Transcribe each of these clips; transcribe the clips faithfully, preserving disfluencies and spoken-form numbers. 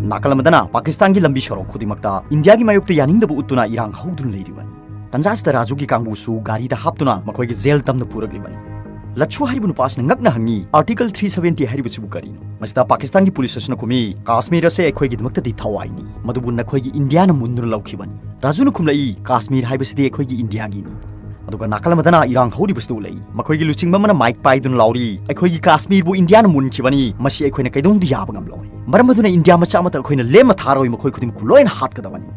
ꯅꯥꯀꯜ ꯑꯃꯗꯅ ꯄꯥꯀꯤꯁꯇꯥꯟꯒꯤ ꯂꯝꯕꯤ ꯁꯣꯔꯣꯛ ꯈꯨꯗꯤꯡꯃꯛꯇ ꯏꯟꯗꯤꯌꯥꯒꯤ ꯃꯥꯌꯣꯛꯇ ꯌꯥꯅꯤꯡꯗꯕ ꯎꯠꯇꯨꯅ ꯏꯔꯥꯡ ꯍꯧꯗꯨꯅ ꯂꯩꯔꯤꯕꯅꯤ꯫ ꯇꯟꯖꯥꯁꯤꯗ ꯔꯥꯖꯨꯒꯤ ꯀꯥꯡꯕꯨꯁꯨ ꯒꯥꯔꯤꯗ ꯍꯥꯞꯇꯨꯅ ꯃꯈꯣꯏꯒꯤ ꯖꯦꯜ ꯇꯝꯅ ꯄꯨꯔꯛꯂꯤꯕꯅꯤ꯫ ꯂꯠꯁꯨ ꯍꯥꯏꯔꯤꯕ ꯅꯨꯄꯥꯁꯤꯅ ꯉꯛꯅ ꯍꯪꯉꯤ, "Article three seventy ꯍꯥꯏꯔꯤꯕꯁꯤꯕꯨ ꯀꯔꯤꯅꯣ?" ꯃꯁꯤꯗ ꯄꯥꯀꯤꯁꯇꯥꯟꯒꯤ ꯄꯨꯂꯤꯁ ꯑꯁꯤꯅ ꯈꯨꯝꯃꯤ, "ꯀꯥꯁꯃꯤꯔ ꯑꯁꯦ ꯑꯩꯈꯣꯏꯒꯤꯗꯃꯛꯇꯗꯤ ꯊꯋꯥꯏꯅꯤ, ꯃꯗꯨꯕꯨ ꯅꯈꯣꯏꯒꯤ ꯏꯟꯗꯤꯌꯥꯅ ꯃꯨꯟꯗꯨꯅ ꯂꯧꯈꯤꯕꯅꯤ꯫" ꯔꯥꯖꯨꯅ ꯈꯨꯝꯂꯛꯏ, "ꯀꯥꯁꯃꯤꯔ ꯍꯥꯏꯕꯁꯤꯗꯤ ꯑꯩꯈꯣꯏꯒꯤ ꯏꯟꯗꯤꯌꯥꯒꯤꯅꯤ꯫" ꯑꯗꯨꯒ ꯅꯥꯀꯜ ꯑꯃꯗꯅ ꯏꯔꯥꯡ ꯍꯧꯔꯤꯕꯁꯤꯗ ꯎꯠꯂꯛꯏ꯫ ꯃꯈꯣꯏꯒꯤ ꯂꯨꯆꯤꯡꯕ ꯑꯃꯅ ꯃꯥꯏꯛ ꯄꯥꯏꯗꯨꯅ ꯂꯥꯎꯔꯤ, "ꯑꯩꯈꯣꯏꯒꯤ ꯀꯥꯁꯃꯤꯔꯕꯨ ꯏꯟꯗꯤꯌꯥꯅ ꯃꯨꯟꯈꯤꯕꯅꯤ, ꯃꯁꯤ ꯑꯩꯈꯣꯏꯅ ꯀꯩꯗꯧꯅꯨꯡꯗ ꯌꯥꯕ ꯉꯝꯂꯣꯏ꯫ ꯃꯔꯝ ꯑꯗꯨꯅ ꯏꯟꯗꯤꯌꯥ ꯃꯆꯥ ꯑꯃꯠꯇ ꯑꯩꯈꯣꯏꯅ ꯂꯦꯝꯅ ꯊꯥꯔꯣꯏ, ꯃꯈꯣꯏ ꯈꯨꯗꯤꯡꯃꯛꯄꯨ ꯂꯣꯏꯅ ꯍꯥꯠꯀꯗꯕꯅꯤ꯫"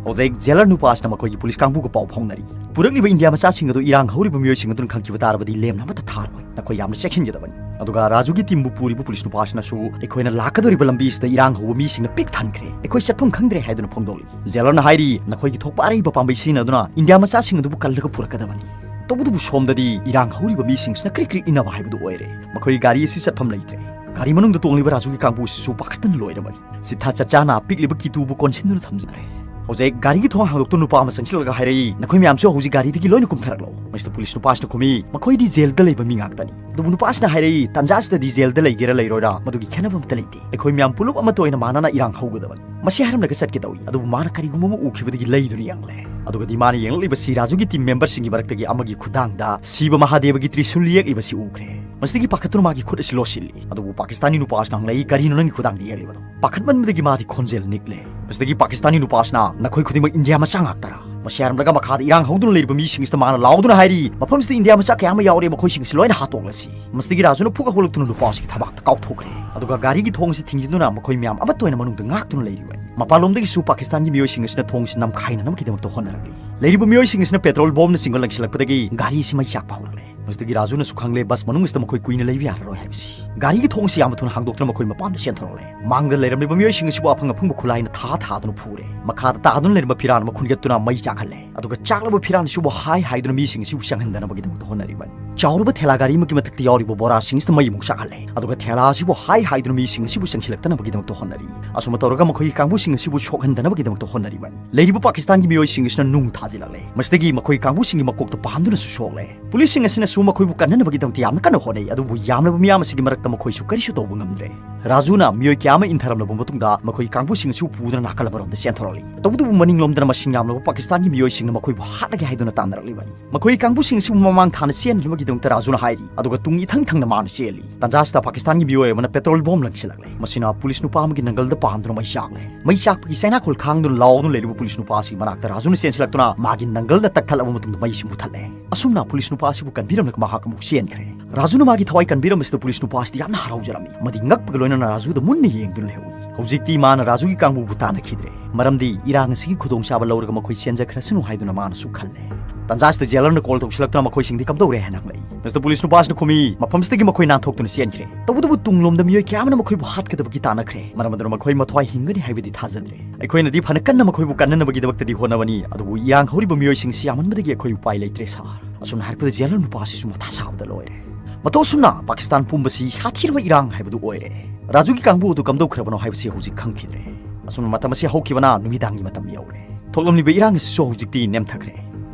ꯍꯧꯖꯤꯛ ꯖꯦꯂꯔ ꯅꯨꯄꯥꯁꯤꯅ ꯃꯈꯣꯏꯒꯤ ꯄꯨꯂꯤꯁ ꯀꯥꯡꯕꯨꯒ ꯄꯥꯎ ꯐꯥꯎꯅꯔꯤ꯫ ꯄꯨꯔꯛꯂꯤꯕ ꯏꯟꯗꯤꯌꯥ ꯃꯆꯥꯁꯤꯡ ꯑꯗꯨ ꯏꯔꯥꯡ ꯍꯧꯔꯤꯕ ꯃꯤꯑꯣꯏꯁꯤꯡ ꯑꯗꯨꯅ ꯈꯪꯈꯤꯕ ꯇꯥꯔꯕꯗꯤ ꯂꯦꯝꯅ ꯑꯃꯠꯇ ꯊꯥꯔꯣꯏ꯫ ꯅꯈꯣꯏ ꯌꯥꯝꯅ ꯆꯦꯛꯁꯤꯟꯒꯗꯕꯅꯤ꯫ ꯑꯗꯨꯒ ꯔꯥꯖꯨꯒꯤ ꯇꯤꯝꯕꯨ ꯄꯨꯔꯤꯕ ꯄꯨꯂꯤꯁ ꯅꯨꯄꯥꯁꯤꯅꯁꯨ ꯑꯩꯈꯣꯏꯅ ꯂꯥꯛꯀꯗꯧꯔꯤꯕ ꯂꯝꯕꯤꯁꯤꯗ ꯏꯔꯥꯡ ꯍꯧꯕ ꯃꯤꯁꯤꯡꯅ ꯄꯤꯛ ꯊꯟꯈ꯭ꯔꯦ, ꯑꯩꯈꯣꯏ ꯆꯠꯐꯝ ꯈꯪꯗ꯭ꯔꯦ ꯍꯥꯏꯗꯨꯅ ꯐꯣꯡꯗꯣꯛꯂꯤ꯫ ꯖꯦꯂꯔꯅ ꯍꯥꯏꯔꯤ, "ꯅꯈꯣꯏꯒꯤ ꯊꯣꯛꯄ ꯑꯔꯩꯕ ꯄꯥꯝꯕꯩ ꯁꯤꯖꯤꯟꯅꯗꯨꯅ ꯏꯟꯗꯤꯌꯥ ꯃꯆꯥꯁꯤꯡ ꯑꯗꯨꯕꯨ ꯀꯜꯂꯒ ꯄꯨꯔꯛꯀꯗꯕꯅꯤ꯫" ꯇꯧꯕꯇꯕꯨ ꯁꯣꯝꯗꯗꯤ ꯏꯔꯥꯡ ꯍꯧꯔꯤꯕ ꯃꯤꯁꯤꯡꯁꯤꯅ ꯀ꯭ꯔꯤꯛ ꯀ꯭ꯔꯤꯛ ꯏꯟꯅꯕ ꯍꯥꯏꯕꯗꯨ ꯑꯣꯏꯔꯦ꯫ ꯃꯈꯣꯏ ꯒꯥꯔꯤ ꯑꯁꯤ ꯆꯠꯐꯝ ꯂꯩꯇ꯭ꯔꯦ꯫ ꯒꯥꯔꯤ ꯃꯅꯨꯡꯗ ꯇꯣꯡꯂꯤꯕ ꯔꯥꯖꯨꯒꯤ ꯀꯥꯡꯕꯨ ꯑꯁꯤꯁꯨ ꯄꯥꯈꯠꯄꯅ ꯂꯣꯏꯔꯕꯅꯤ꯫ ꯁꯤꯊꯥ ꯆꯠꯆꯥꯅ ꯄꯤꯛꯂꯤꯕ ꯀꯤꯇꯨꯕꯨ ꯀꯣꯟꯁꯤꯟꯗꯨꯅ ꯊꯝꯖꯔꯦ꯫ ꯍꯧꯖꯤꯛ ꯒꯥꯔꯤꯒꯤ ꯊꯣꯡ ꯍꯥꯡꯗꯣꯛꯇꯨꯅ ꯅꯨꯄꯥ ꯑꯃ ꯆꯪꯁꯤꯜꯂꯒ ꯍꯥꯏꯔꯛꯏ, "ꯅꯈꯣꯏ ꯃꯌꯥꯝꯁꯨ ꯍꯧꯖꯤꯛ ꯒꯥꯔꯤꯗꯒꯤ ꯂꯣꯏꯅ ꯀꯨꯝꯊꯔꯛꯂꯣ꯫" ꯃꯁꯤꯗ ꯄꯨꯂꯤꯁ ꯅꯨꯄꯥꯁꯤꯅ ꯈꯨꯝꯃꯤ, "ꯃꯈꯣꯏꯗꯤ ꯖꯦꯜꯗ ꯂꯩꯕ ꯃꯤ ꯉꯥꯛꯇꯅꯤ꯫" ꯑꯗꯨꯕꯨ ꯅꯨꯄꯥꯁꯤꯅ ꯍꯥꯏꯔꯛꯏ, "ꯇꯥꯟꯖꯥꯁꯤꯗꯗꯤ ꯖꯦꯜꯗ ꯂꯩꯒꯦꯔꯥ ꯂꯩꯔꯣꯏꯔꯥ ꯃꯗꯨꯒꯤ ꯈꯦꯠꯅꯕ ꯑꯃꯠꯇ ꯂꯩꯇꯦ꯫ ꯑꯩꯈꯣꯏ ꯃꯌꯥꯝ ꯄꯨꯂꯞ ꯑꯃꯠꯇ ꯑꯣꯏꯅ ꯃꯥꯟꯅꯅ ꯏꯔꯥꯡ ꯍꯧꯒꯗꯕꯅꯤ꯫" ꯃꯁꯤ ꯍꯥꯏꯔꯝꯂꯒ ꯆꯠꯀꯦ ꯇꯧꯏ, ꯑꯗꯨꯕꯨ ꯃꯥꯅ ꯀꯔꯤꯒꯨꯝꯕ ꯑꯃ ꯎꯈꯤꯕꯗꯒꯤ ꯂꯩꯗꯨꯅ ꯌꯦꯡꯂꯦ꯫ ꯑꯗꯨꯒꯗꯤ ꯃꯥꯅ ꯌꯦꯡꯂꯛꯂꯤꯕꯁꯤ ꯔꯥꯖꯨꯒꯤ ꯇꯤꯝ ꯃꯦꯝꯕꯔꯁꯤꯡꯒꯤ ꯃꯔꯛꯇꯒꯤ ꯑꯃꯒꯤ ꯈꯨꯗꯥꯡꯗ ꯁꯤꯕ ꯃꯍꯥꯗꯦꯕꯒꯤ ꯇ꯭ꯔꯤꯁꯨꯜ ꯌꯦꯛꯂꯤꯕꯁꯤ ꯎꯈ꯭ꯔꯦ꯫ ꯃꯁꯤꯗꯒꯤ ꯄꯥꯈꯠꯇꯨꯅ ꯃꯥꯒꯤ ꯈꯨꯠ ꯑꯁꯤ ꯂꯣꯠꯁꯤꯜꯂꯤ꯫ ꯑꯗꯨꯕꯨ ꯄꯥꯀꯤꯁꯇꯥꯅꯤ ꯅꯨꯄꯥ ꯑꯁꯤꯅ ꯍꯪꯂꯛꯏ, "ꯀꯔꯤꯅꯣ ꯅꯪꯒꯤ ꯈꯨꯗꯥꯡꯗ ꯌꯦꯛꯂꯤꯕꯗꯣ?" ꯄꯥꯈꯠꯃꯟꯕꯗꯒꯤ ꯃꯥꯗꯤ ꯈꯣꯟꯖꯦꯜ ꯅꯤꯛꯂꯦ꯫ ꯃꯁꯤꯗꯒꯤ ꯄꯥꯀꯤꯁꯇꯥꯅꯤ ꯅꯨꯄꯥ ꯑꯁꯤꯅ, "ꯅꯈꯣꯏ ꯈꯨꯗꯤꯡꯃꯛ ꯏꯟꯗꯤꯌꯥ ꯃꯆꯥ ꯉꯥꯛꯇꯔꯥ?" ꯃꯁꯤ ꯍꯥꯏꯔꯝꯂꯒ ꯃꯈꯥꯗ ꯏꯔꯥꯡ ꯍꯧꯗꯨꯅ ꯂꯩꯔꯤꯕ ꯃꯤꯁꯤꯡ ꯑꯁꯤꯗ ꯃꯥꯅ ꯂꯥꯎꯗꯨꯅ ꯍꯥꯏꯔꯤ, "ꯃꯐꯝꯁꯤꯗ ꯏꯟꯗꯤꯌꯥ ꯃꯆꯥ ꯀꯌꯥ ꯑꯃ ꯌꯥꯎꯔꯦ, ꯃꯈꯣꯏꯁꯤꯡ ꯑꯁꯤ ꯂꯣꯏꯅ ꯍꯥꯠꯇꯣꯛꯂꯁꯤ꯫" ꯃꯁꯤꯗꯒꯤ ꯔꯥꯖꯨꯅ ꯐꯨꯒ ꯍꯧꯒꯠꯂꯛꯇꯨꯅ ꯅꯨꯄꯥ ꯑꯁꯤꯒꯤ ꯊꯕꯥꯛꯇ ꯀꯥꯎꯊꯣꯛꯈ꯭ꯔꯦ꯫ ꯑꯗꯨꯒ ꯒꯥꯔꯤꯒꯤ ꯊꯣꯡ ꯑꯁꯤ ꯊꯤꯡꯖꯤꯟꯗꯨꯅ ꯃꯈꯣꯏ ꯃꯌꯥꯝ ꯑꯃꯠꯇ ꯑꯣꯏꯅ ꯃꯅꯨꯡꯗ ꯉꯥꯛꯇꯨꯅ ꯂꯩꯔꯤꯕꯅꯤ꯫ ꯃꯄꯥꯟꯂꯣꯝꯗꯒꯤꯁꯨ ꯄꯥꯀꯤꯁꯇꯥꯟꯒꯤ ꯃꯤꯑꯣꯏꯁꯤꯡ ꯑꯁꯤꯅ ꯊꯣꯡ ꯑꯁꯤ ꯅꯝꯈꯥꯏꯅꯅꯕꯒꯤꯗꯃꯛꯇ ꯍꯣꯠꯅꯔꯛꯂꯤ꯫ ꯂꯩꯔꯤꯕ ꯃꯤꯑꯣꯏꯁꯤꯡ ꯑꯁꯤꯅ ꯄꯦꯇ꯭ꯔꯣꯜ ꯕꯣꯝꯅꯆꯤꯡꯕ ꯂꯪꯁꯤꯜꯂꯛꯄꯗꯒꯤ ꯒꯥꯔꯤ ꯑꯁꯤ ꯃꯩ ꯆꯥꯛꯄ ꯍꯧꯔꯛꯂꯦ꯫ ꯃꯁꯤꯗꯒꯤ ꯔꯥꯖꯨꯅꯁꯨ ꯈꯪꯂꯦ, ꯕꯁ ꯃꯅꯨꯡ ꯑꯁꯤꯗ ꯃꯈꯣꯏ ꯀꯨꯏꯅ ꯂꯩꯕ ꯌꯥꯔꯔꯣꯏ ꯍꯥꯏꯕꯁꯤ꯫ ꯒꯥꯔꯤꯒꯤ ꯊꯣꯡ ꯑꯁꯤ ꯌꯥꯝꯅ ꯊꯨꯅ ꯍꯥꯡꯗꯣꯛꯇꯨꯅ ꯃꯈꯣꯏ ꯃꯄꯥꯟꯗ ꯆꯦꯟꯊꯣꯔꯛꯂꯦ꯫ ꯃꯥꯡꯗ ꯂꯩꯔꯝꯂꯤꯕ ꯃꯤꯑꯣꯏꯁꯤꯡ ꯑꯁꯤꯕꯨ ꯑꯐꯪ ꯑꯐꯪꯕ ꯈꯨꯠꯂꯥꯏꯅ ꯊꯥ ꯊꯥꯗꯨꯅ ꯐꯨꯔꯦ꯫ ꯃꯈꯥꯗ ꯇꯥꯗꯨꯅ ꯂꯩꯔꯝꯕ ꯐꯤꯔꯥꯜ ꯑꯃ ꯈꯨꯟꯒꯠꯇꯨꯅ ꯃꯩ ꯆꯥꯛꯍꯜꯂꯦ꯫ ꯑꯗꯨꯒ ꯆꯥꯛꯂꯕ ꯐꯤꯔꯥꯜ ꯑꯁꯤꯕꯨ ꯍꯥꯏ ꯍꯥꯏꯗꯨꯅ ꯃꯤꯁꯤꯡ ꯑꯁꯤꯕꯨ ꯆꯪꯍꯟꯗꯅꯕꯒꯤꯗꯃꯛꯇ ꯍꯣꯠꯅꯔꯤꯕꯅꯤ꯫ ꯆꯥꯎꯔꯕ ꯊꯦꯂꯥ ꯒꯥꯔꯤ ꯑꯃꯒꯤ ꯃꯊꯛꯇ ꯌꯥꯎꯔꯤꯕ ꯕꯣꯔꯥꯁꯤꯡ ꯑꯁꯤꯗ ꯃꯩ ꯑꯃꯨꯛ ꯆꯥꯛꯍꯜꯂꯦ꯫ ꯑꯗꯨꯒ ꯊꯦꯂꯥ ꯑꯁꯤꯕꯨ ꯍꯥꯏ ꯍꯥꯏꯗꯨꯅ ꯃꯤꯁꯤꯡ ꯑꯁꯤꯕꯨ ꯆꯪꯁꯤꯜꯂꯛꯇꯅꯕꯒꯤꯗꯃꯛꯇ ꯍꯣꯠꯅꯔꯤ꯫ ꯑꯁꯨꯝꯅ ꯇꯧꯔꯒ ꯃꯈꯣꯏꯒꯤ ꯀꯥꯡꯕꯨꯁꯤꯡ ꯑꯁꯤꯕꯨ ꯁꯣꯛꯍꯟꯗꯅꯕꯒꯤꯗꯃꯛꯇ ꯍꯣꯠꯅꯔꯤꯕꯅꯤ꯫ ꯂꯩꯔꯤꯕ ꯄꯥꯀꯤꯁꯇꯥꯟꯒꯤ ꯃꯤꯑꯣꯏꯁꯤꯡ ꯑꯁꯤꯅ ꯅꯨꯡ ꯊꯥꯖꯤꯜꯂꯛꯂꯦ꯫ ꯃꯁꯤꯗꯒꯤ ꯃꯈꯣꯏ ꯀꯥꯡꯕꯨꯁꯤꯡꯒꯤ ꯃꯀꯣꯛꯇ ꯄꯥꯟꯗꯨꯅꯁꯨ ꯁꯣꯛꯂꯦ꯫ ꯄꯨꯂꯤꯁꯁꯤꯡ ꯑꯁꯤꯅꯁꯨ ꯃꯈꯣꯏꯕꯨ ꯀꯟꯅꯅꯕꯒꯤꯗꯃꯛꯇ ꯌꯥꯝꯅ ꯀꯟꯅ ꯍꯣꯠꯅꯩ, ꯑꯗꯨꯕꯨ ꯌꯥꯝꯂꯕ ꯃꯤꯌꯥꯝ ꯑꯁꯤꯒꯤ ꯃꯔꯛꯇ ꯃꯈꯣꯏꯁꯨ ꯀꯔꯤꯁꯨ ꯇꯧꯕ ꯉꯝꯗ꯭ꯔꯦ꯫ ꯔꯥꯖꯨꯅ ꯃꯤꯑꯣꯏ ꯀꯌꯥ ꯑꯃ ꯏꯟꯊꯔꯝꯂꯕ ꯃꯇꯨꯡꯗ ꯃꯈꯣꯏ ꯀꯥꯡꯕꯨꯁꯤꯡ ꯑꯁꯤꯕꯨ ꯄꯨꯗꯨꯅ ꯅꯥꯀꯜ ꯑꯃꯔꯣꯝꯗ ꯆꯦꯟꯊꯣꯔꯛꯂꯤ꯫ ꯇꯧꯕꯇꯕꯨ ꯃꯅꯤꯡꯂꯣꯝꯗꯅ ꯃꯁꯤꯡ ꯌꯥꯝꯂꯕ ꯄꯥꯀꯤꯁꯇꯥꯟꯒꯤ ꯃꯤꯑꯣꯏꯁꯤꯡꯅ ꯃꯈꯣꯏꯕꯨ ꯍꯥꯠꯂꯒꯦ ꯍꯥꯏꯗꯨꯅ ꯇꯥꯟꯅꯔꯛꯂꯤꯕꯅꯤ꯫ ꯃꯈꯣꯏ ꯀꯥꯡꯕꯨꯁꯤꯡ ꯑꯁꯤꯕꯨ ꯃꯃꯥꯡ ꯊꯥꯅ ꯆꯦꯟꯅꯅꯕꯒꯤꯗꯃꯛꯇ ꯔꯥꯖꯨꯅ ꯍꯥꯏꯔꯤ, ꯑꯗꯨꯒ ꯇꯨꯡ ꯏꯊꯪ ꯊꯪꯅ ꯃꯥꯅ ꯆꯦꯜꯂꯤ꯫ ꯇꯥꯟꯖꯥꯁꯤꯗ ꯄꯥꯀꯤꯁꯇꯥꯟꯒꯤ ꯃꯤꯑꯣꯏ ꯑꯃꯅ ꯄꯦꯇ꯭ꯔꯣꯜ ꯕꯣꯝ ꯂꯪꯁꯤꯜꯂꯛꯂꯦ꯫ ꯃꯁꯤꯅ ꯄꯨꯂꯤꯁ ꯅꯨꯄꯥ ꯑꯃꯒꯤ ꯅꯪꯒꯜꯗ ꯄꯥꯟꯗꯨꯅ ꯃꯩ ꯆꯥꯛꯂꯦ꯫ ꯃꯩ ꯆꯥꯛꯄꯒꯤ ꯆꯩꯅꯥꯈꯣꯜ ꯈꯥꯡꯗꯨꯅ ꯂꯥꯎꯗꯨꯅ ꯂꯩꯔꯤꯕ ꯄꯨꯂꯤꯁ ꯅꯨꯄꯥ ꯑꯁꯤꯒꯤ ꯃꯅꯥꯛꯇ ꯔꯥꯖꯨꯅ ꯆꯦꯟꯁꯤꯜꯂꯛꯇꯨꯅ ꯃꯥꯒꯤ ꯅꯪꯒꯜꯗ ꯇꯛꯊꯠꯂꯕ ꯃꯇꯨꯡꯗ ꯃꯩꯁꯤ ꯃꯨꯊꯠꯂꯦ꯫ ꯑꯁꯨꯝꯅ ꯄꯨꯂꯤꯁ ꯅꯨꯄꯥ ꯑꯁꯤꯕꯨ ꯀꯟꯕꯤꯔꯝꯂꯒ ꯃꯍꯥꯛ ꯑꯃꯨꯛ ꯆꯦꯟꯈ꯭ꯔꯦ꯫ ꯔꯥꯖꯨꯅ ꯃꯥꯒꯤ ꯊꯋꯥꯏ ꯀꯟꯕꯤꯔꯝꯕꯁꯤꯗ ꯄꯨꯂꯤꯁ ꯅꯨꯄꯥ ꯑꯁꯤꯗꯤ ꯌꯥꯝꯅ ꯍꯔꯥꯎꯖꯔꯝꯃꯤ꯫ ꯑꯃꯗꯤ ꯉꯛꯄꯒ ꯂꯣꯏꯅꯅ ꯔꯥꯖꯨꯗ ꯃꯨꯟꯅ ꯌꯦꯡꯗꯨꯅ ꯂꯩꯍꯧꯏ꯫ ꯍꯧꯖꯤꯛꯇꯤ ꯃꯥꯅ ꯔꯥꯖꯨꯒꯤ ꯀꯥꯡꯕꯨꯕꯨ ꯇꯥꯟꯅꯈꯤꯗ꯭ꯔꯦ, ꯃꯔꯝꯗꯤ ꯏꯔꯥꯡ ꯑꯁꯤꯒꯤ ꯈꯨꯗꯣꯡꯆꯥꯕ ꯂꯧꯔꯒ ꯃꯈꯣꯏ ꯆꯦꯟꯖꯈ꯭ꯔꯁꯅꯨ ꯍꯥꯏꯗꯨꯅ ꯃꯥꯅꯁꯨ ꯈꯜꯂꯦ꯫ ꯇꯥꯟꯖꯥꯁꯤꯗ ꯖꯦꯂꯔꯅ ꯀꯣꯜ ꯇꯧꯁꯤꯜꯂꯛꯇꯨꯅ ꯃꯈꯣꯏꯁꯤꯡꯗꯤ ꯀꯝꯗꯧꯔꯦ ꯍꯥꯏꯅ ꯍꯪꯂꯛꯏ꯫ ꯃꯤꯁꯇꯔ ꯄꯨꯂꯤꯁ ꯅꯨꯄꯥꯁꯤꯅ ꯈꯨꯝꯃꯤ, ꯃꯐꯝꯁꯤꯗꯒꯤ ꯃꯈꯣꯏ ꯅꯥꯟꯊꯣꯛꯇꯨꯅ ꯆꯦꯟꯈ꯭ꯔꯦ꯫ ꯇꯧꯕꯇꯕꯨ ꯇꯨꯡꯂꯣꯝꯗ ꯃꯤꯑꯣꯏ ꯀꯌꯥ ꯑꯃꯅ ꯃꯈꯣꯏꯕꯨ ꯍꯥꯠꯀꯗꯕꯒꯤ ꯇꯥꯟꯅꯈ꯭ꯔꯦ꯫ ꯃꯔꯝ ꯑꯗꯨꯅ ꯃꯈꯣꯏ ꯃꯊ꯭ꯋꯥꯏ ꯍꯤꯡꯒꯅꯤ ꯍꯥꯏꯕꯗꯤ ꯊꯥꯖꯗ꯭ꯔꯦ꯫ ꯑꯩꯈꯣꯏꯅꯗꯤ ꯐꯅ ꯀꯟꯅ ꯃꯈꯣꯏꯕꯨ ꯀꯟꯅꯅꯕꯒꯤꯗꯃꯛꯇꯗꯤ ꯍꯣꯠꯅꯕꯅꯤ, ꯑꯗꯨꯕꯨ ꯏꯔꯥꯡ ꯍꯧꯔꯤꯕ ꯃꯤꯑꯣꯏꯁꯤꯡꯁꯤ ꯌꯥꯝꯃꯟꯕꯗꯒꯤ ꯑꯩꯈꯣꯏ ꯎꯄꯥꯏ ꯂꯩꯇ꯭ꯔꯦ, ꯁꯥꯔ꯫ ꯑꯁꯨꯝꯅ ꯍꯥꯏꯔꯛꯄꯗ ꯖꯦꯂꯔ ꯅꯨꯄꯥ ꯑꯁꯤꯁꯨ ꯃꯊꯥ ꯁꯥꯕꯗ ꯂꯣꯏꯔꯦ꯫ ꯃꯇꯧ ꯑꯁꯨꯝꯅ ꯄꯥꯀꯤꯁꯇꯥꯟ ꯄꯨꯝꯕꯁꯤ ꯁꯥꯊꯤꯔꯕ ꯏꯔꯥꯡ ꯍꯥꯏꯕꯗꯨ ꯑꯣꯏꯔꯦ꯫ ꯔꯥꯖꯨꯒꯤ ꯀꯥꯡꯕꯨ ꯑꯗꯨ ꯀꯝꯗꯧꯈ꯭ꯔꯕꯅꯣ ꯍꯥꯏꯕꯁꯤ ꯍꯧꯖꯤꯛ ꯈꯪꯈꯤꯗ꯭ꯔꯦ꯫ ꯑꯁꯨꯝꯅ ꯃꯇꯝ ꯑꯁꯤ ꯍꯧꯈꯤꯕꯅ ꯅꯨꯃꯤꯗꯥꯡꯒꯤ ꯃꯇꯝ ꯌꯧꯔꯦ꯫ ꯊꯣꯛꯂꯝꯂꯤꯕ ꯏꯔꯥꯡ ꯑꯁꯤꯁꯨ ꯍꯧꯖꯤꯛꯇꯤ ꯅꯦꯝꯊꯈ꯭ꯔꯦ꯫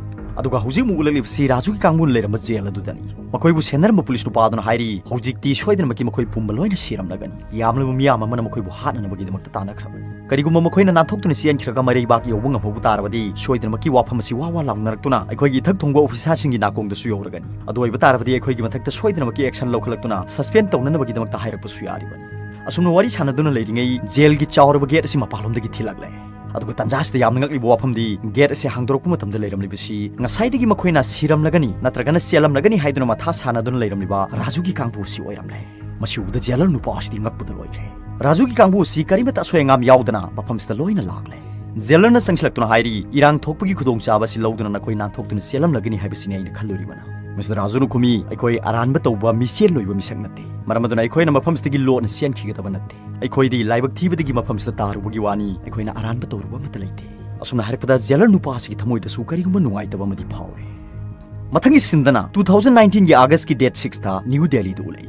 ꯑꯗꯨꯒ ꯍꯧꯖꯤꯛ ꯑꯃꯨꯛ ꯎꯠꯂꯛꯂꯤꯕꯁꯤ ꯔꯥꯖꯨꯒꯤ ꯀꯥꯡꯕꯨꯅ ꯂꯩꯔꯝꯕ ꯖꯦꯜ ꯑꯗꯨꯗꯅꯤ꯫ ꯃꯈꯣꯏꯕꯨ ꯁꯦꯟꯅꯔꯝꯕ ꯄꯨꯂꯤꯁ ꯅꯨꯄꯥ ꯑꯗꯨꯅ ꯍꯥꯏꯔꯤ, ꯍꯧꯖꯤꯛꯇꯤ ꯁꯣꯏꯗꯅꯃꯛꯀꯤ ꯃꯈꯣꯏ ꯄꯨꯝꯕ ꯂꯣꯏꯅ ꯁꯤꯔꯝꯂꯒꯅꯤ꯫ ꯌꯥꯝꯂꯕ ꯃꯤꯌꯥꯝ ꯑꯃꯅ ꯃꯈꯣꯏꯕꯨ ꯍꯥꯠꯅꯅꯕꯒꯤꯗꯃꯛꯇ ꯇꯥꯟꯅꯈ꯭ꯔꯕꯅꯤ꯫ ꯀꯔꯤꯒꯨꯝꯕ ꯃꯈꯣꯏꯅ ꯅꯥꯟꯊꯣꯛꯇꯨꯅ ꯆꯦꯟꯈꯤꯔꯒ ꯃꯩꯔꯩꯕꯥꯛ ꯌꯧꯕ ꯉꯝꯍꯧꯕ ꯇꯥꯔꯕꯗꯤ, ꯁꯣꯏꯗꯅꯃꯛꯀꯤ ꯋꯥꯐꯝ ꯑꯁꯤ ꯋꯥ ꯋꯥ ꯂꯥꯎꯅꯔꯛꯇꯨꯅ ꯑꯩꯈꯣꯏꯒꯤ ꯏꯊꯛ ꯊꯣꯡꯕ ꯑꯣꯐꯤꯁꯥꯔꯁꯤꯡꯒꯤ ꯅꯥꯀꯣꯡꯗꯁꯨ ꯌꯧꯔꯒꯅꯤ꯫ ꯑꯗꯨ ꯑꯣꯏꯕ ꯇꯥꯔꯕꯗꯤ ꯑꯩꯈꯣꯏꯒꯤ ꯃꯊꯛꯇ ꯁꯣꯏꯗꯅꯃꯛꯀꯤ ꯑꯦꯛꯁꯟ ꯂꯧꯈꯠꯂꯛꯇꯨꯅ ꯁꯁꯄꯦꯟ ꯇꯧꯅꯅꯕꯒꯤꯗꯃꯛꯇ ꯍꯥꯏꯔꯛꯄꯁꯨ ꯌꯥꯔꯤꯕꯅꯤ꯫ ꯑꯁꯨꯝꯅ ꯋꯥꯔꯤ ꯁꯥꯟꯅꯗꯨꯅ ꯂꯩꯔꯤꯉꯩ ꯖꯦꯜꯒꯤ ꯆꯥꯎꯔꯕ ꯒꯦꯠ ꯑꯁꯤ ꯃꯄꯥꯟꯂꯣꯝꯗꯒꯤ ꯊꯤꯜꯂꯛꯂꯦ꯫ ꯑꯗꯨꯒ ꯇꯥꯟꯖꯥꯁꯤꯗ ꯌꯥꯝꯅ ꯉꯛꯂꯤꯕ ꯋꯥꯐꯝꯗꯤ, ꯒꯦꯠ ꯑꯁꯤ ꯍꯥꯡꯗꯣꯔꯛꯄ ꯃꯇꯝꯗ ꯂꯩꯔꯝꯂꯤꯕꯁꯤ ꯉꯁꯥꯏꯗꯒꯤ ꯃꯈꯣꯏꯅ ꯁꯤꯔꯝꯂꯒꯅꯤ ꯅꯠꯇ꯭ꯔꯒꯅ ꯆꯦꯜꯂꯝꯂꯒꯅꯤ ꯍꯥꯏꯗꯨꯅ ꯃꯊꯥ ꯁꯥꯟꯅꯗꯨꯅ ꯂꯩꯔꯝꯂꯤꯕ ꯔꯥꯖꯨꯒꯤ ꯀꯥꯡꯕꯨ ꯑꯁꯤ ꯑꯣꯏꯔꯝꯂꯦ꯫ ꯃꯁꯤ ꯎꯕꯗ ꯖꯦꯂꯔ ꯅꯨꯄꯥ ꯑꯁꯤꯗꯤ ꯉꯛꯄꯗ ꯂꯣꯏꯈ꯭ꯔꯦ꯫ ꯔꯥꯖꯨꯒꯤ ꯀꯥꯡꯕꯨ ꯑꯁꯤ ꯀꯔꯤꯃꯠꯇ ꯑꯁꯣꯏ ꯑꯉꯥꯝ ꯌꯥꯎꯗꯅ ꯃꯐꯝꯁꯤꯗ ꯂꯣꯏꯅ ꯂꯥꯛꯂꯦ꯫ ꯖꯦꯂꯔꯅ ꯆꯪꯁꯤꯜꯂꯛꯇꯨꯅ ꯍꯥꯏꯔꯤ, "ꯏꯔꯥꯡ ꯊꯣꯛꯄꯒꯤ ꯈꯨꯗꯣꯡꯆꯥꯕ ꯑꯁꯤ ꯂꯧꯗꯨꯅ ꯅꯈꯣꯏ ꯅꯥꯟꯊꯣꯛꯇꯨꯅ ꯆꯦꯜꯂꯝꯂꯒꯅꯤ ꯍꯥꯏꯕꯁꯤꯅꯤ ꯑꯩꯅ ꯈꯜꯂꯨꯔꯤꯕꯅ꯫" ꯃꯤꯁꯇꯔ ꯔꯥꯖꯨꯅ ꯈꯨꯝꯃꯤ, "ꯑꯩꯈꯣꯏ ꯑꯔꯥꯟꯕ ꯇꯧꯕ ꯃꯤꯆꯦꯜ ꯂꯣꯏꯕ ꯃꯤꯁꯛ ꯅꯠꯇꯦ꯫ ꯃꯔꯝ ꯑꯗꯨꯅ ꯑꯩꯈꯣꯏꯅ ꯃꯐꯝꯁꯤꯗꯒꯤ ꯂꯣꯠꯅ ꯆꯦꯟꯈꯤꯒꯗꯕ ꯅꯠꯇꯦ꯫ ꯑꯩꯈꯣꯏꯗꯤ ꯂꯥꯏꯕꯛ ꯊꯤꯕꯗꯒꯤ ꯃꯐꯝꯁꯤꯗ ꯇꯥꯔꯨꯕꯒꯤ ꯋꯥꯅꯤ, ꯑꯩꯈꯣꯏꯅ ꯑꯔꯥꯟꯕ ꯇꯧꯔꯨꯕ ꯑꯃꯠꯇ ꯂꯩꯇꯦ꯫" ꯑꯁꯨꯝꯅ ꯍꯥꯏꯔꯛꯄꯗ ꯖꯦꯂꯔ ꯅꯨꯄꯥ ꯑꯁꯤꯒꯤ ꯊꯃꯣꯏꯗꯁꯨ ꯀꯔꯤꯒꯨꯝꯕ ꯅꯨꯡꯉꯥꯏꯇꯕ ꯑꯃꯗꯤ ꯐꯥꯎꯔꯦ꯫ ꯃꯊꯪꯒꯤ ꯁꯤꯟꯗꯅ two thousand nineteenꯒꯤ Augustꯀꯤ date sixꯇ ꯅ꯭ꯌꯨ ꯗꯦꯜꯂꯤꯗ ꯎꯠꯂꯛꯏ꯫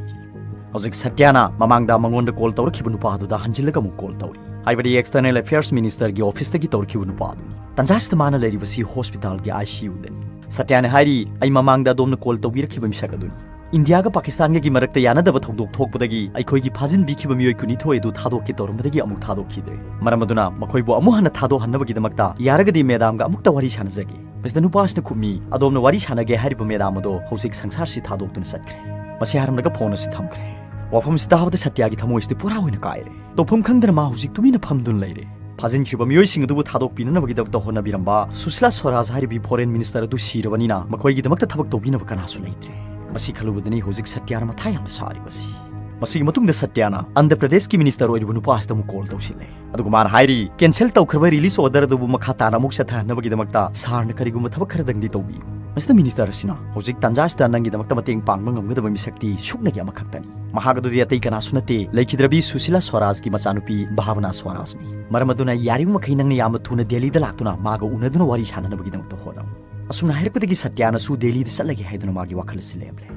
ꯍꯧꯖꯤꯛ ꯁꯇ꯭ꯌꯥꯅ ꯃꯃꯥꯡꯗ ꯃꯉꯣꯟꯗ call ꯇꯧꯔꯛꯈꯤꯕ ꯅꯨꯄꯥ ꯑꯗꯨꯗ ꯍꯟꯖꯤꯜꯂꯒ ꯑꯃꯨꯛ call ꯇꯧꯔꯤ꯫ ꯍꯥꯏꯕꯗꯤ External Affairs Ministerꯒꯤ officeꯇꯒꯤ ꯇꯧꯔꯛꯈꯤꯕ ꯅꯨꯄꯥ ꯑꯗꯨꯅꯤ꯫ ꯇꯟꯖꯥꯁꯤꯗ ꯃꯥꯅ ꯂꯩꯔꯤꯕꯁꯤ hospitalꯒꯤ ICUꯗꯅꯤ꯫ ꯁꯇ꯭ꯌꯥꯅ ꯍꯥꯏꯔꯤ, "ꯑꯩ ꯃꯃꯥꯡꯗ ꯑꯗꯣꯝꯅ call ꯇꯧꯕꯤꯔꯛꯈꯤꯕ ꯃꯤꯁꯛ ꯑꯗꯨꯅꯤ꯫ ꯏꯟꯗꯤꯌꯥꯒ ꯄꯥꯀꯤꯁꯇꯥꯟꯒꯒꯤ ꯃꯔꯛꯇ ꯌꯥꯅꯗꯕ ꯊꯧꯗꯣꯛ ꯊꯣꯛꯄꯗꯒꯤ ꯑꯩꯈꯣꯏꯒꯤ ꯐꯥꯖꯤꯟꯕꯤꯈꯤꯕ ꯃꯤꯑꯣꯏ ꯀꯨꯟꯅꯤꯊꯣꯏ ꯑꯗꯨ ꯊꯥꯗꯣꯛꯀꯦ ꯇꯧꯔꯝꯕꯗꯒꯤ ꯑꯃꯨꯛ ꯊꯥꯗꯣꯛꯈꯤꯗ꯭ꯔꯦ꯫ ꯃꯔꯝ ꯑꯗꯨꯅ ꯃꯈꯣꯏꯕꯨ ꯑꯃꯨꯛ ꯍꯟꯅ ꯊꯥꯗꯣꯛꯍꯟꯅꯕꯒꯤꯗꯃꯛꯇ ꯌꯥꯔꯒꯗꯤ ꯃꯦꯗꯥꯝꯒ ꯑꯃꯨꯛꯇ ꯋꯥꯔꯤ ꯁꯥꯟꯅꯖꯒꯦ꯫" ꯃꯤꯁꯇꯔ ꯅꯨꯄꯥꯁꯤꯅ ꯈꯨꯝꯃꯤ, "ꯑꯗꯣꯝꯅ ꯋꯥꯔꯤ ꯁꯥꯟꯅꯒꯦ ꯍꯥꯏꯔꯤꯕ ꯃꯦꯗꯥꯝ ꯑꯗꯣ ꯍꯧꯖꯤꯛ ꯁꯪꯁꯥꯔꯁꯤ ꯊꯥꯗꯣꯛꯇꯨꯅ ꯆꯠꯈ꯭ꯔꯦ꯫" ꯃꯁꯤ ꯍꯥꯏꯔꯝꯂꯒ phone ꯑꯁꯤ ꯊꯝꯈ꯭ꯔꯦ꯫ ꯋꯥꯐꯝꯁꯤ ꯇꯥꯕꯗ ꯁꯇ꯭ꯌꯥꯒꯤ ꯊꯃꯣꯏꯁꯤꯗꯤ ꯄꯨꯔꯥ ꯑꯣꯏꯅ ꯀꯥꯏꯔꯦ꯫ ꯇꯧꯐꯝ ꯈꯪꯗꯅ ꯃꯥ ꯍꯧꯖꯤꯛ ꯇꯨꯃꯤꯟꯅ ꯐꯝꯗꯨꯅ ꯂꯩꯔꯦ꯫ ꯐꯥꯖꯤꯟꯈ꯭ꯔꯤꯕ ꯃꯤꯑꯣꯏꯁꯤꯡ ꯑꯗꯨꯕꯨ ꯊꯥꯗꯣꯛꯄꯤꯅꯅꯕꯒꯤꯗꯃꯛꯇ ꯍꯣꯠꯅꯕꯤꯔꯝꯕ ꯁꯨꯁꯤꯂꯥ ꯁ꯭ꯋꯔꯥꯖ ꯍꯥꯏꯔꯤꯕꯤ foreign minister ꯑꯗꯨ ꯁꯤꯔꯕꯅꯤꯅ ꯃꯈꯣꯏꯒꯤꯗꯃꯛꯇ ꯊꯕꯛ ꯇꯧꯕꯤꯅꯕ ꯀꯅꯥꯁꯨ ꯂꯩꯇ꯭ꯔꯦ꯫ ꯃꯁꯤ ꯈꯜꯂꯨꯕꯗꯅꯤ ꯍꯧꯖꯤꯛ ꯁꯇ꯭ꯌꯥꯅ ꯃꯊꯥ ꯌꯥꯝꯅ ꯁꯥꯔꯤꯕꯁꯤ꯫ ꯃꯁꯤꯒꯤ ꯃꯇꯨꯡꯗ ꯁꯇ꯭ꯌꯥꯅ ꯑꯟꯙ꯭ꯔ ꯄ꯭ꯔꯗꯦꯁꯀꯤ minister ꯑꯣꯏꯔꯤꯕ ꯅꯨꯄꯥ ꯑꯁꯤꯗ ꯑꯃꯨꯛ call ꯇꯧꯁꯤꯜꯂꯦ꯫ ꯑꯗꯨꯒ ꯃꯥꯅ ꯍꯥꯏꯔꯤ, "Cancel ꯇꯧꯈ꯭ꯔꯕ release order ꯑꯗꯨꯕꯨ ꯃꯈꯥ ꯇꯥꯅ ꯑꯃꯨꯛ ꯆꯠꯊꯍꯟꯅꯕꯒꯤꯗꯃꯛꯇ ꯁꯥꯔꯅ ꯀꯔꯤꯒꯨꯝꯕ ꯊꯕꯛ ꯈꯔꯗꯪꯗꯤ ꯇꯧꯕꯤꯌꯨ꯫" ꯃꯁꯤꯗ minister ꯑꯁꯤꯅ, "ꯍꯧꯖꯤꯛ ꯇꯥꯟꯖꯥꯁꯤꯗ ꯅꯪꯒꯤꯗꯃꯛꯇ ꯃꯇꯦꯡ ꯄꯥꯡꯕ ꯉꯝꯒꯗꯕ ꯃꯤꯁꯛꯇꯤ ꯁꯨꯞꯅꯒꯤ ꯑꯃꯈꯛꯇꯅꯤ꯫ ꯃꯍꯥꯛ ꯑꯗꯨꯗꯤ ꯑꯇꯩ ꯀꯅꯥꯁꯨ ꯅꯠꯇꯦ, ꯂꯩꯈꯤꯗ꯭ꯔꯕꯤ ꯁꯨꯁꯤꯂꯥ ꯁ꯭ꯋꯔꯥꯖꯀꯤ ꯃꯆꯥꯅꯨꯄꯤ ꯚꯥꯕꯅꯥ ꯁ꯭ꯋꯔꯥꯖꯅꯤ꯫ ꯃꯔꯝ ꯑꯗꯨꯅ ꯌꯥꯔꯤꯕ ꯃꯈꯩ ꯅꯪꯅ ꯌꯥꯝꯅ ꯊꯨꯅ ꯗꯦꯜꯂꯤꯗ ꯂꯥꯛꯇꯨꯅ ꯃꯥꯒ ꯎꯅꯗꯨꯅ ꯋꯥꯔꯤ ꯁꯥꯟꯅꯅꯕꯒꯤꯗꯃꯛꯇ ꯍꯣꯠꯅꯧ꯫" ꯑꯁꯨꯝꯅ ꯍꯥꯏꯔꯛꯄꯗꯒꯤ ꯁꯇ꯭ꯌꯥꯅꯁꯨ ꯗꯦꯜꯂꯤꯗ ꯆꯠꯂꯒꯦ ꯍꯥꯏꯗꯨꯅ ꯃꯥꯒꯤ ꯋꯥꯈꯜ ꯑꯁꯤ ꯂꯦꯞꯂꯦ꯫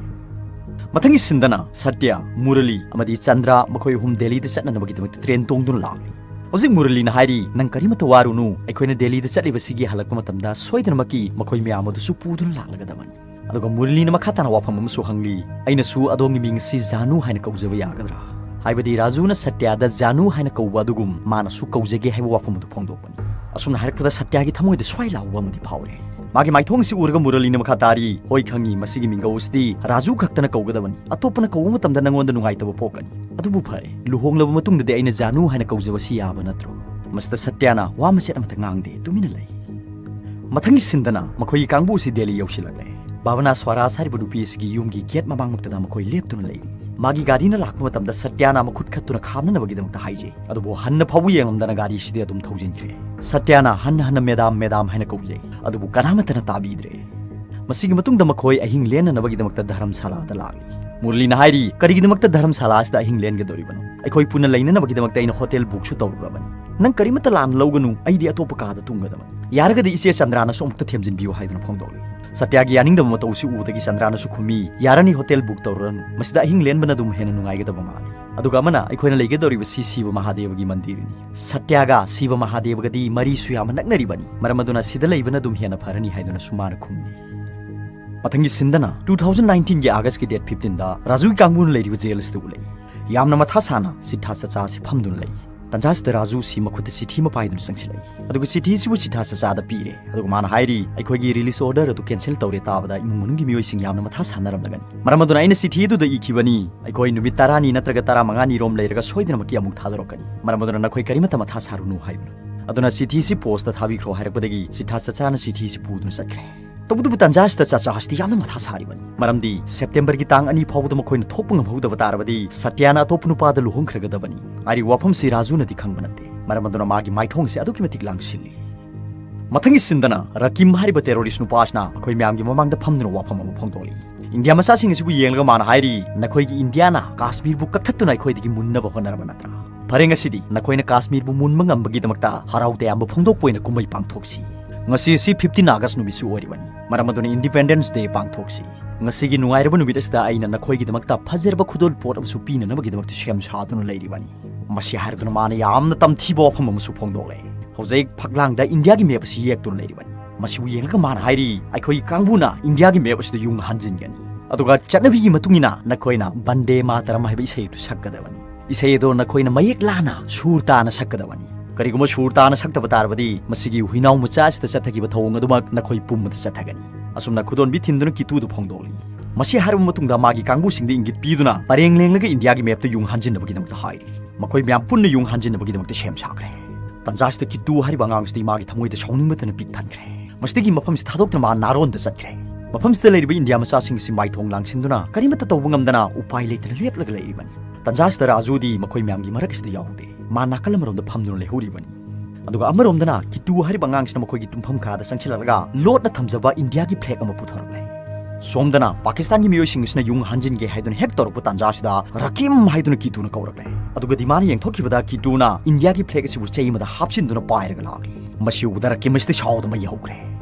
ꯃꯊꯪꯒꯤ ꯁꯤꯟꯗꯅ ꯁꯇ꯭ꯌ, ꯃꯨꯔꯂꯤ ꯑꯃꯗꯤ ꯆꯟꯗ꯭ꯔ ꯃꯈꯣꯏ ꯑꯍꯨꯝ ꯗꯦꯜꯂꯤꯗ ꯆꯠꯅꯅꯕꯒꯤꯗꯃꯛꯇ train ꯇꯣꯡꯗꯨꯅ ꯂꯥꯛꯂꯤ꯫ ꯍꯧꯖꯤꯛ ꯃꯨꯔꯂꯤꯅ ꯍꯥꯏꯔꯤ, "ꯅꯪ ꯀꯔꯤꯃꯠꯇ ꯋꯥꯔꯨꯅꯨ, ꯑꯩꯈꯣꯏꯅ ꯗꯦꯜꯂꯤꯗ ꯆꯠꯂꯤꯕꯁꯤꯒꯤ ꯍꯜꯂꯛꯄ ꯃꯇꯝꯗ ꯁꯣꯏꯗꯅꯃꯛꯀꯤ ꯃꯈꯣꯏ ꯃꯌꯥꯝ ꯑꯗꯨꯁꯨ ꯄꯨꯗꯨꯅ ꯂꯥꯛꯂꯒꯗꯕꯅꯤ꯫" ꯑꯗꯨꯒ ꯃꯨꯔꯂꯤꯅ ꯃꯈꯥ ꯇꯥꯅ ꯋꯥꯐꯝ ꯑꯃꯁꯨ ꯍꯪꯂꯤ, "ꯑꯩꯅꯁꯨ ꯑꯗꯣꯝꯒꯤ ꯃꯤꯡ ꯑꯁꯤ ꯖꯥꯅꯨ ꯍꯥꯏꯅ ꯀꯧꯖꯕ ꯌꯥꯒꯗ꯭ꯔꯥ?" ꯍꯥꯏꯕꯗꯤ ꯔꯥꯖꯨꯅ ꯁꯇ꯭ꯌꯗ ꯖꯥꯅꯨ ꯍꯥꯏꯅ ꯀꯧꯕ ꯑꯗꯨꯒꯨꯝ ꯃꯥꯅꯁꯨ ꯀꯧꯖꯒꯦ ꯍꯥꯏꯕ ꯋꯥꯐꯝ ꯑꯗꯨ ꯐꯣꯡꯗꯣꯛꯄꯅꯤ꯫ ꯑꯁꯨꯝꯅ ꯍꯥꯏꯔꯛꯄꯗ ꯁꯇ꯭ꯌꯒꯤ ꯊꯃꯣꯏꯗ ꯁ꯭ꯋꯥꯏ ꯂꯥꯎꯕ ꯑꯃꯗꯤ ꯐꯥꯎꯔꯦ꯫ ꯃꯥꯒꯤ ꯃꯥꯏꯊꯣꯡ ꯑꯁꯤ ꯎꯔꯒ ꯃꯨꯔꯂꯤꯅ ꯃꯈꯥ ꯇꯥꯔꯤ, "ꯍꯣꯏ ꯈꯪꯉꯤ, ꯃꯁꯤꯒꯤ ꯃꯤꯡꯒꯧ ꯑꯁꯤꯗꯤ ꯔꯥꯖꯨ ꯈꯛꯇꯅ ꯀꯧꯒꯗꯕꯅꯤ꯫ ꯑꯇꯣꯞꯄꯅ ꯀꯧꯕ ꯃꯇꯝꯗ ꯅꯪꯉꯣꯟꯗ ꯅꯨꯡꯉꯥꯏꯇꯕ ꯄꯣꯛꯀꯅꯤ꯫ ꯑꯗꯨꯕꯨ ꯐꯔꯦ, ꯂꯨꯍꯣꯡꯂꯕ ꯃꯇꯨꯡꯗꯗꯤ ꯑꯩꯅ ꯖꯥꯅꯨ ꯍꯥꯏꯅ ꯀꯧꯖꯕꯁꯤ ꯌꯥꯕ ꯅꯠꯇ꯭ꯔꯣ?" ꯃꯁꯤꯗ ꯁꯇ꯭ꯌꯅ ꯋꯥ ꯃꯆꯦꯠ ꯑꯃꯠꯇ ꯉꯥꯡꯗꯦ, ꯇꯨꯃꯤꯟꯅ ꯂꯩ꯫ ꯃꯊꯪꯒꯤ ꯁꯤꯟꯗꯅ ꯃꯈꯣꯏꯒꯤ ꯀꯥꯡꯕꯨ ꯑꯁꯤ ꯗꯦꯜꯂꯤ ꯌꯧꯁꯤꯜꯂꯛꯂꯦ꯫ ꯚꯥꯕꯅꯥ ꯁ꯭ꯋꯔꯥꯖ ꯍꯥꯏꯔꯤꯕ ꯅꯨꯄꯤ ꯑꯁꯤꯒꯤ ꯌꯨꯝꯒꯤ gate ꯃꯃꯥꯡꯃꯛꯇꯗ ꯃꯈꯣꯏ ꯂꯦꯞꯇꯨꯅ ꯂꯩꯔꯤ꯫ ꯃꯥꯒꯤ ꯒꯥꯔꯤꯅ ꯂꯥꯛꯄ ꯃꯇꯝꯗ ꯁꯇ꯭ꯌꯅ ꯃꯈꯨꯠ ꯈꯠꯇꯨꯅ ꯈꯥꯝꯅꯅꯕꯒꯤꯗꯃꯛꯇ ꯍꯥꯏꯖꯩ꯫ ꯑꯗꯨꯕꯨ ꯍꯟꯅ ꯐꯥꯎꯕ ꯌꯦꯡꯂꯝꯗꯅ ꯒꯥꯔꯤꯁꯤꯗꯤ ꯑꯗꯨꯝ ꯊꯧꯖꯤꯟꯈ꯭ꯔꯦ꯫ ꯁꯇ꯭ꯌꯅ ꯍꯟꯅ ꯍꯟꯅ "ꯃꯦꯗꯥꯝ, ꯃꯦꯗꯥꯝ" ꯍꯥꯏꯅ ꯀꯧꯖꯩ, ꯑꯗꯨꯕꯨ ꯀꯅꯥꯃꯠꯇꯅ ꯇꯥꯕꯤꯗ꯭ꯔꯦ꯫ ꯃꯁꯤꯒꯤ ꯃꯇꯨꯡꯗ ꯃꯈꯣꯏ ꯑꯍꯤꯡ ꯂꯦꯟꯅꯅꯕꯒꯤꯗꯃꯛꯇ ꯙꯔꯝꯁꯥꯂꯥꯗ ꯂꯥꯛꯂꯤ꯫ ꯃꯨꯔꯂꯤꯅ ꯍꯥꯏꯔꯤ, "ꯀꯔꯤꯒꯤꯗꯃꯛꯇ ꯙꯔꯝꯁꯥꯂꯥ ꯑꯁꯤꯗ ꯑꯍꯤꯡ ꯂꯦꯟꯒꯗꯧꯔꯤꯕꯅꯣ? ꯑꯩꯈꯣꯏ ꯄꯨꯟꯅ ꯂꯩꯅꯅꯕꯒꯤꯗꯃꯛꯇ ꯑꯩꯅ hotel bookꯁꯨ ꯇꯧꯔꯨꯔꯕꯅꯤ꯫ ꯅꯪ ꯀꯔꯤꯃꯠꯇ ꯂꯥꯟꯅ ꯂꯧꯒꯅꯨ, ꯑꯩꯗꯤ ꯑꯇꯣꯞꯄ ꯀꯥꯗ ꯇꯨꯝꯒꯗꯕꯅꯤ꯫ ꯌꯥꯔꯒꯗꯤ ꯏꯆꯦ ꯆꯟꯗ꯭ꯔꯥꯅꯁꯨ ꯑꯃꯨꯛꯇ ꯊꯦꯝꯖꯤꯟꯕꯤꯌꯨ" ꯍꯥꯏꯗꯨꯅ ꯐꯣꯡꯗꯣꯛꯂꯤ꯫ ꯁꯇ꯭ꯌꯥꯒꯤ ꯌꯥꯅꯤꯡꯗꯕ ꯃꯇꯧ ꯑꯁꯤ ꯎꯕꯗꯒꯤ ꯆꯟꯗ꯭ꯔꯥꯅꯁꯨ ꯈꯨꯝꯃꯤ, "ꯌꯥꯔꯅꯤ, ꯍꯣꯇꯦꯜ ꯕꯨꯛ ꯇꯧꯔꯨꯔꯅꯨ꯫ ꯃꯁꯤꯗ ꯑꯍꯤꯡ ꯂꯦꯟꯕꯅ ꯑꯗꯨꯝ ꯍꯦꯟꯅ ꯅꯨꯡꯉꯥꯏꯒꯗꯕ ꯃꯥꯜꯂꯤ"꯫ ꯑꯗꯨꯒ ꯑꯃꯅ, "ꯑꯩꯈꯣꯏꯅ ꯂꯩꯒꯗꯧꯔꯤꯕꯁꯤ ꯁꯤꯕ ꯃꯍꯥꯗꯦꯕꯒꯤ ꯃꯟꯗꯤꯔꯅꯤ꯫ ꯁꯇ꯭ꯌꯥꯒ ꯁꯤꯕ ꯃꯍꯥꯗꯦꯕꯒꯗꯤ ꯃꯔꯤꯁꯨ ꯌꯥꯝꯅ ꯅꯛꯅꯔꯤꯕꯅꯤ꯫ ꯃꯔꯝ ꯑꯗꯨꯅ ꯁꯤꯗ ꯂꯩꯕꯅ ꯑꯗꯨꯝ ꯍꯦꯟꯅ ꯐꯔꯅꯤ" ꯍꯥꯏꯗꯨꯅꯁꯨ ꯃꯥꯅ ꯈꯨꯝꯃꯤ꯫ ꯃꯊꯪꯒꯤ ꯁꯤꯟꯗꯅ two thousand nineteenꯒꯤ Augustꯀꯤ date fifteenꯗ ꯔꯥꯖꯨꯒꯤ ꯀꯥꯡꯕꯨꯅ ꯂꯩꯔꯤꯕ ꯖꯦꯜ ꯑꯁꯤꯗ ꯎꯠꯂꯛꯏ꯫ ꯌꯥꯝꯅ ꯃꯊꯥ ꯁꯥꯅ ꯁꯤꯠꯊꯥ ꯆꯆꯥ ꯑꯁꯤ ꯐꯝꯗꯨꯅ ꯂꯩ꯫ ꯇꯟꯖꯥꯁꯤꯗ ꯔꯥꯖꯨ ꯁꯤ ꯃꯈꯨꯠꯇ ꯆꯤꯊꯤ ꯑꯃ ꯄꯥꯏꯗꯨꯅ ꯆꯪꯁꯤꯜꯂꯛꯏ꯫ ꯑꯗꯨꯒ ꯆꯤꯊꯤ ꯑꯁꯤꯕꯨ ꯁꯤꯠꯊꯥ ꯆꯆꯥꯗ ꯄꯤꯔꯦ꯫ ꯑꯗꯨꯒ ꯃꯥꯅ ꯍꯥꯏꯔꯤ, "ꯑꯩꯈꯣꯏꯒꯤ release order ꯑꯗꯨ cancel ꯇꯧꯔꯦ ꯇꯥꯕꯗ ꯏꯃꯨꯡ ꯃꯅꯨꯡꯒꯤ ꯃꯤꯑꯣꯏꯁꯤꯡ ꯌꯥꯝꯅ ꯃꯊꯥ ꯁꯥꯅꯔꯝꯂꯒꯅꯤ꯫ ꯃꯔꯝ ꯑꯗꯨꯅ ꯑꯩꯅ ꯆꯤꯊꯤ ꯑꯗꯨꯗ ꯏꯈꯤꯕꯅꯤ, ꯑꯩꯈꯣꯏ ꯅꯨꯃꯤꯠ ꯇꯔꯥꯅꯤ ꯅꯠꯇ꯭ꯔꯒ ꯇꯔꯥꯃꯉꯥꯅꯤ ꯔꯣꯝ ꯂꯩꯔꯒ ꯁꯣꯏꯗꯅꯃꯛꯀꯤ ꯑꯃꯨꯛ ꯊꯥꯗꯣꯔꯛꯀꯅꯤ꯫ ꯃꯔꯝ ꯑꯗꯨꯅ ꯅꯈꯣꯏ ꯀꯔꯤꯃꯠꯇ ꯃꯊꯥ ꯁꯥꯔꯨꯅꯨ" ꯍꯥꯏꯗꯨꯅ꯫ ꯑꯗꯨꯅ ꯆꯤꯊꯤ ꯑꯁꯤ postꯇ ꯊꯥꯕꯤꯈ꯭ꯔꯣ ꯍꯥꯏꯔꯛꯄꯗꯒꯤ ꯁꯤꯠꯊꯥ ꯆꯆꯥꯅ ꯆꯤꯊꯤ ꯑꯁꯤ ꯄꯨꯗꯨꯅ ꯆꯠꯈ꯭ꯔꯦ꯫ ꯇꯧꯕꯇꯕꯨ ꯇꯟꯖꯥ ꯑꯁꯤꯗ ꯆꯆꯥ ꯑꯁꯤꯗꯤ ꯌꯥꯝꯅ ꯃꯊꯥ ꯁꯥꯔꯤꯕꯅꯤ꯫ ꯃꯔꯝꯗꯤ Septemberꯒꯤ ꯇꯥꯡ ꯑꯅꯤ ꯐꯥꯎꯕꯗ ꯃꯈꯣꯏꯅ ꯊꯣꯛꯄ ꯉꯝꯍꯧꯗꯕ ꯇꯥꯔꯕꯗꯤ ꯁꯇ꯭ꯌꯥꯅ ꯑꯇꯣꯞꯄ ꯅꯨꯄꯥꯗ ꯂꯨꯍꯣꯡꯈ꯭ꯔꯒꯗꯕꯅꯤ꯫ ꯍꯥꯏꯔꯤꯕ ꯋꯥꯐꯝꯁꯤ ꯔꯥꯖꯨꯅꯗꯤ ꯈꯪꯕ ꯅꯠꯇꯦ꯫ ꯃꯔꯝ ꯑꯗꯨꯅ ꯃꯥꯒꯤ ꯃꯥꯏꯊꯣꯡ ꯑꯁꯤ ꯑꯗꯨꯛꯀꯤ ꯃꯇꯤꯛ ꯂꯥꯡꯁꯤꯜꯂꯤ꯫ ꯃꯊꯪꯒꯤ ꯁꯤꯟꯗꯅ ꯔꯀꯤꯝ ꯍꯥꯏꯔꯤꯕ terrorist ꯅꯨꯄꯥ ꯑꯁꯤꯅ ꯑꯩꯈꯣꯏ ꯃꯌꯥꯝꯒꯤ ꯃꯃꯥꯡꯗ ꯐꯝꯗꯨꯅ ꯋꯥꯐꯝ ꯑꯃ ꯐꯣꯡꯗꯣꯛꯂꯤ꯫ ꯏꯟꯗꯤꯌꯥ ꯃꯆꯥꯁꯤꯡ ꯑꯁꯤꯕꯨ ꯌꯦꯡꯂꯒ ꯃꯥꯅ ꯍꯥꯏꯔꯤ, "ꯅꯈꯣꯏꯒꯤ ꯏꯟꯗꯤꯌꯥꯅ ꯀꯥꯁꯃꯤꯔꯕꯨ ꯀꯛꯊꯠꯇꯨꯅ ꯑꯩꯈꯣꯏꯗꯒꯤ ꯃꯨꯟꯅꯕ ꯍꯣꯠꯅꯔꯕ ꯅꯠꯇ꯭ꯔꯥ? ꯐꯔꯦ, ꯉꯁꯤꯗꯤ ꯅꯈꯣꯏꯅ ꯀꯥꯁꯃꯤꯔꯕꯨ ꯃꯨꯟꯕ ꯉꯝꯕꯒꯤꯗꯃꯛꯇ ꯍꯔꯥꯎ ꯇꯌꯥꯝꯕ ꯐꯣꯡꯗꯣꯛꯄ ꯑꯣꯏꯅ ꯀꯨꯝꯍꯩ ꯄꯥꯡꯊꯣꯛꯁꯤ꯫ ꯉꯁꯤ ꯑꯁꯤ fifteen August ꯅꯨꯃꯤꯠꯁꯨ ꯑꯣꯏꯔꯤꯕꯅꯤ꯫ ꯃꯔꯝ ꯑꯗꯨꯅ Independence Day ꯄꯥꯡꯊꯣꯛꯁꯤ꯫ ꯉꯁꯤꯒꯤ ꯅꯨꯡꯉꯥꯏꯔꯕ ꯅꯨꯃꯤꯠ ꯑꯁꯤꯗ ꯑꯩꯅ ꯅꯈꯣꯏꯒꯤꯗꯃꯛꯇ ꯐꯖꯔꯕ ꯈꯨꯗꯣꯜ ꯄꯣꯠ ꯑꯃꯁꯨ ꯄꯤꯅꯅꯕꯒꯤꯗꯃꯛꯇ ꯁꯦꯝ ꯁꯥꯗꯨꯅ ꯂꯩꯔꯤꯕꯅꯤ"꯫ ꯃꯁꯤ ꯍꯥꯏꯔꯗꯨꯅ ꯃꯥꯅ ꯌꯥꯝꯅ ꯇꯝꯊꯤꯕ ꯋꯥꯐꯝ ꯑꯃꯁꯨ ꯐꯣꯡꯗꯣꯛꯂꯦ꯫ ꯍꯧꯖꯤꯛ ꯐꯛꯂꯥꯡꯗ ꯏꯟꯗꯤꯌꯥꯒꯤ map ꯑꯁꯤ ꯌꯦꯛꯇꯨꯅ ꯂꯩꯔꯤꯕꯅꯤ꯫ ꯃꯁꯤꯕꯨ ꯌꯦꯡꯂꯒ ꯃꯥꯅ ꯍꯥꯏꯔꯤ, "ꯑꯩꯈꯣꯏꯒꯤ ꯀꯥꯡꯕꯨꯅ ꯏꯟꯗꯤꯌꯥꯒꯤ map ꯑꯁꯤꯗ ꯌꯨꯡ ꯍꯟꯖꯤꯟꯒꯅꯤ꯫ ꯑꯗꯨꯒ ꯆꯠꯅꯕꯤꯒꯤ ꯃꯇꯨꯡ ꯏꯟꯅ ꯅꯈꯣꯏꯅ ꯕꯟꯗꯦ ꯃꯥꯇꯔꯝ ꯍꯥꯏꯕ ꯏꯁꯩ ꯑꯗꯨ ꯁꯛꯀꯗꯕꯅꯤ꯫ ꯏꯁꯩ ꯑꯗꯣ ꯅꯈꯣꯏꯅ ꯃꯌꯦꯛ ꯂꯥꯅ ꯁꯨꯔ ꯇꯥꯅ ꯁꯛꯀꯗꯕꯅꯤ꯫ ꯀꯔꯤꯒꯨꯝꯕ ꯁꯨꯔ ꯇꯥꯅ ꯁꯛꯇꯕ ꯇꯥꯔꯕꯗꯤ ꯃꯁꯤꯒꯤ ꯍꯨꯏꯅꯥꯎ ꯃꯆꯥ ꯑꯁꯤꯗ ꯆꯠꯊꯈꯤꯕ ꯊꯧꯑꯣꯡ ꯑꯗꯨꯃꯛ ꯅꯈꯣꯏ ꯄꯨꯝꯕꯗ ꯆꯠꯊꯒꯅꯤ"꯫ ꯑꯁꯨꯝꯅ ꯈꯨꯗꯣꯟꯕꯤ ꯊꯤꯟꯗꯨꯅ ꯀꯤꯇꯨꯗ ꯐꯣꯡꯗꯣꯛꯂꯤ꯫ ꯃꯁꯤ ꯍꯥꯏꯔꯕ ꯃꯇꯨꯡꯗ ꯃꯥꯒꯤ ꯀꯥꯡꯕꯨꯁꯤꯡꯗ ꯏꯪꯒꯤꯠ ꯄꯤꯗꯨꯅ ꯄꯔꯦꯡ ꯂꯦꯡꯂꯒ ꯏꯟꯗꯤꯌꯥꯒꯤ mapꯇ ꯌꯨꯡ ꯍꯟꯖꯤꯟꯅꯕꯒꯤꯗꯃꯛꯇ ꯍꯥꯏꯔꯤ꯫ ꯃꯈꯣꯏ ꯃꯌꯥꯝ ꯄꯨꯟꯅ ꯌꯨꯡ ꯍꯟꯖꯤꯟꯅꯕꯒꯤꯗꯃꯛꯇ ꯁꯦꯝ ꯁꯥꯈ꯭ꯔꯦ꯫ ꯇꯟꯖꯥꯁꯤꯗ ꯀꯤꯇꯨ ꯍꯥꯏꯔꯤꯕ ꯑꯉꯥꯡꯁꯤꯗꯤ ꯃꯥꯒꯤ ꯊꯃꯣꯏꯗ ꯁꯥꯎꯅꯤꯡꯕꯇꯅ ꯄꯤꯛ ꯊꯟꯈ꯭ꯔꯦ꯫ ꯃꯁꯤꯗꯒꯤ ꯃꯐꯝꯁꯤ ꯊꯥꯗꯣꯛꯇꯨꯅ ꯃꯥ ꯅꯥꯔꯣꯟꯗ ꯆꯠꯈ꯭ꯔꯦ꯫ ꯃꯐꯝꯁꯤꯗ ꯂꯩꯔꯤꯕ ꯏꯟꯗꯤꯌꯥ ꯃꯆꯥꯁꯤꯡ ꯑꯁꯤ ꯃꯥꯏꯊꯣꯡ ꯂꯥꯡꯁꯤꯟꯗꯨꯅ ꯀꯔꯤꯃꯠꯇ ꯇꯧꯕ ꯉꯝꯗꯅ ꯎꯄꯥꯏ ꯂꯩꯇꯅ ꯂꯦꯞꯂꯒ ꯂꯩꯔꯤꯕꯅꯤ꯫ ꯇꯟꯖꯥꯁꯤꯗ ꯔꯥꯖꯨꯗꯤ ꯃꯈꯣꯏ ꯃꯌꯥꯝꯒꯤ ꯃꯔꯛ ꯑꯁꯤꯗ ꯌꯥꯎꯗꯦ꯫ ꯃꯥ ꯅꯥꯀꯜ ꯑꯃꯔꯣꯝꯗ ꯐꯝꯗꯨꯅ ꯂꯩꯍꯧꯔꯤꯕꯅꯤ꯫ ꯑꯗꯨꯒ ꯑꯃꯔꯣꯝꯗꯅ ꯀꯤꯇꯨ ꯍꯥꯏꯔꯤꯕ ꯑꯉꯥꯡꯁꯤꯅ ꯃꯈꯣꯏꯒꯤ ꯇꯨꯝꯐꯝ ꯀꯥꯗ ꯆꯪꯁꯤꯜꯂꯛꯂꯒ ꯂꯣꯠꯅ ꯊꯝꯖꯕ ꯏꯟꯗꯤꯌꯥꯒꯤ flag ꯑꯃ ꯄꯨꯊꯣꯔꯛꯂꯦ꯫ ꯁꯣꯝꯗꯅ ꯄꯥꯀꯤꯁꯇꯥꯟꯒꯤ ꯃꯤꯑꯣꯏꯁꯤꯡ ꯑꯁꯤꯅ ꯌꯨꯡ ꯍꯟꯖꯤꯟꯒꯦ ꯍꯥꯏꯗꯨꯅ ꯍꯦꯛ ꯇꯧꯔꯛꯄ ꯇꯥꯟꯖꯥꯁꯤꯗ ꯔꯀꯤꯝ ꯍꯥꯏꯗꯨꯅ ꯀꯤꯇꯨꯅ ꯀꯧꯔꯛꯂꯦ꯫ ꯑꯗꯨꯒꯗꯤ ꯃꯥꯅ ꯌꯦꯡꯊꯣꯛꯈꯤꯕꯗ ꯀꯤꯇꯨꯅ ꯏꯟꯗꯤꯌꯥꯒꯤ flag ꯑꯁꯤꯕꯨ ꯆꯩ ꯑꯃꯗ ꯍꯥꯞꯆꯤꯟꯗꯨꯅ ꯄꯥꯏꯔꯒ ꯂꯥꯛꯂꯤ꯫ ꯃꯁꯤ ꯎꯕꯗ ꯔꯀꯤꯝ ꯑꯁꯤꯗꯤ ꯁꯥꯎꯗꯅ ꯃꯩ ꯍꯧꯈ꯭ꯔꯦ꯫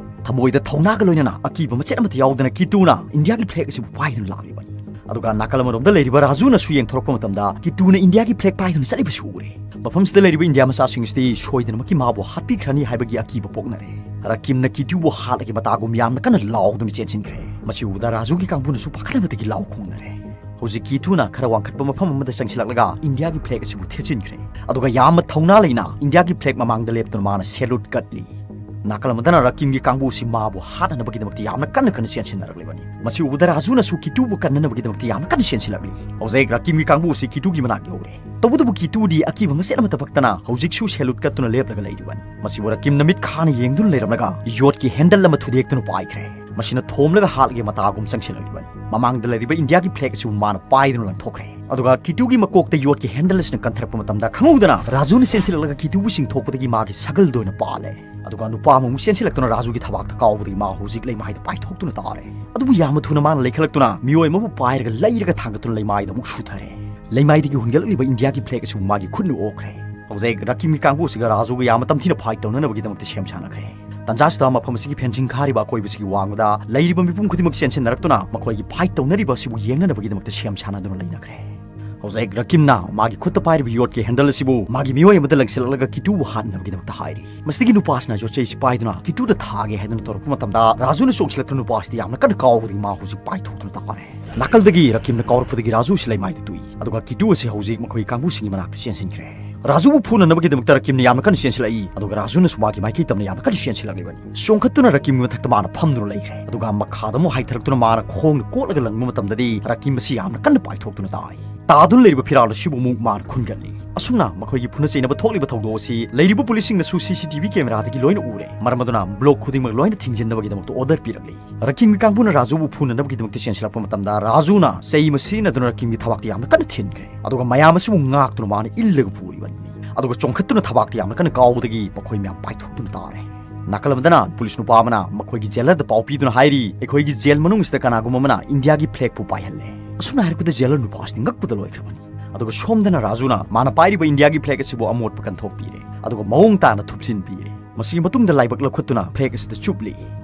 ꯊꯃꯣꯏꯗ ꯊꯧꯅꯥꯒ ꯂꯣꯏꯅꯅ ꯑꯀꯤꯕ ꯃꯆꯦꯠ ꯑꯃꯠꯇ ꯌꯥꯎꯗꯅ ꯀꯤꯇꯨꯅ ꯏꯟꯗꯤꯌꯥꯒꯤ ꯐ꯭ꯂꯦꯒ ꯑꯁꯤꯕꯨ ꯄꯥꯏꯗꯨꯅ ꯂꯥꯛꯂꯤꯕꯅꯤ꯫ ꯑꯗꯨꯒ ꯅꯥꯀꯜ ꯑꯃꯔꯣꯝꯗ ꯂꯩꯔꯤꯕ ꯔꯥꯖꯨꯅꯁꯨ ꯌꯦꯡꯊꯣꯔꯛꯄ ꯃꯇꯝꯗ ꯀꯤꯇꯨꯅ ꯏꯟꯗꯤꯌꯥꯒꯤ ꯐ꯭ꯂꯦꯒ ꯄꯥꯏꯗꯨꯅ ꯆꯠꯂꯤꯕꯁꯨ ꯎꯔꯦ꯫ ꯃꯐꯝꯁꯤꯗ ꯂꯩꯔꯤꯕ ꯏꯟꯗꯤꯌꯥ ꯃꯆꯥꯁꯤꯡ ꯑꯁꯤꯗꯤ ꯁꯣꯏꯗꯅꯃꯛꯀꯤ ꯃꯥꯕꯨ ꯍꯥꯠꯄꯤꯈ꯭ꯔꯅꯤ ꯍꯥꯏꯕꯒꯤ ꯑꯀꯤꯕ ꯄꯣꯛꯅꯔꯦ꯫ ꯔꯥꯀꯤꯝꯅ ꯀꯤꯇꯨꯕꯨ ꯍꯥꯠꯂꯒꯦ ꯃꯇꯥꯒꯨꯝ ꯌꯥꯝꯅ ꯀꯟꯅ ꯂꯥꯎꯗꯨꯅ ꯆꯦꯟꯁꯤꯟꯈ꯭ꯔꯦ꯫ ꯃꯁꯤ ꯎꯕꯗ ꯔꯥꯖꯨꯒꯤ ꯀꯥꯡꯕꯨꯅꯁꯨ ꯄꯥꯈꯠꯂꯕꯗꯒꯤ ꯂꯥꯎ ꯈꯣꯡꯅꯔꯦ꯫ ꯍꯧꯖꯤꯛ ꯀꯤꯇꯨꯅ ꯈꯔ ꯋꯥꯡꯈꯠꯄ ꯃꯐꯝ ꯑꯃꯗ ꯆꯪꯁꯤꯜꯂꯛꯂꯒ ꯏꯟꯗꯤꯌꯥꯒꯤ ꯐ꯭ꯂꯦꯒ ꯑꯁꯤꯕꯨ ꯊꯦꯠꯆꯤꯟꯈ꯭ꯔꯦ꯫ ꯑꯗꯨꯒ ꯌꯥꯝꯅ ꯊꯧꯅꯥ ꯂꯩꯅ ꯏꯟꯗꯤꯌꯥꯒꯤ ꯐ꯭ꯂꯦꯒ ꯃꯃꯥꯡꯗ ꯂꯦꯞꯇꯨꯅ ꯃꯥꯅ ꯁꯦꯂꯨꯠ ꯀꯠꯂꯤ꯫ ꯅꯥꯀꯜ ꯑꯃꯗꯅ ꯔꯥꯀꯤꯝꯒꯤ ꯀꯥꯡꯕꯨ ꯑꯁꯤ ꯃꯥꯕꯨ ꯍꯥꯠꯅꯅꯕꯒꯤꯗꯃꯛꯇ ꯌꯥꯝꯅ ꯀꯟꯅ ꯀꯟꯅ ꯆꯦꯟꯁꯤꯟꯅꯔꯛꯂꯤꯕꯅꯤ꯫ ꯃꯁꯤ ꯎꯕꯗ ꯔꯥꯖꯨꯅꯁꯨ ꯀꯤꯇꯨꯕꯨ ꯀꯟꯅꯅꯕꯒꯤꯗꯃꯛꯇ ꯌꯥꯝꯅ ꯀꯟꯅ ꯆꯦꯟꯁꯤꯜꯂꯛꯂꯤ꯫ ꯍꯧꯖꯤꯛ ꯔꯥꯀꯤꯝꯒꯤ ꯀꯥꯡꯕꯨ ꯑꯁꯤ ꯀꯤꯇꯨꯒꯤ ꯃꯅꯥꯛ ꯌꯧꯔꯦ꯫ ꯇꯧꯕꯇꯕꯨ ꯀꯤꯇꯨꯗꯤ ꯑꯀꯤꯕ ꯃꯆꯦꯠ ꯑꯃꯠꯇ ꯄꯛꯇꯅ ꯍꯧꯖꯤꯛꯁꯨ ꯁꯦꯂꯨꯠ ꯀꯠꯇꯨꯅ ꯂꯦꯞꯂꯒ ꯂꯩꯔꯤꯕꯅꯤ꯫ ꯃꯁꯤꯕꯨ ꯔꯥꯀꯤꯝꯅ ꯃꯤꯠ ꯈꯥꯅ ꯌꯦꯡꯗꯨꯅ ꯂꯩꯔꯝꯂꯒ ꯌꯣꯠꯀꯤ ꯍꯦꯟꯗꯜ ꯑꯃ ꯊꯨꯗꯦꯛꯇꯨꯅ ꯄꯥꯏꯈ꯭ꯔꯦ꯫ ꯃꯁꯤꯅ ꯊꯣꯝꯂꯒ ꯍꯥꯠꯂꯒꯦ ꯃꯇꯥꯒꯨꯝ ꯆꯪꯁꯤꯜꯂꯛꯂꯤꯕꯅꯤ꯫ ꯃꯃꯥꯡꯗ ꯂꯩꯔꯤꯕ ꯏꯟꯗꯤꯌꯥꯒꯤ ꯐ꯭ꯂꯦꯒ ꯑꯁꯤꯕꯨ ꯃꯥꯅ ꯄꯥꯏꯗꯨꯅ ꯂꯪꯊꯣꯛꯈ꯭ꯔꯦ꯫ ꯑꯗꯨꯒ ꯀꯤꯇꯨꯒꯤ ꯃꯀꯣꯛꯇ ꯌꯣꯠꯀꯤ ꯍꯦꯟꯗꯜ ꯑꯁꯤꯅ ꯀꯟꯊꯔꯛꯄ ꯃꯇꯝꯗ ꯈꯪꯍꯧꯗꯅ ꯔꯥꯖꯨꯅ ꯆꯦꯟꯁꯤꯜꯂꯛꯂꯒ ꯀꯤꯇꯨꯕꯨ ꯆꯤꯡꯊꯣꯛꯄꯗꯒꯤ ꯃꯥꯒꯤ ꯁꯒꯜꯗ ꯑꯣꯏꯅ ꯄꯥꯜꯂꯦ꯫ ꯑꯗꯨꯒ ꯅꯨꯄꯥ ꯑꯃꯃꯨꯛ ꯆꯦꯟꯁꯤꯜꯂꯛꯇꯨꯅ ꯔꯥꯖꯨꯒꯤ ꯊꯕꯥꯛꯇ ꯀꯥꯎꯕꯗꯒꯤ ꯃꯥ ꯍꯧꯖꯤꯛ ꯂꯩꯃꯥꯏꯗ ꯄꯥꯏꯊꯣꯛꯇꯨꯅ ꯇꯥꯔꯦ꯫ ꯑꯗꯨꯕꯨ ꯌꯥꯝꯅ ꯊꯨꯅ ꯃꯥꯅ ꯂꯩꯈꯠꯂꯛꯇꯨꯅ ꯃꯤꯑꯣꯏ ꯑꯃꯕꯨ ꯄꯥꯏꯔꯒ ꯂꯩꯔꯒ ꯊꯥꯡꯒꯠꯇꯨꯅ ꯂꯩꯃꯥꯏꯗ ꯑꯃꯨꯛ ꯁꯨꯊꯔꯦ꯫ ꯂꯩꯃꯥꯏꯗꯒꯤ ꯍꯨꯟꯒꯠꯂꯛꯂꯤꯕ ꯏꯟꯗꯤꯌꯥꯒꯤ ꯐ꯭ꯂꯦꯒ ꯑꯁꯤꯕꯨ ꯃꯥꯒꯤ ꯈꯨꯠꯅ ꯑꯣꯛꯈ꯭ꯔꯦ꯫ ꯍꯧꯖꯤꯛ ꯔꯥꯀꯤꯝꯒꯤ ꯀꯥꯡꯕꯨ ꯑꯁꯤꯒ ꯔꯥꯖꯨꯒ ꯌꯥꯝꯅ ꯇꯝꯊꯤꯅ ꯐꯥꯏꯠ ꯇꯧꯅꯅꯕꯒꯤꯗꯃꯛꯇ ꯁꯦꯝ ꯁꯥꯅꯈ꯭ꯔꯦ꯫ ꯇꯟꯖꯥꯁꯤꯗ ꯃꯐꯝ ꯑꯁꯤꯒꯤ ꯐꯦꯟꯁꯤꯡ ꯈꯥꯔꯤꯕ ꯑꯀꯣꯏꯕꯁꯤꯒꯤ ꯋꯥꯡꯃꯗ ꯂꯩꯔꯤꯕ ꯃꯤꯄꯨꯝ ꯈꯨꯗꯤꯡꯃꯛ ꯆꯦꯟꯁꯤꯟꯅꯔꯛꯇꯨꯅ ꯃꯈꯣꯏꯒꯤ ꯐꯥꯏꯠ ꯇꯧꯅꯔꯤꯕ ꯑꯁꯤꯕꯨ ꯌꯦꯡꯅꯅꯕꯒꯤꯗꯃꯛꯇ ꯁꯦꯝ ꯁꯥꯅꯗꯨꯅ ꯂꯩꯅꯈ꯭ꯔꯦ꯫ ꯍꯧꯖꯤꯛ ꯔꯥꯀꯤꯝꯅ ꯃꯥꯒꯤ ꯈꯨꯠꯇ ꯄꯥꯏꯔꯤꯕ ꯌꯣꯠꯀꯤ ꯍꯦꯟꯗꯜ ꯑꯁꯤꯕꯨ ꯃꯥꯒꯤ ꯃꯤꯑꯣꯏ ꯑꯃꯗ ꯂꯪꯁꯤꯜꯂꯛꯂꯒ ꯀꯤꯇꯨꯕꯨ ꯍꯥꯠꯅꯕꯒꯤꯗꯃꯛꯇ ꯍꯥꯏꯔꯤ꯫ ꯃꯁꯤꯗꯒꯤ ꯅꯨꯄꯥꯁꯤꯅ ꯌꯣꯠꯆꯩ ꯑꯁꯤ ꯄꯥꯏꯗꯨꯅ ꯀꯤꯇꯨꯗ ꯊꯥꯒꯦ ꯍꯥꯏꯗꯨꯅ ꯇꯧꯔꯛꯄ ꯃꯇꯝꯗ ꯔꯥꯖꯨꯅ ꯆꯣꯡꯁꯤꯜꯂꯛꯇꯨꯅ ꯅꯨꯄꯥꯁꯤꯗ ꯌꯥꯝꯅ ꯀꯟꯅ ꯀꯥꯎꯕꯗꯒꯤ ꯃꯥ ꯍꯧꯖꯤꯛ ꯄꯥꯏꯊꯣꯛꯇꯨꯅ ꯇꯥꯔꯦ꯫ ꯅꯥꯀꯜꯗꯒꯤ ꯔꯥꯀꯤꯝꯅ ꯀꯥꯎꯔꯛꯄꯗꯒꯤ ꯔꯥꯖꯨ ꯑꯁꯤ ꯂꯩꯃꯥꯏꯗ ꯇꯨꯏ꯫ ꯑꯗꯨꯒ ꯀꯤꯇꯨ ꯑꯁꯤ ꯍꯧꯖꯤꯛ ꯃꯈꯣꯏꯒꯤ ꯀꯥꯡꯕꯨꯁꯤꯡꯒꯤ ꯃꯅꯥꯛꯇ ꯆꯦꯟꯁꯤꯟꯈ꯭ꯔꯦ꯫ ꯔꯥꯖꯨꯕꯨ ꯐꯨꯅꯅꯕꯒꯤꯗꯃꯛꯇ ꯔꯥꯀꯤꯝꯅ ꯌꯥꯝꯅ ꯀꯟꯅ ꯆꯦꯟꯁꯤꯜꯂꯛꯏ꯫ ꯑꯗꯨꯒ ꯔꯥꯖꯨꯅꯁꯨ ꯃꯥꯒꯤ ꯃꯥꯏꯀꯩ ꯇꯝꯅ ꯌꯥꯝꯅ ꯀꯟꯅ ꯆꯦꯟꯁꯤꯜꯂꯛꯂꯤꯕꯅꯤ꯫ ꯆꯣꯡꯈꯠꯇꯨꯅ ꯔꯥꯀꯤꯝꯒꯤ ꯃꯊꯛꯇ ꯃꯥꯅ ꯐꯝꯗꯨꯅ ꯂꯩꯈ꯭ꯔꯦ꯫ ꯑꯗꯨꯒ ꯃꯈꯥꯗ ꯑꯃꯨꯛ ꯍꯥꯏꯊꯔꯛꯇꯨꯅ ꯃꯥꯅ ꯈꯣꯡꯅ ꯀꯣꯠꯂꯒ ꯂꯪꯕ ꯃꯇꯝꯗꯗꯤ ꯔꯥꯀꯤꯝ ꯑꯁꯤ ꯌꯥꯝꯅ ꯀꯟꯅ ꯄꯥꯏꯊꯣꯛꯇꯨꯅ ꯇꯥꯏ꯫ ꯇꯥꯗꯨꯅ ꯂꯩꯔꯤꯕ ꯐꯤꯔꯥꯜ ꯑꯁꯤꯕꯨ ꯑꯃꯨꯛ ꯃꯥꯅ ꯈꯨꯟꯒꯠꯂꯤ꯫ ꯑꯁꯨꯝꯅ ꯃꯈꯣꯏꯒꯤ ꯐꯨꯅ ꯆꯩꯅꯕ ꯊꯣꯛꯂꯤꯕ ꯊꯧꯗꯣꯛ ꯑꯁꯤ ꯂꯩꯔꯤꯕ ꯄꯨꯂꯤꯁꯁꯤꯡꯅꯁꯨ ꯁꯤ ꯁꯤ ꯇꯤ ꯚꯤ ꯀꯦꯃꯦꯔꯥꯗꯒꯤ ꯂꯣꯏꯅ ꯎꯔꯦ꯫ ꯃꯔꯝ ꯑꯗꯨꯅ ꯕ꯭ꯂꯣꯛ ꯈꯨꯗꯤꯡꯃꯛ ꯂꯣꯏꯅ ꯊꯤꯡꯖꯤꯟꯅꯕꯒꯤꯗꯃꯛꯇ ꯑꯣꯔꯗꯔ ꯄꯤꯔꯛꯂꯤ꯫ ꯔꯥꯀꯤꯝꯒꯤ ꯀꯥꯡꯕꯨꯅ ꯔꯥꯖꯨꯕꯨ ꯐꯨꯅꯅꯕꯒꯤꯗꯃꯛꯇ ꯆꯦꯟꯁꯤꯜꯂꯛꯄ ꯃꯇꯝꯗ ꯔꯥꯖꯨꯅ ꯆꯩ ꯑꯃ ꯁꯤꯖꯤꯟꯅꯗꯨꯅ ꯔꯥꯀꯤꯝꯒꯤ ꯊꯕꯥꯛꯇ ꯌꯥꯝꯅ ꯀꯟꯅ ꯊꯤꯟꯈ꯭ꯔꯦ꯫ ꯑꯗꯨꯒ ꯃꯌꯥꯝ ꯑꯁꯤꯕꯨ ꯉꯥꯛꯇꯨꯅ ꯃꯥꯅ ꯏꯜꯂꯒ ꯄꯨꯔꯤꯕꯅꯤ꯫ ꯑꯗꯨꯒ ꯆꯣꯡꯈꯠꯇꯨꯅ ꯊꯕꯥꯛꯇ ꯌꯥꯝꯅ ꯀꯟꯅ ꯀꯥꯎꯕꯗꯒꯤ ꯃꯈꯣꯏ ꯃꯌꯥꯝ ꯄꯥꯏꯊꯣꯛꯇꯨꯅ ꯇꯥꯔꯦ꯫ ꯅꯥꯀꯜ ꯑꯃꯗꯅ ꯄꯨꯂꯤꯁ ꯅꯨꯄꯥ ꯑꯃꯅ ꯃꯈꯣꯏꯒꯤ ꯖꯦꯂꯔꯗ ꯄꯥꯎ ꯄꯤꯗꯨꯅ ꯍꯥꯏꯔꯤ, "ꯑꯩꯈꯣꯏꯒꯤ ꯖꯦꯜ ꯃꯅꯨꯡꯁꯤꯗ ꯀꯅꯥꯒꯨꯝꯕ ꯑꯃꯅ ꯏꯟꯗꯤꯌꯥꯒꯤ ꯐ꯭ꯂꯦꯒꯄꯨ ꯄꯥꯏꯍꯜꯂꯦ꯫" ꯑꯁꯨꯝꯅ ꯍꯥꯏꯔꯛꯄꯗ ꯖꯦꯂꯔ ꯅꯨꯄꯥ ꯑꯁꯤꯗꯤ ꯉꯛꯄꯗ ꯂꯣꯏꯈ꯭ꯔꯕꯅꯤ꯫ ꯑꯗꯨꯒ ꯁꯣꯝꯗꯅ ꯔꯥꯖꯨꯅ ꯃꯥꯅ ꯄꯥꯏꯔꯤꯕ ꯏꯟꯗꯤꯌꯥꯒꯤ ꯐ꯭ꯂꯦꯒ ꯑꯁꯤꯕꯨ ꯑꯃꯣꯠꯄ ꯀꯟꯊꯣꯛꯄꯤꯔꯦ꯫ ꯑꯗꯨꯒ ꯃꯑꯣꯡ ꯇꯥꯅ ꯊꯨꯞꯆꯤꯟꯕꯤꯔꯦ꯫ ꯃꯁꯤꯒꯤ ꯃꯇꯨꯡꯗ ꯂꯥꯏꯕꯛ ꯂꯧꯈꯠꯇꯨꯅ ꯐ꯭ꯂꯦꯒ ꯑꯁꯤꯗ ꯆꯨꯞꯂꯤ꯫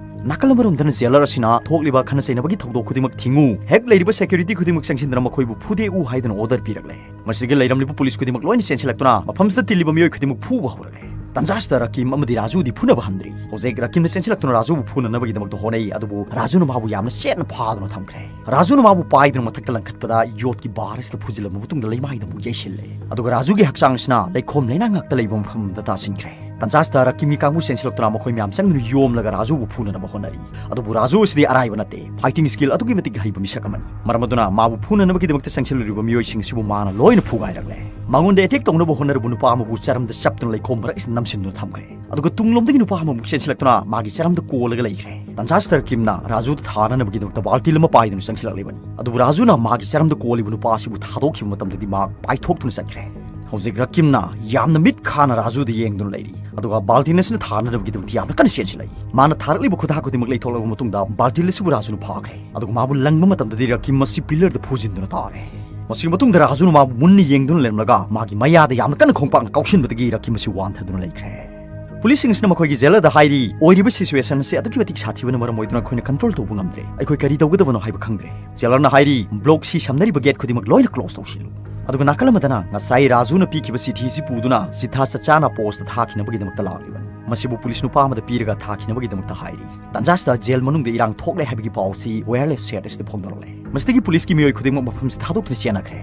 ꯅꯥꯀꯜ ꯑꯃꯔꯣꯝꯗꯅ ꯖꯦꯂꯔ ꯑꯁꯤꯅ ꯊꯣꯛꯂꯤꯕ ꯈꯠꯅ ꯆꯩꯅꯕꯒꯤ ꯊꯧꯗꯣꯛ ꯈꯨꯗꯤꯡꯃꯛ ꯊꯤꯡꯉꯨ, ꯍꯦꯛ ꯂꯩꯔꯤꯕ ꯁꯦꯀ꯭ꯌꯨꯔꯤꯇꯤ ꯈꯨꯗꯤꯡꯃꯛ ꯆꯪꯁꯤꯟꯗꯨꯅ ꯃꯈꯣꯏꯕꯨ ꯐꯨꯗꯦꯛꯎ ꯍꯥꯏꯗꯨꯅ ꯑꯣꯔꯗꯔ ꯄꯤꯔꯛꯂꯦ꯫ ꯃꯁꯤꯗꯒꯤ ꯂꯩꯔꯝꯂꯤꯕ ꯄꯨꯂꯤꯁ ꯈꯨꯗꯤꯡꯃꯛ ꯂꯣꯏꯅ ꯆꯦꯟꯁꯤꯜꯂꯛꯇꯨꯅ ꯃꯐꯝꯁꯤꯗ ꯇꯤꯜꯂꯤꯕ ꯃꯤꯑꯣꯏ ꯈꯨꯗꯤꯡꯃꯛ ꯐꯨꯕ ꯍꯧꯔꯛꯂꯦ꯫ ꯇꯟꯖꯥꯁꯤꯗ ꯔꯀꯤꯝ ꯑꯃꯗꯤ ꯔꯥꯖꯨꯗꯤ ꯐꯨꯅꯕ ꯍꯟꯗ꯭ꯔꯤ꯫ ꯍꯧꯖꯤꯛ ꯔꯀꯤꯝꯅ ꯆꯦꯟꯁꯤꯜꯂꯛꯇꯨꯅ ꯔꯥꯖꯨꯕꯨ ꯐꯨꯅꯅꯕꯒꯤꯗꯃꯛꯇ ꯍꯣꯠꯅꯩ, ꯑꯗꯨꯕꯨ ꯔꯥꯖꯨꯅ ꯃꯥꯕꯨ ꯌꯥꯝꯅ ꯆꯦꯠꯅ ꯐꯥꯗꯨꯅ ꯊꯝꯈ꯭ꯔꯦ꯫ ꯔꯥꯖꯨꯅ ꯃꯥꯕꯨ ꯄꯥꯏꯗꯨꯅ ꯃꯊꯛꯇ ꯂꯪꯈꯠꯄꯗ ꯌꯣꯠꯀꯤ ꯕꯥꯔ ꯑꯁꯤꯗ ꯐꯨꯖꯤꯜꯂꯕ ꯃꯇꯨꯡꯗ ꯂꯩꯃꯥꯏꯗ ꯑꯃꯨꯛ ꯌꯩꯁꯤꯜꯂꯦ꯫ ꯑꯗꯨꯒ ꯔꯥꯖꯨꯒꯤ ꯍꯛꯆꯥꯡ ꯑꯁꯤꯅ ꯂꯩꯈꯣꯝ ꯂꯩꯅꯥꯡ ꯉꯥꯛꯇ ꯂꯩꯕ ꯃꯐꯝ ꯑꯃꯗ ꯇꯥꯁꯤꯟꯈ꯭ꯔꯦ꯫ ꯇꯟꯖꯥꯁꯤꯗ ꯔꯀꯤꯝꯒꯤ ꯀꯥꯡꯕꯨ ꯆꯦꯟꯁꯤꯜꯂꯛꯇꯨꯅ ꯃꯈꯣꯏ ꯃꯌꯥꯝ ꯆꯪꯗꯨꯅ ꯌꯣꯝꯂꯒ ꯔꯥꯖꯨꯕꯨ ꯐꯨꯅꯅꯕ ꯍꯣꯠꯅꯔꯤ꯫ ꯑꯗꯨꯕꯨ ꯔꯥꯖꯨ ꯑꯁꯤꯗꯤ ꯑꯔꯥꯏꯕ ꯅꯠꯇꯦ, ꯐꯥꯏꯇꯤꯡ ꯁ꯭ꯀꯤꯜ ꯑꯗꯨꯛꯀꯤ ꯃꯇꯤꯛ ꯍꯩꯕ ꯃꯤꯁꯛ ꯑꯃꯅꯤ꯫ ꯃꯔꯝ ꯑꯗꯨꯅ ꯃꯥꯕꯨ ꯐꯨꯅꯅꯕꯒꯤꯗꯃꯛꯇ ꯆꯪꯁꯤꯜꯂꯨꯔꯤꯕ ꯃꯤꯑꯣꯏꯁꯤꯡ ꯑꯁꯤꯕꯨ ꯃꯥꯅ ꯂꯣꯏꯅ ꯐꯨꯒꯥꯏꯔꯛꯂꯦ꯫ ꯃꯉꯣꯟꯗ ꯑꯦꯇꯦꯛ ꯇꯧꯅꯕ ꯍꯣꯠꯅꯔꯨꯕ ꯅꯨꯄꯥ ꯑꯃꯕꯨ ꯆꯔꯝꯗ ꯆꯞꯇꯨꯅ ꯂꯩꯈꯣꯝ ꯃꯔꯛ ꯑꯁꯤꯗ ꯅꯝꯁꯤꯟꯗꯨꯅ ꯊꯝꯈ꯭ꯔꯦ꯫ ꯑꯗꯨꯒ ꯇꯨꯡꯂꯣꯝꯗꯒꯤ ꯅꯨꯄꯥ ꯑꯃꯃꯨꯛ ꯆꯦꯟꯁꯤꯜꯂꯛꯇꯨꯅ ꯃꯥꯒꯤ ꯆꯔꯝꯗ ꯀꯣꯜꯂꯒ ꯂꯩꯈ꯭ꯔꯦ꯫ ꯇꯟꯖꯥꯁꯤꯗ ꯔꯀꯤꯝꯅ ꯔꯥꯖꯨꯗ ꯊꯥꯅꯅꯕꯒꯤꯗꯃꯛꯇ ꯕꯥꯜꯇꯤꯟ ꯑꯃ ꯄꯥꯏꯗꯨꯅ ꯆꯪꯁꯤꯜꯂꯛꯂꯤꯕꯅꯤ꯫ ꯑꯗꯨꯕꯨ ꯔꯥꯖꯨꯅ ꯃꯥꯒꯤ ꯆꯔꯝꯗ ꯀꯣꯜꯂꯤꯕ ꯅꯨꯄꯥ ꯑꯁꯤꯕꯨ ꯊꯥꯗꯣꯛꯈꯤꯕ ꯃꯇꯝꯗꯗꯤ ꯃꯍꯥꯛ ꯄꯥꯏꯊꯣꯛꯇꯨꯅ ꯆꯠꯈ꯭ꯔꯦ꯫ ꯍꯧꯖꯤꯛ ꯔꯀꯤꯝꯅ ꯌꯥꯝꯅ ꯃꯤꯠ ꯈꯥꯅ ꯔꯥꯖꯨꯗ ꯌꯦꯡꯗꯨꯅ ꯂꯩꯔꯤ꯫ ꯑꯗꯨꯒ ꯕꯥꯜꯇꯤꯟ ꯑꯁꯤꯅ ꯊꯥꯅꯅꯕꯒꯤꯗꯃꯛꯇ ꯌꯥꯝꯅ ꯀꯟꯅ ꯆꯦꯟꯁꯤꯜꯂꯛꯏ꯫ ꯃꯥꯅ ꯊꯥꯔꯛꯂꯤꯕ ꯈꯨꯗꯥ ꯈꯨꯗꯤꯡꯃꯛ ꯂꯩꯊꯣꯛꯂꯕ ꯃꯇꯨꯡꯗ ꯕꯥꯜꯇꯤꯟ ꯑꯁꯤꯕꯨ ꯔꯥꯖꯨꯅ ꯐꯥꯈ꯭ꯔꯦ꯫ ꯑꯗꯨꯒ ꯃꯥꯕꯨ ꯂꯪꯕ ꯃꯇꯝꯗꯗꯤ ꯔꯀꯤꯝ ꯑꯁꯤ ꯄꯤꯂꯔꯗ ꯐꯨꯖꯤꯟꯗꯨꯅ ꯇꯥꯔꯦ꯫ ꯃꯁꯤꯒꯤ ꯃꯇꯨꯡꯗ ꯔꯥꯖꯨꯅ ꯃꯥꯕꯨ ꯃꯨꯟꯅ ꯌꯦꯡꯗꯨꯅ ꯂꯩꯔꯝꯂꯒ ꯃꯥꯒꯤ ꯃꯌꯥꯗ ꯌꯥꯝꯅ ꯀꯟꯅ ꯈꯣꯡꯄꯥꯛꯅ ꯀꯥꯎꯁꯤꯟꯕꯗꯒꯤ ꯔꯀꯤꯝ ꯑꯁꯤ ꯋꯥꯟꯊꯗꯨꯅ ꯂꯩꯈ꯭ꯔꯦ꯫ ꯄꯨꯂꯤꯁꯁꯤꯡ ꯑꯁꯤꯅ ꯃꯈꯣꯏꯒꯤ ꯖꯦꯂꯔꯗ ꯍꯥꯏꯔꯤ, "ꯑꯣꯏꯔꯤꯕ ꯁꯤꯆꯨꯋꯦꯁꯟ ꯑꯁꯤ ꯑꯗꯨꯛꯀꯤ ꯃꯇꯤꯛ ꯁꯥꯊꯤꯕꯅ ꯃꯔꯝ ꯑꯣꯏꯗꯨꯅ ꯑꯩꯈꯣꯏꯅ ꯀꯟꯇ꯭ꯔꯣꯜ ꯇꯧꯕ ꯉꯝꯗ꯭ꯔꯦ꯫ ꯑꯩꯈꯣꯏ ꯀꯔꯤ ꯇꯧꯒꯗꯕꯅꯣ ꯍꯥꯏꯕ ꯈꯪꯗ꯭ꯔꯦ꯫" ꯖꯦꯂꯔꯅ ꯍꯥꯏꯔꯤ, "ꯕ꯭ꯂꯣꯛ ꯁꯤ ꯁꯝꯅꯔꯤꯕ ꯒꯦꯠ ꯈꯨꯗꯤꯡꯃꯛ ꯂꯣꯏꯅ ꯀ꯭ꯂꯣꯖ ꯇꯧꯁꯤꯜꯂꯨ꯫" ꯑꯗꯨꯒ ꯅꯥꯀꯜ ꯑꯃꯗꯅ ꯉꯁꯥꯏ ꯔꯥꯖꯨꯅ ꯄꯤꯈꯤꯕ ꯆꯤꯊꯤ ꯑꯁꯤ ꯄꯨꯗꯨꯅ ꯁꯤꯊꯥ ꯆꯆꯥꯅ ꯄꯣꯁꯇ ꯊꯥꯈꯤꯅꯕꯒꯤꯗꯃꯛꯇ ꯂꯥꯛꯂꯤꯕꯅꯤ꯫ ꯃꯁꯤꯕꯨ ꯄꯨꯂꯤꯁ ꯅꯨꯄꯥ ꯑꯃꯗ ꯄꯤꯔꯒ ꯊꯥꯈꯤꯅꯕꯒꯤꯗꯃꯛꯇ ꯍꯥꯏꯔꯤ꯫ ꯇꯟꯖꯥꯁꯤꯗ ꯖꯦꯜ ꯃꯅꯨꯡꯗ ꯏꯔꯥꯡ ꯊꯣꯛꯂꯦ ꯍꯥꯏꯕꯒꯤ ꯄꯥꯎ ꯑꯁꯤ ꯋꯥꯌꯔꯂꯦꯁ ꯁꯦꯠ ꯑꯁꯤꯗ ꯐꯣꯡꯗꯣꯔꯛꯂꯦ꯫ ꯃꯁꯤꯗꯒꯤ ꯄꯨꯂꯤꯁꯀꯤ ꯃꯤꯑꯣꯏ ꯈꯨꯗꯤꯡꯃꯛ ꯃꯐꯝꯁꯤ ꯊꯥꯗꯣꯛꯇꯨꯅ ꯆꯦꯟꯅꯈ꯭ꯔꯦ꯫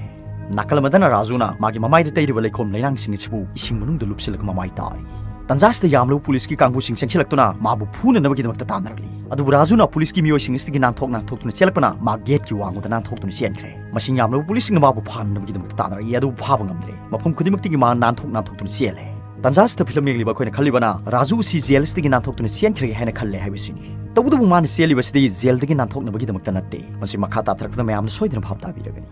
ꯅꯥꯀꯜ ꯑꯃꯗꯅ ꯔꯥꯖꯨꯅ ꯃꯥꯒꯤ ꯃꯃꯥꯏꯗ ꯇꯩꯔꯤꯕ ꯂꯩꯈꯣꯝ ꯂꯩꯅꯥꯡꯁꯤꯡ ꯑꯁꯤꯕꯨ ꯏꯁꯤꯡ ꯃꯅꯨꯡꯗ ꯂꯨꯞꯁꯤꯜꯂꯒ ꯃꯃꯥꯏ ꯇꯥꯔꯤ꯫ ꯇꯟꯖꯥꯁꯤꯗ ꯌꯥꯝꯂꯕ ꯄꯨꯂꯤꯁꯀꯤ ꯀꯥꯡꯕꯨꯁꯤꯡ ꯆꯪꯁꯤꯜꯂꯛꯇꯨꯅ ꯃꯥꯕꯨ ꯐꯨꯅꯅꯕꯒꯤꯗꯃꯛꯇ ꯇꯥꯟꯅꯔꯛꯂꯤ꯫ ꯑꯗꯨꯕꯨ ꯔꯥꯖꯨꯅ ꯄꯨꯂꯤꯁꯀꯤ ꯃꯤꯑꯣꯏꯁꯤꯡ ꯑꯁꯤꯗꯒꯤ ꯅꯥꯟꯊꯣꯛ ꯅꯥꯟꯊꯣꯛꯇꯨꯅ ꯆꯦꯜꯂꯛꯄꯅ ꯃꯥ ꯒꯦꯠꯀꯤ ꯋꯥꯡꯃꯗ ꯅꯥꯟꯊꯣꯛꯇꯨꯅ ꯆꯦꯟꯈ꯭ꯔꯦ꯫ ꯃꯁꯤꯡ ꯌꯥꯝꯂꯕ ꯄꯨꯂꯤꯁꯁꯤꯡꯅ ꯃꯥꯕꯨ ꯐꯥꯅꯅꯕꯒꯤꯗꯃꯛꯇ ꯇꯥꯟꯅꯔꯛꯏ, ꯑꯗꯨꯕꯨ ꯐꯥꯕ ꯉꯝꯗ꯭ꯔꯦ꯫ ꯃꯐꯝ ꯈꯨꯗꯤꯡꯃꯛꯇꯒꯤ ꯃꯥ ꯅꯥꯟꯊꯣꯛ ꯅꯥꯟꯊꯣꯛꯇꯨꯅ ꯆꯦꯜꯂꯦ꯫ ꯇꯟꯖꯥꯁꯤꯗ ꯐꯤꯂꯝ ꯌꯦꯡꯂꯤꯕ ꯑꯩꯈꯣꯏꯅ ꯈꯜꯂꯤꯕꯅ ꯔꯥꯖꯨ ꯑꯁꯤ ꯖꯦꯜ ꯑꯁꯤꯗꯒꯤ ꯅꯥꯟꯊꯣꯛꯇꯨꯅ ꯆꯦꯟꯈ꯭ꯔꯒꯦ ꯍꯥꯏꯅ ꯈꯜꯂꯦ ꯍꯥꯏꯕꯁꯤꯅꯤ꯫ ꯇꯧꯕꯇꯕꯨ ꯃꯥꯅ ꯆꯦꯜꯂꯤꯕꯁꯤꯗꯤ ꯖꯦꯜꯗꯒꯤ ꯅꯥꯟꯊꯣꯛꯅꯕꯒꯤꯗꯃꯛꯇ ꯅꯠꯇꯦ꯫ ꯃꯁꯤ ꯃꯈꯥ ꯇꯥꯊꯔꯛꯄꯗ ꯃꯌꯥꯝꯅ ꯁꯣꯏꯗꯅ ꯚꯥꯞ ꯇꯥꯕꯤꯔꯒꯅꯤ꯫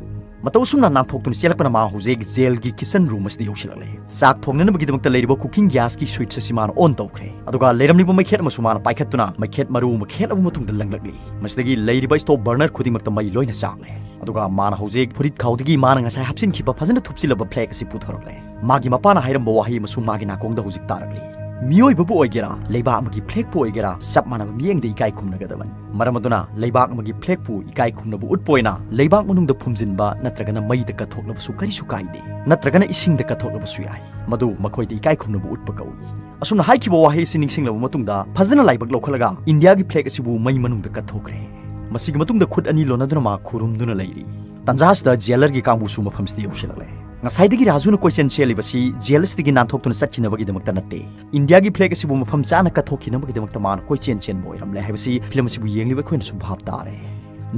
ꯃꯇꯧ ꯑꯁꯨꯝꯅ ꯅꯥꯟꯊꯣꯛꯇꯨꯅ ꯆꯦꯜꯂꯛꯄꯅ ꯃꯥ ꯍꯧꯖꯤꯛ ꯖꯦꯜꯒꯤ ꯀꯤꯆꯟ ꯔꯨꯝ ꯑꯁꯤꯗ ꯌꯧꯁꯤꯜꯂꯛꯂꯦ꯫ ꯆꯥꯛ ꯊꯣꯡꯅꯅꯕꯒꯤꯗꯃꯛꯇ ꯂꯩꯔꯤꯕ ꯀꯨꯀꯤꯡ ꯒ꯭ꯌꯥꯁꯀꯤ ꯁ꯭ꯋꯤꯠꯆ ꯑꯁꯤ ꯃꯥꯅ ꯑꯣꯟ ꯇꯧꯈ꯭ꯔꯦ꯫ ꯑꯗꯨꯒ ꯂꯩꯔꯝꯂꯤꯕ ꯃꯩꯈꯦꯠ ꯑꯃꯁꯨ ꯃꯥꯅ ꯄꯥꯏꯈꯠꯇꯨꯅ ꯃꯩꯈꯦꯠ ꯃꯔꯨ ꯑꯃ ꯈꯦꯠꯂꯕ ꯃꯇꯨꯡꯗ ꯂꯪꯂꯛꯂꯤ꯫ ꯃꯁꯤꯗꯒꯤ ꯂꯩꯔꯤꯕ ꯁ꯭ꯇꯣꯞ ꯕꯔꯅꯔ ꯈꯨꯗꯤꯡꯃꯛꯇ ꯃꯩ ꯂꯣꯏꯅ ꯆꯥꯛꯂꯦ꯫ ꯑꯗꯨꯒ ꯃꯥꯅ ꯍꯧꯖꯤꯛ ꯐꯨꯔꯤꯠ ꯈꯥꯎꯗꯒꯤ ꯃꯥꯅ ꯉꯁꯥꯏ ꯍꯥꯞꯆꯤꯟꯈꯤꯕ ꯐꯖꯅ ꯊꯨꯞꯆꯤꯜꯂꯕ ꯐ꯭ꯂꯦꯛ ꯑꯁꯤ ꯄꯨꯊꯣꯔꯛꯂꯦ꯫ ꯃꯥꯒꯤ ꯃꯄꯥꯅ ꯍꯥꯏꯔꯝꯕ ꯋꯥꯍꯩ ꯑꯃꯁꯨ ꯃꯥꯒꯤ ꯅꯥꯀꯣꯡꯗ ꯍꯧꯖꯤꯛ ꯇꯥꯔꯛꯂꯤ꯫ ꯃꯤꯑꯣꯏꯕꯕꯨ ꯑꯣꯏꯒꯦꯔꯥ, ꯂꯩꯕꯥꯛ ꯑꯃꯒꯤ ꯐ꯭ꯂꯦꯒꯄꯨ ꯑꯣꯏꯒꯦꯔꯥ, ꯆꯞ ꯃꯥꯟꯅꯕ ꯃꯤꯠꯌꯦꯡꯗ ꯏꯀꯥꯏ ꯈꯨꯝꯅꯒꯗꯕꯅꯤ꯫ ꯃꯔꯝ ꯑꯗꯨꯅ ꯂꯩꯕꯥꯛ ꯑꯃꯒꯤ ꯐ꯭ꯂꯦꯒꯄꯨ ꯏꯀꯥꯏ ꯈꯨꯝꯅꯕ ꯎꯠꯄ ꯑꯣꯏꯅ ꯂꯩꯕꯥꯛ ꯃꯅꯨꯡꯗ ꯐꯨꯝꯖꯤꯟꯕ ꯅꯠꯇ꯭ꯔꯒꯅ ꯃꯩꯗ ꯀꯠꯊꯣꯛꯂꯕꯁꯨ ꯀꯔꯤꯁꯨ ꯀꯥꯏꯗꯦ, ꯅꯠꯇ꯭ꯔꯒꯅ ꯏꯁꯤꯡꯗ ꯀꯠꯊꯣꯛꯂꯕꯁꯨ ꯌꯥꯏ꯫ ꯃꯗꯨ ꯃꯈꯣꯏꯗ ꯏꯀꯥꯏ ꯈꯨꯝꯅꯕ ꯎꯠꯄ ꯀꯧꯏ꯫ ꯑꯁꯨꯝꯅ ꯍꯥꯏꯈꯤꯕ ꯋꯥꯍꯩ ꯑꯁꯤ ꯅꯤꯡꯁꯤꯡꯂꯕ ꯃꯇꯨꯡꯗ ꯐꯖꯅ ꯂꯥꯏꯕꯛ ꯂꯧꯈꯠꯂꯒ ꯏꯟꯗꯤꯌꯥꯒꯤ ꯐ꯭ꯂꯦꯒ ꯑꯁꯤꯕꯨ ꯃꯩ ꯃꯅꯨꯡꯗ ꯀꯠꯊꯣꯛꯈ꯭ꯔꯦ꯫ ꯃꯁꯤꯒꯤ ꯃꯇꯨꯡꯗ ꯈꯨꯠ ꯑꯅꯤ ꯂꯣꯟꯅꯗꯨꯅ ꯃꯥ ꯈꯨꯔꯨꯝꯗꯨꯅ ꯂꯩꯔꯤ꯫ ꯇꯟꯖꯥ ꯑꯁꯤꯗ ꯖꯦꯂꯔꯒꯤ ꯀꯥꯡꯕꯨꯁꯨ ꯃꯐꯝꯁꯤꯗ ꯌꯧꯁꯤꯜꯂꯛꯂꯦ꯫ ꯉꯁꯥꯏꯗꯒꯤ ꯔꯥꯖꯨꯅ ꯀꯣꯏꯆꯦꯟ ꯆꯦꯜꯂꯤꯕꯁꯤ ꯖꯦꯜ ꯑꯁꯤꯗꯒꯤ ꯅꯥꯟꯊꯣꯛꯇꯨꯅ ꯆꯠꯈꯤꯅꯕꯒꯤꯗꯃꯛꯇ ꯅꯠꯇꯦ, ꯏꯟꯗꯤꯌꯥꯒꯤ ꯐ꯭ꯂꯦꯒ ꯑꯁꯤꯕꯨ ꯃꯐꯝ ꯆꯥꯅ ꯀꯠꯊꯣꯛꯈꯤꯅꯕꯒꯤꯗꯃꯛꯇ ꯃꯥꯅ ꯀꯣꯏꯆꯦꯟ ꯆꯦꯟꯕ ꯑꯣꯏꯔꯝꯂꯦ ꯍꯥꯏꯕꯁꯤ ꯐꯤꯂꯝ ꯑꯁꯤꯕꯨ ꯌꯦꯡꯂꯤꯕ ꯑꯩꯈꯣꯏꯅꯁꯨ ꯚꯥꯞ ꯇꯥꯔꯦ꯫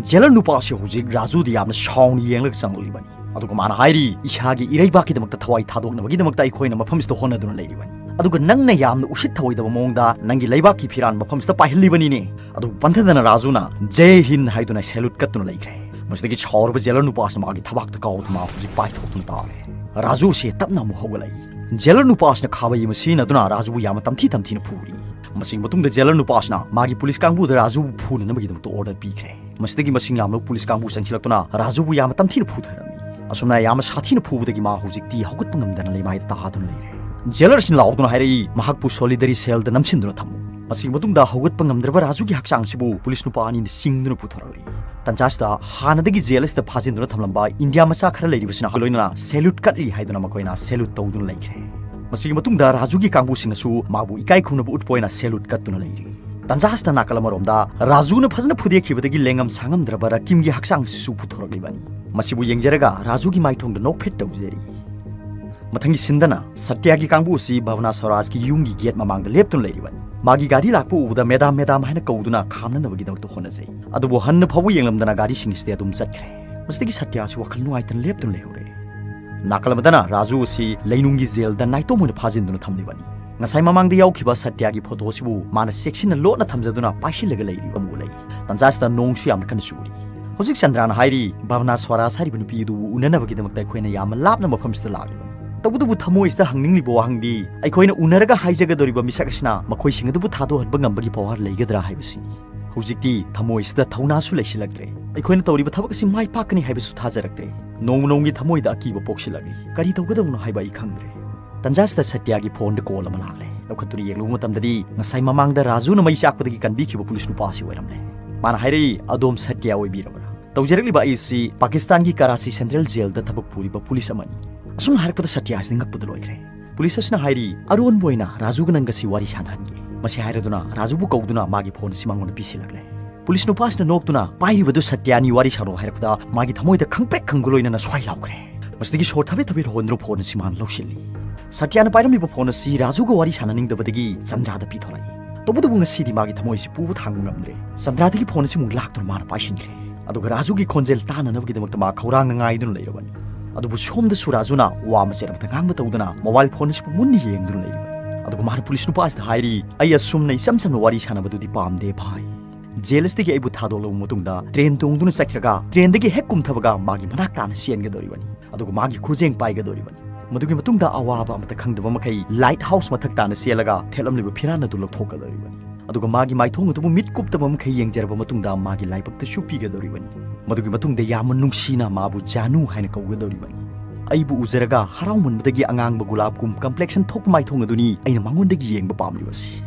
ꯖꯦꯂꯔ ꯅꯨꯄꯥ ꯑꯁꯤ ꯍꯧꯖꯤꯛ ꯔꯥꯖꯨꯗ ꯌꯥꯝꯅ ꯁꯥꯎꯅ ꯌꯦꯡꯂꯒ ꯆꯪꯂꯛꯂꯤꯕꯅꯤ꯫ ꯑꯗꯨꯒ ꯃꯥꯅ ꯍꯥꯏꯔꯤ, "ꯏꯁꯥꯒꯤ ꯏꯔꯩꯕꯥꯛꯀꯤꯗꯃꯛꯇ ꯊꯋꯥꯏ ꯊꯥꯗꯣꯛꯅꯕꯒꯤꯗꯃꯛꯇ ꯑꯩꯈꯣꯏꯅ ꯃꯐꯝꯁꯤꯗ ꯍꯣꯠꯅꯗꯨꯅ ꯂꯩꯔꯤꯕꯅꯤ, ꯑꯗꯨꯒ ꯅꯪꯅ ꯌꯥꯝꯅ ꯎꯁꯤꯠ ꯊꯑꯣꯏꯗꯕ ꯃꯑꯣꯡꯗ ꯅꯪꯒꯤ ꯂꯩꯕꯥꯛꯀꯤ ꯐꯤꯔꯥꯟ ꯃꯐꯝꯁꯤꯗ ꯄꯥꯏꯍꯜꯂꯤꯕꯅꯤꯅꯦ"꯫ ꯑꯗꯨꯕꯨ ꯄꯟꯊꯗꯅ ꯔꯥꯖꯨꯅ "ꯖꯦ ꯍꯤꯟ" ꯍꯥꯏꯗꯨꯅ ꯁꯦꯂꯨꯠ ꯀꯠꯇꯨꯅ ꯂꯩꯈ꯭ꯔꯦ꯫ ꯃꯁꯤꯗꯒꯤ ꯁꯥꯎꯔꯕ ꯖꯦꯂꯔ ꯅꯨꯄꯥ ꯑꯁꯤꯅ ꯃꯥꯒꯤ ꯊꯕꯥꯛꯇ ꯀꯥꯎꯗꯨꯅ ꯃꯥ ꯍꯧꯖꯤꯛ ꯄꯥꯏꯊꯣꯛꯇꯨꯅ ꯇꯥꯔꯦ꯫ ꯔꯥꯖꯨ ꯑꯁꯤ ꯇꯞꯅ ꯑꯃꯨꯛ ꯍꯧꯒꯠꯂꯛꯏ꯫ ꯖꯦꯂꯔ ꯅꯨꯄꯥ ꯑꯁꯤꯅ ꯈꯥꯕꯩ ꯑꯃ ꯁꯤꯖꯤꯟꯅꯗꯨꯅ ꯔꯥꯖꯨꯕꯨ ꯌꯥꯝꯅ ꯇꯝꯊꯤ ꯇꯝꯊꯤꯅ ꯐꯨꯔꯤ꯫ ꯃꯁꯤꯒꯤ ꯃꯇꯨꯡꯗ ꯖꯦꯂꯔ ꯅꯨꯄꯥ ꯑꯁꯤꯅ ꯃꯥꯒꯤ ꯄꯨꯂꯤꯁ ꯀꯥꯡꯕꯨꯗ ꯔꯥꯖꯨꯕꯨ ꯐꯨꯅꯅꯕꯒꯤꯗꯃꯛꯇ ꯑꯣꯔꯗꯔ ꯄꯤꯈ꯭ꯔꯦ꯫ ꯃꯁꯤꯗꯒꯤ ꯃꯁꯤꯡ ꯌꯥꯝꯂꯕ ꯄꯨꯂꯤꯁ ꯀꯥꯡꯕꯨ ꯆꯪꯁꯤꯜꯂꯛꯇꯨꯅ ꯔꯥꯖꯨꯕꯨ ꯌꯥꯝꯅ ꯇꯝꯊꯤꯅ ꯐꯨꯊꯔꯝꯃꯤ꯫ ꯑꯁꯨꯝꯅ ꯌꯥꯝꯅ ꯁꯥꯊꯤꯅ ꯐꯨꯕꯗꯒꯤ ꯃꯥ ꯍꯧꯖꯤꯛꯇꯤ ꯍꯧꯒꯠꯄ ꯉꯝꯗꯅ ꯂꯩꯃꯥꯏꯗ ꯇꯥꯗꯨꯅ ꯂꯩꯔꯦ꯫ ꯖꯦꯂꯔꯁꯤꯅ ꯂꯥꯎꯗꯨꯅ ꯍꯥꯏꯔꯛꯏ, "ꯃꯍꯥꯛꯄꯨ ꯁꯣꯂꯤꯗꯔꯤ ꯁꯦꯜꯗ ꯅꯝꯁꯤꯟꯗꯨꯅ ꯊꯝꯃꯨ"꯫ ꯃꯁꯤꯒꯤ ꯃꯇꯨꯡꯗ ꯍꯧꯒꯠꯄ ꯉꯝꯗ꯭ꯔꯕ ꯔꯥꯖꯨꯒꯤ ꯍꯛꯆꯥꯡ ꯑꯁꯤꯕꯨ ꯄꯨꯂꯤꯁ ꯅꯨꯄꯥ ꯑꯅꯤꯅ ꯆꯤꯡꯗꯨꯅ ꯄꯨꯊꯣꯔꯛꯂꯤ꯫ ꯇꯟꯖꯥꯁꯤꯗ ꯍꯥꯟꯅꯗꯒꯤ ꯖꯦꯜ ꯑꯁꯤꯗ ꯐꯥꯖꯤꯟꯗꯨꯅ ꯊꯝꯂꯝꯕ ꯏꯟꯗꯤꯌꯥ ꯃꯆꯥ ꯈꯔ ꯂꯩꯔꯤꯕꯁꯤꯅ ꯂꯣꯏꯅꯅ ꯁꯦꯂꯨꯠ ꯀꯠꯂꯤ ꯍꯥꯏꯗꯨꯅ ꯃꯈꯣꯏꯅ ꯁꯦꯂꯨꯠ ꯇꯧꯗꯨꯅ ꯂꯩꯈ꯭ꯔꯦ꯫ ꯃꯁꯤꯒꯤ ꯃꯇꯨꯡꯗ ꯔꯥꯖꯨꯒꯤ ꯀꯥꯡꯕꯨꯁꯤꯡꯅꯁꯨ ꯃꯥꯕꯨ ꯏꯀꯥꯏ ꯈꯨꯝꯅꯕ ꯎꯠꯄ ꯑꯣꯏꯅ ꯁꯦꯂꯨꯠ ꯀꯠꯇꯨꯅ ꯂꯩꯔꯤ꯫ ꯇꯟꯖꯥꯁꯤꯗ ꯅꯥꯀꯜ ꯑꯃꯔꯣꯝꯗ ꯔꯥꯖꯨꯅ ꯐꯖꯅ ꯐꯨꯗꯦꯛꯈꯤꯕꯗꯒꯤ ꯂꯦꯡꯉꯝ ꯁꯥꯉꯝꯗ꯭ꯔꯕ ꯔꯀꯤꯝꯒꯤ ꯍꯛꯆꯥꯡ ꯑꯁꯤꯁꯨ ꯄꯨꯊꯣꯔꯛꯂꯤꯕꯅꯤ꯫ ꯃꯁꯤꯕꯨ ꯌꯦꯡꯖꯔꯒ ꯔꯥꯖꯨꯒꯤ ꯃꯥꯏꯊꯣꯡꯗ ꯅꯣꯛꯐꯦꯠ ꯇꯧꯖꯔꯤ꯫ ꯃꯊꯪꯒꯤ ꯁꯤꯟꯗꯅ ꯁꯇ꯭ꯌꯒꯤ ꯀꯥꯡꯕꯨ ꯑꯁꯤ ꯚꯕꯅꯥ ꯁ꯭ꯋꯔꯥꯖꯀꯤ ꯌꯨꯝꯒꯤ ꯒꯦꯠ ꯃꯃꯥꯡꯗ ꯂꯦꯞꯇꯨꯅ ꯂꯩꯔꯤꯕꯅꯤ꯫ ꯃꯥꯒꯤ ꯒꯥꯔꯤ ꯂꯥꯛꯄ ꯎꯕꯗ "ꯃꯦꯗꯥꯝ, ꯃꯦꯗꯥꯝ" ꯍꯥꯏꯅ ꯀꯧꯗꯨꯅ ꯈꯥꯝꯅꯅꯕꯒꯤꯗꯃꯛꯇ ꯍꯣꯠꯅꯖꯩ꯫ ꯑꯗꯨꯕꯨ ꯍꯟꯅ ꯐꯥꯎꯕ ꯌꯦꯡꯂꯝꯗꯅ ꯒꯥꯔꯤꯁꯤꯡ ꯑꯁꯤꯗꯤ ꯑꯗꯨꯝ ꯆꯠꯈ꯭ꯔꯦ꯫ ꯃꯁꯤꯗꯒꯤ ꯁꯇ꯭ꯌ ꯑꯁꯤ ꯋꯥꯈꯜ ꯅꯨꯡꯉꯥꯏꯇꯅ ꯂꯦꯞꯇꯨꯅ ꯂꯩꯍꯧꯔꯦ꯫ ꯅꯥꯀꯜ ꯑꯃꯗꯅ ꯔꯥꯖꯨ ꯑꯁꯤ ꯂꯩꯅꯨꯡꯒꯤ ꯖꯦꯜꯗ ꯅꯥꯏꯇꯣꯝ ꯑꯣꯏꯅ ꯐꯥꯖꯤꯟꯗꯨꯅ ꯊꯝꯂꯤꯕꯅꯤ꯫ ꯉꯁꯥꯏ ꯃꯃꯥꯡꯗ ꯌꯥꯎꯈꯤꯕ ꯁꯇ꯭ꯌꯒꯤ ꯐꯣꯇꯣ ꯑꯁꯤꯕꯨ ꯃꯥꯅ ꯆꯦꯛꯁꯤꯟꯅ ꯂꯣꯠꯅ ꯊꯝꯖꯗꯨꯅ ꯄꯥꯏꯁꯤꯜꯂꯒ ꯂꯩꯔꯤꯕ ꯑꯃꯨꯛ ꯂꯩ꯫ ꯇꯟꯖꯥꯁꯤꯗ ꯅꯣꯡꯁꯨ ꯌꯥꯝꯅ ꯀꯟꯅ ꯆꯨꯔꯤ꯫ ꯍꯧꯖꯤꯛ ꯆꯟꯗ꯭ꯔꯅ ꯍꯥꯏꯔꯤ, "ꯚꯕꯅꯥ ꯁ꯭ꯋꯔꯥꯖ ꯍꯥꯏꯔꯤꯕ ꯅꯨꯄꯤ ꯑꯗꯨꯕꯨ ꯎꯅꯅꯕꯒꯤꯗꯃꯛꯇ ꯑꯩꯈꯣꯏꯅ ꯌꯥꯝꯅ ꯂꯥꯞꯅ ꯃꯐꯝꯁꯤꯗ ꯂꯥꯛꯂꯤꯕꯅꯤ꯫ ꯇꯧꯕꯇꯕꯨ ꯊꯃꯣꯏꯁꯤꯗ ꯍꯪꯅꯤꯡꯂꯤꯕ ꯋꯥꯍꯪꯗꯤ, ꯑꯩꯈꯣꯏꯅ ꯎꯅꯔꯒ ꯍꯥꯏꯖꯒꯗꯧꯔꯤꯕ ꯃꯤꯁꯛ ꯑꯁꯤꯅ ꯃꯈꯣꯏꯁꯤꯡ ꯑꯗꯨꯕꯨ ꯊꯥꯗꯣꯛꯍꯟꯕ ꯉꯝꯕꯒꯤ ꯄꯋꯥꯔ ꯂꯩꯒꯗ꯭ꯔꯥ ꯍꯥꯏꯕꯁꯤꯅꯤ"꯫ ꯍꯧꯖꯤꯛꯇꯤ ꯊꯃꯣꯏꯁꯤꯗ ꯊꯧꯅꯥꯁꯨ ꯂꯩꯁꯤꯜꯂꯛꯇ꯭ꯔꯦ꯫ ꯑꯩꯈꯣꯏꯅ ꯇꯧꯔꯤꯕ ꯊꯕꯛ ꯑꯁꯤ ꯃꯥꯏ ꯄꯥꯛꯀꯅꯤ ꯍꯥꯏꯕꯁꯨ ꯊꯥꯖꯔꯛꯇ꯭ꯔꯦ꯫ ꯅꯣꯡꯃ ꯅꯣꯡꯃꯒꯤ ꯊꯃꯣꯏꯗ ꯑꯀꯤꯕ ꯄꯣꯛꯁꯤꯜꯂꯛꯂꯤ꯫ ꯀꯔꯤ ꯇꯧꯒꯗꯕꯅꯣ ꯍꯥꯏꯕ ꯑꯩ ꯈꯪꯗ꯭ꯔꯦ꯫ ꯇꯟꯖꯥꯁꯤꯗ ꯁꯇ꯭ꯌꯒꯤ ꯐꯣꯟꯗ ꯀꯣꯜ ꯑꯃ ꯂꯥꯛꯂꯦ꯫ ꯂꯧꯈꯠꯇꯨꯅ ꯌꯦꯡꯂꯨꯕ ꯃꯇꯝꯗꯗꯤ ꯉꯁꯥꯏ ꯃꯃꯥꯡꯗ ꯔꯥꯖꯨꯅ ꯃꯩ ꯆꯥꯛꯄꯗꯒꯤ ꯀꯟꯕꯤꯈꯤꯕ ꯄꯨꯂꯤꯁ ꯅꯨꯄꯥ ꯑꯁꯤ ꯑꯣꯏꯔꯝꯂꯦ꯫ ꯃꯥꯅ ꯍꯥꯏꯔꯛꯏ, "ꯑꯗꯣꯝ ꯁꯇ꯭ꯌ ꯑꯣꯏꯕꯤꯔꯕ꯭ꯔꯥ? ꯇꯧꯖꯔꯛꯂꯤꯕ ꯑꯩ ꯑꯁꯤ ꯄꯥꯀꯤꯁꯇꯥꯟꯒꯤ ꯀꯔꯥꯆꯤ ꯁꯦꯟꯇ꯭ꯔꯦꯜ ꯖꯦꯜꯗ ꯊꯕꯛ ꯄꯨꯔꯤꯕ ꯄꯨꯂꯤꯁ ꯑꯃꯅꯤ꯫" ꯑꯁꯨꯝꯅ ꯍꯥꯏꯔꯛꯄꯗ ꯁꯇ꯭ꯌ ꯑꯁꯤꯅ ꯉꯛꯄꯗ ꯂꯣꯏꯈ꯭ꯔꯦ꯫ ꯄꯨꯂꯤꯁ ꯑꯁꯤꯅ ꯍꯥꯏꯔꯤ, "ꯑꯔꯣꯟꯕ ꯑꯣꯏꯅ ꯔꯥꯖꯨꯒ ꯅꯪꯒꯁꯤ ꯋꯥꯔꯤ ꯁꯥꯟꯅꯍꯟꯒꯦ꯫" ꯃꯁꯤ ꯍꯥꯏꯔꯗꯨꯅ ꯔꯥꯖꯨꯕꯨ ꯀꯧꯗꯨꯅ ꯃꯥꯒꯤ ꯐꯣꯟ ꯑꯁꯤ ꯃꯉꯣꯟꯗ ꯄꯤꯁꯤꯜꯂꯛꯂꯦ꯫ ꯄꯨꯂꯤꯁ ꯅꯨꯄꯥꯁꯤꯅ ꯅꯣꯛꯇꯨꯅ, "ꯄꯥꯏꯔꯤꯕꯗꯨ ꯁꯇ꯭ꯌꯥꯅꯤ, ꯋꯥꯔꯤ ꯁꯥꯔꯣ" ꯍꯥꯏꯔꯛꯄꯗ ꯃꯥꯒꯤ ꯊꯃꯣꯏꯗ ꯈꯪꯄ꯭ꯔꯦꯛ ꯈꯪꯕ ꯂꯣꯏꯅꯅ ꯁ꯭ꯋꯥꯏ ꯂꯥꯎꯈ꯭ꯔꯦ꯫ ꯃꯁꯤꯗꯒꯤ ꯁꯣꯔ ꯊꯕꯦꯠ ꯊꯕꯦꯠ ꯍꯣꯟꯗꯨꯅ ꯐꯣꯟ ꯑꯁꯤ ꯃꯥꯅ ꯂꯧꯁꯤꯜꯂꯤ꯫ ꯁꯇ꯭ꯌꯥꯅ ꯄꯥꯏꯔꯝꯂꯤꯕ ꯐꯣꯟ ꯑꯁꯤ ꯔꯥꯖꯨꯒ ꯋꯥꯔꯤ ꯁꯥꯟꯅꯅꯤꯡꯗꯕꯗꯒꯤ ꯆꯟꯗ꯭ꯔꯥꯗ ꯄꯤꯊꯣꯔꯛꯏ꯫ ꯇꯧꯕꯇꯕꯨ ꯉꯁꯤꯗꯤ ꯃꯥꯒꯤ ꯊꯃꯣꯏ ꯑꯁꯤ ꯄꯨꯕ ꯊꯥꯡꯕ ꯉꯝꯗ꯭ꯔꯦ꯫ ꯆꯟꯗ꯭ꯔꯥꯗꯒꯤ ꯐꯣꯟ ꯑꯁꯤ ꯑꯃꯨꯛ ꯂꯥꯛꯇꯨꯅ ꯃꯥꯅ ꯄꯥꯏꯁꯤꯟꯈ꯭ꯔꯦ꯫ ꯑꯗꯨꯒ ꯔꯥꯖꯨꯒꯤ ꯈꯣꯟꯖꯦꯜ ꯇꯥꯅꯅꯕꯒꯤꯗꯃꯛꯇ ꯃꯥ ꯈꯧꯔꯥꯡꯅ ꯉꯥꯏꯗꯨꯅ ꯂꯩꯔꯕꯅꯤ꯫ ꯑꯗꯨꯕꯨ ꯁꯣꯝꯗꯁꯨ ꯔꯥꯖꯨꯅ ꯋꯥ ꯃꯆꯦꯠ ꯑꯃꯠꯇ ꯉꯥꯡꯕ ꯇꯧꯗꯅ ꯃꯣꯕꯥꯏꯜ ꯐꯣꯟ ꯑꯁꯤꯕꯨ ꯃꯨꯟꯅ ꯌꯦꯡꯗꯨꯅ ꯂꯩꯔꯤꯕꯅꯤ꯫ ꯑꯗꯨꯒ ꯃꯥꯅ ꯄꯨꯂꯤꯁ ꯅꯨꯄꯥ ꯑꯁꯤꯗ ꯍꯥꯏꯔꯤ, "ꯑꯩ ꯑꯁꯨꯝꯅ ꯏꯆꯝ ꯆꯝꯅ ꯋꯥꯔꯤ ꯁꯥꯟꯅꯕꯗꯨꯗꯤ ꯄꯥꯝꯗꯦ ꯚꯥꯏ꯫ ꯖꯦꯜ ꯑꯁꯤꯗꯒꯤ ꯑꯩꯕꯨ ꯊꯥꯗꯣꯛꯂꯕ ꯃꯇꯨꯡꯗ ꯇ꯭ꯔꯦꯟ ꯇꯣꯡꯗꯨꯅ ꯆꯠꯈ꯭ꯔꯒ ꯇ꯭ꯔꯦꯟꯗꯒꯤ ꯍꯦꯛ ꯀꯨꯝꯊꯕꯒ ꯃꯥꯒꯤ ꯃꯅꯥꯛ ꯇꯥꯅ ꯆꯦꯟꯒꯗꯧꯔꯤꯕꯅꯤ꯫ ꯑꯗꯨꯒ ꯃꯥꯒꯤ ꯈꯨꯖꯦꯡ ꯄꯥꯏꯒꯗꯧꯔꯤꯕꯅꯤ꯫ ꯃꯗꯨꯒꯤ ꯃꯇꯨꯡꯗ ꯑꯋꯥꯕ ꯑꯃꯠꯇ ꯈꯪꯗꯕ ꯃꯈꯩ ꯂꯥꯏꯠ ꯍꯥꯎꯁ ꯃꯊꯛ ꯇꯥꯅ ꯆꯦꯜꯂꯒ ꯊꯦꯠꯂꯝꯂꯤꯕ ꯐꯤꯔꯥꯟ ꯑꯗꯨ ꯂꯧꯊꯣꯛꯀꯗꯧꯔꯤꯕꯅꯤ꯫ ꯑꯗꯨꯒ ꯃꯥꯒꯤ ꯃꯥꯏꯊꯣꯡ ꯑꯗꯨꯕꯨ ꯃꯤꯠ ꯀꯨꯞꯇꯕ ꯃꯈꯩ ꯌꯦꯡꯖꯔꯕ ꯃꯇꯨꯡꯗ ꯃꯥꯒꯤ ꯂꯥꯏꯕꯛꯇꯁꯨ ꯄꯤꯒꯗꯧꯔꯤꯕꯅꯤ꯫ ꯃꯗꯨꯒꯤ ꯃꯇꯨꯡꯗ ꯌꯥꯝꯅ ꯅꯨꯡꯁꯤꯅ ꯃꯥꯕꯨ ꯖꯥꯅꯨ ꯍꯥꯏꯅ ꯀꯧꯒꯗꯧꯔꯤꯕꯅꯤ꯫ ꯑꯩꯕꯨ ꯎꯖꯔꯒ ꯍꯔꯥꯎꯃꯟꯕꯗꯒꯤ ꯑꯉꯥꯡꯕ ꯒꯨꯂꯥꯞꯀꯨꯝ ꯀꯝꯄ꯭ꯂꯦꯛꯁꯟ ꯊꯣꯛꯄ ꯃꯥꯏꯊꯣꯡ ꯑꯗꯨꯅꯤ ꯑꯩꯅ ꯃꯉꯣꯟꯗꯒꯤ ꯌꯦꯡꯕ ꯄꯥꯝꯂꯤꯕꯁꯤ꯫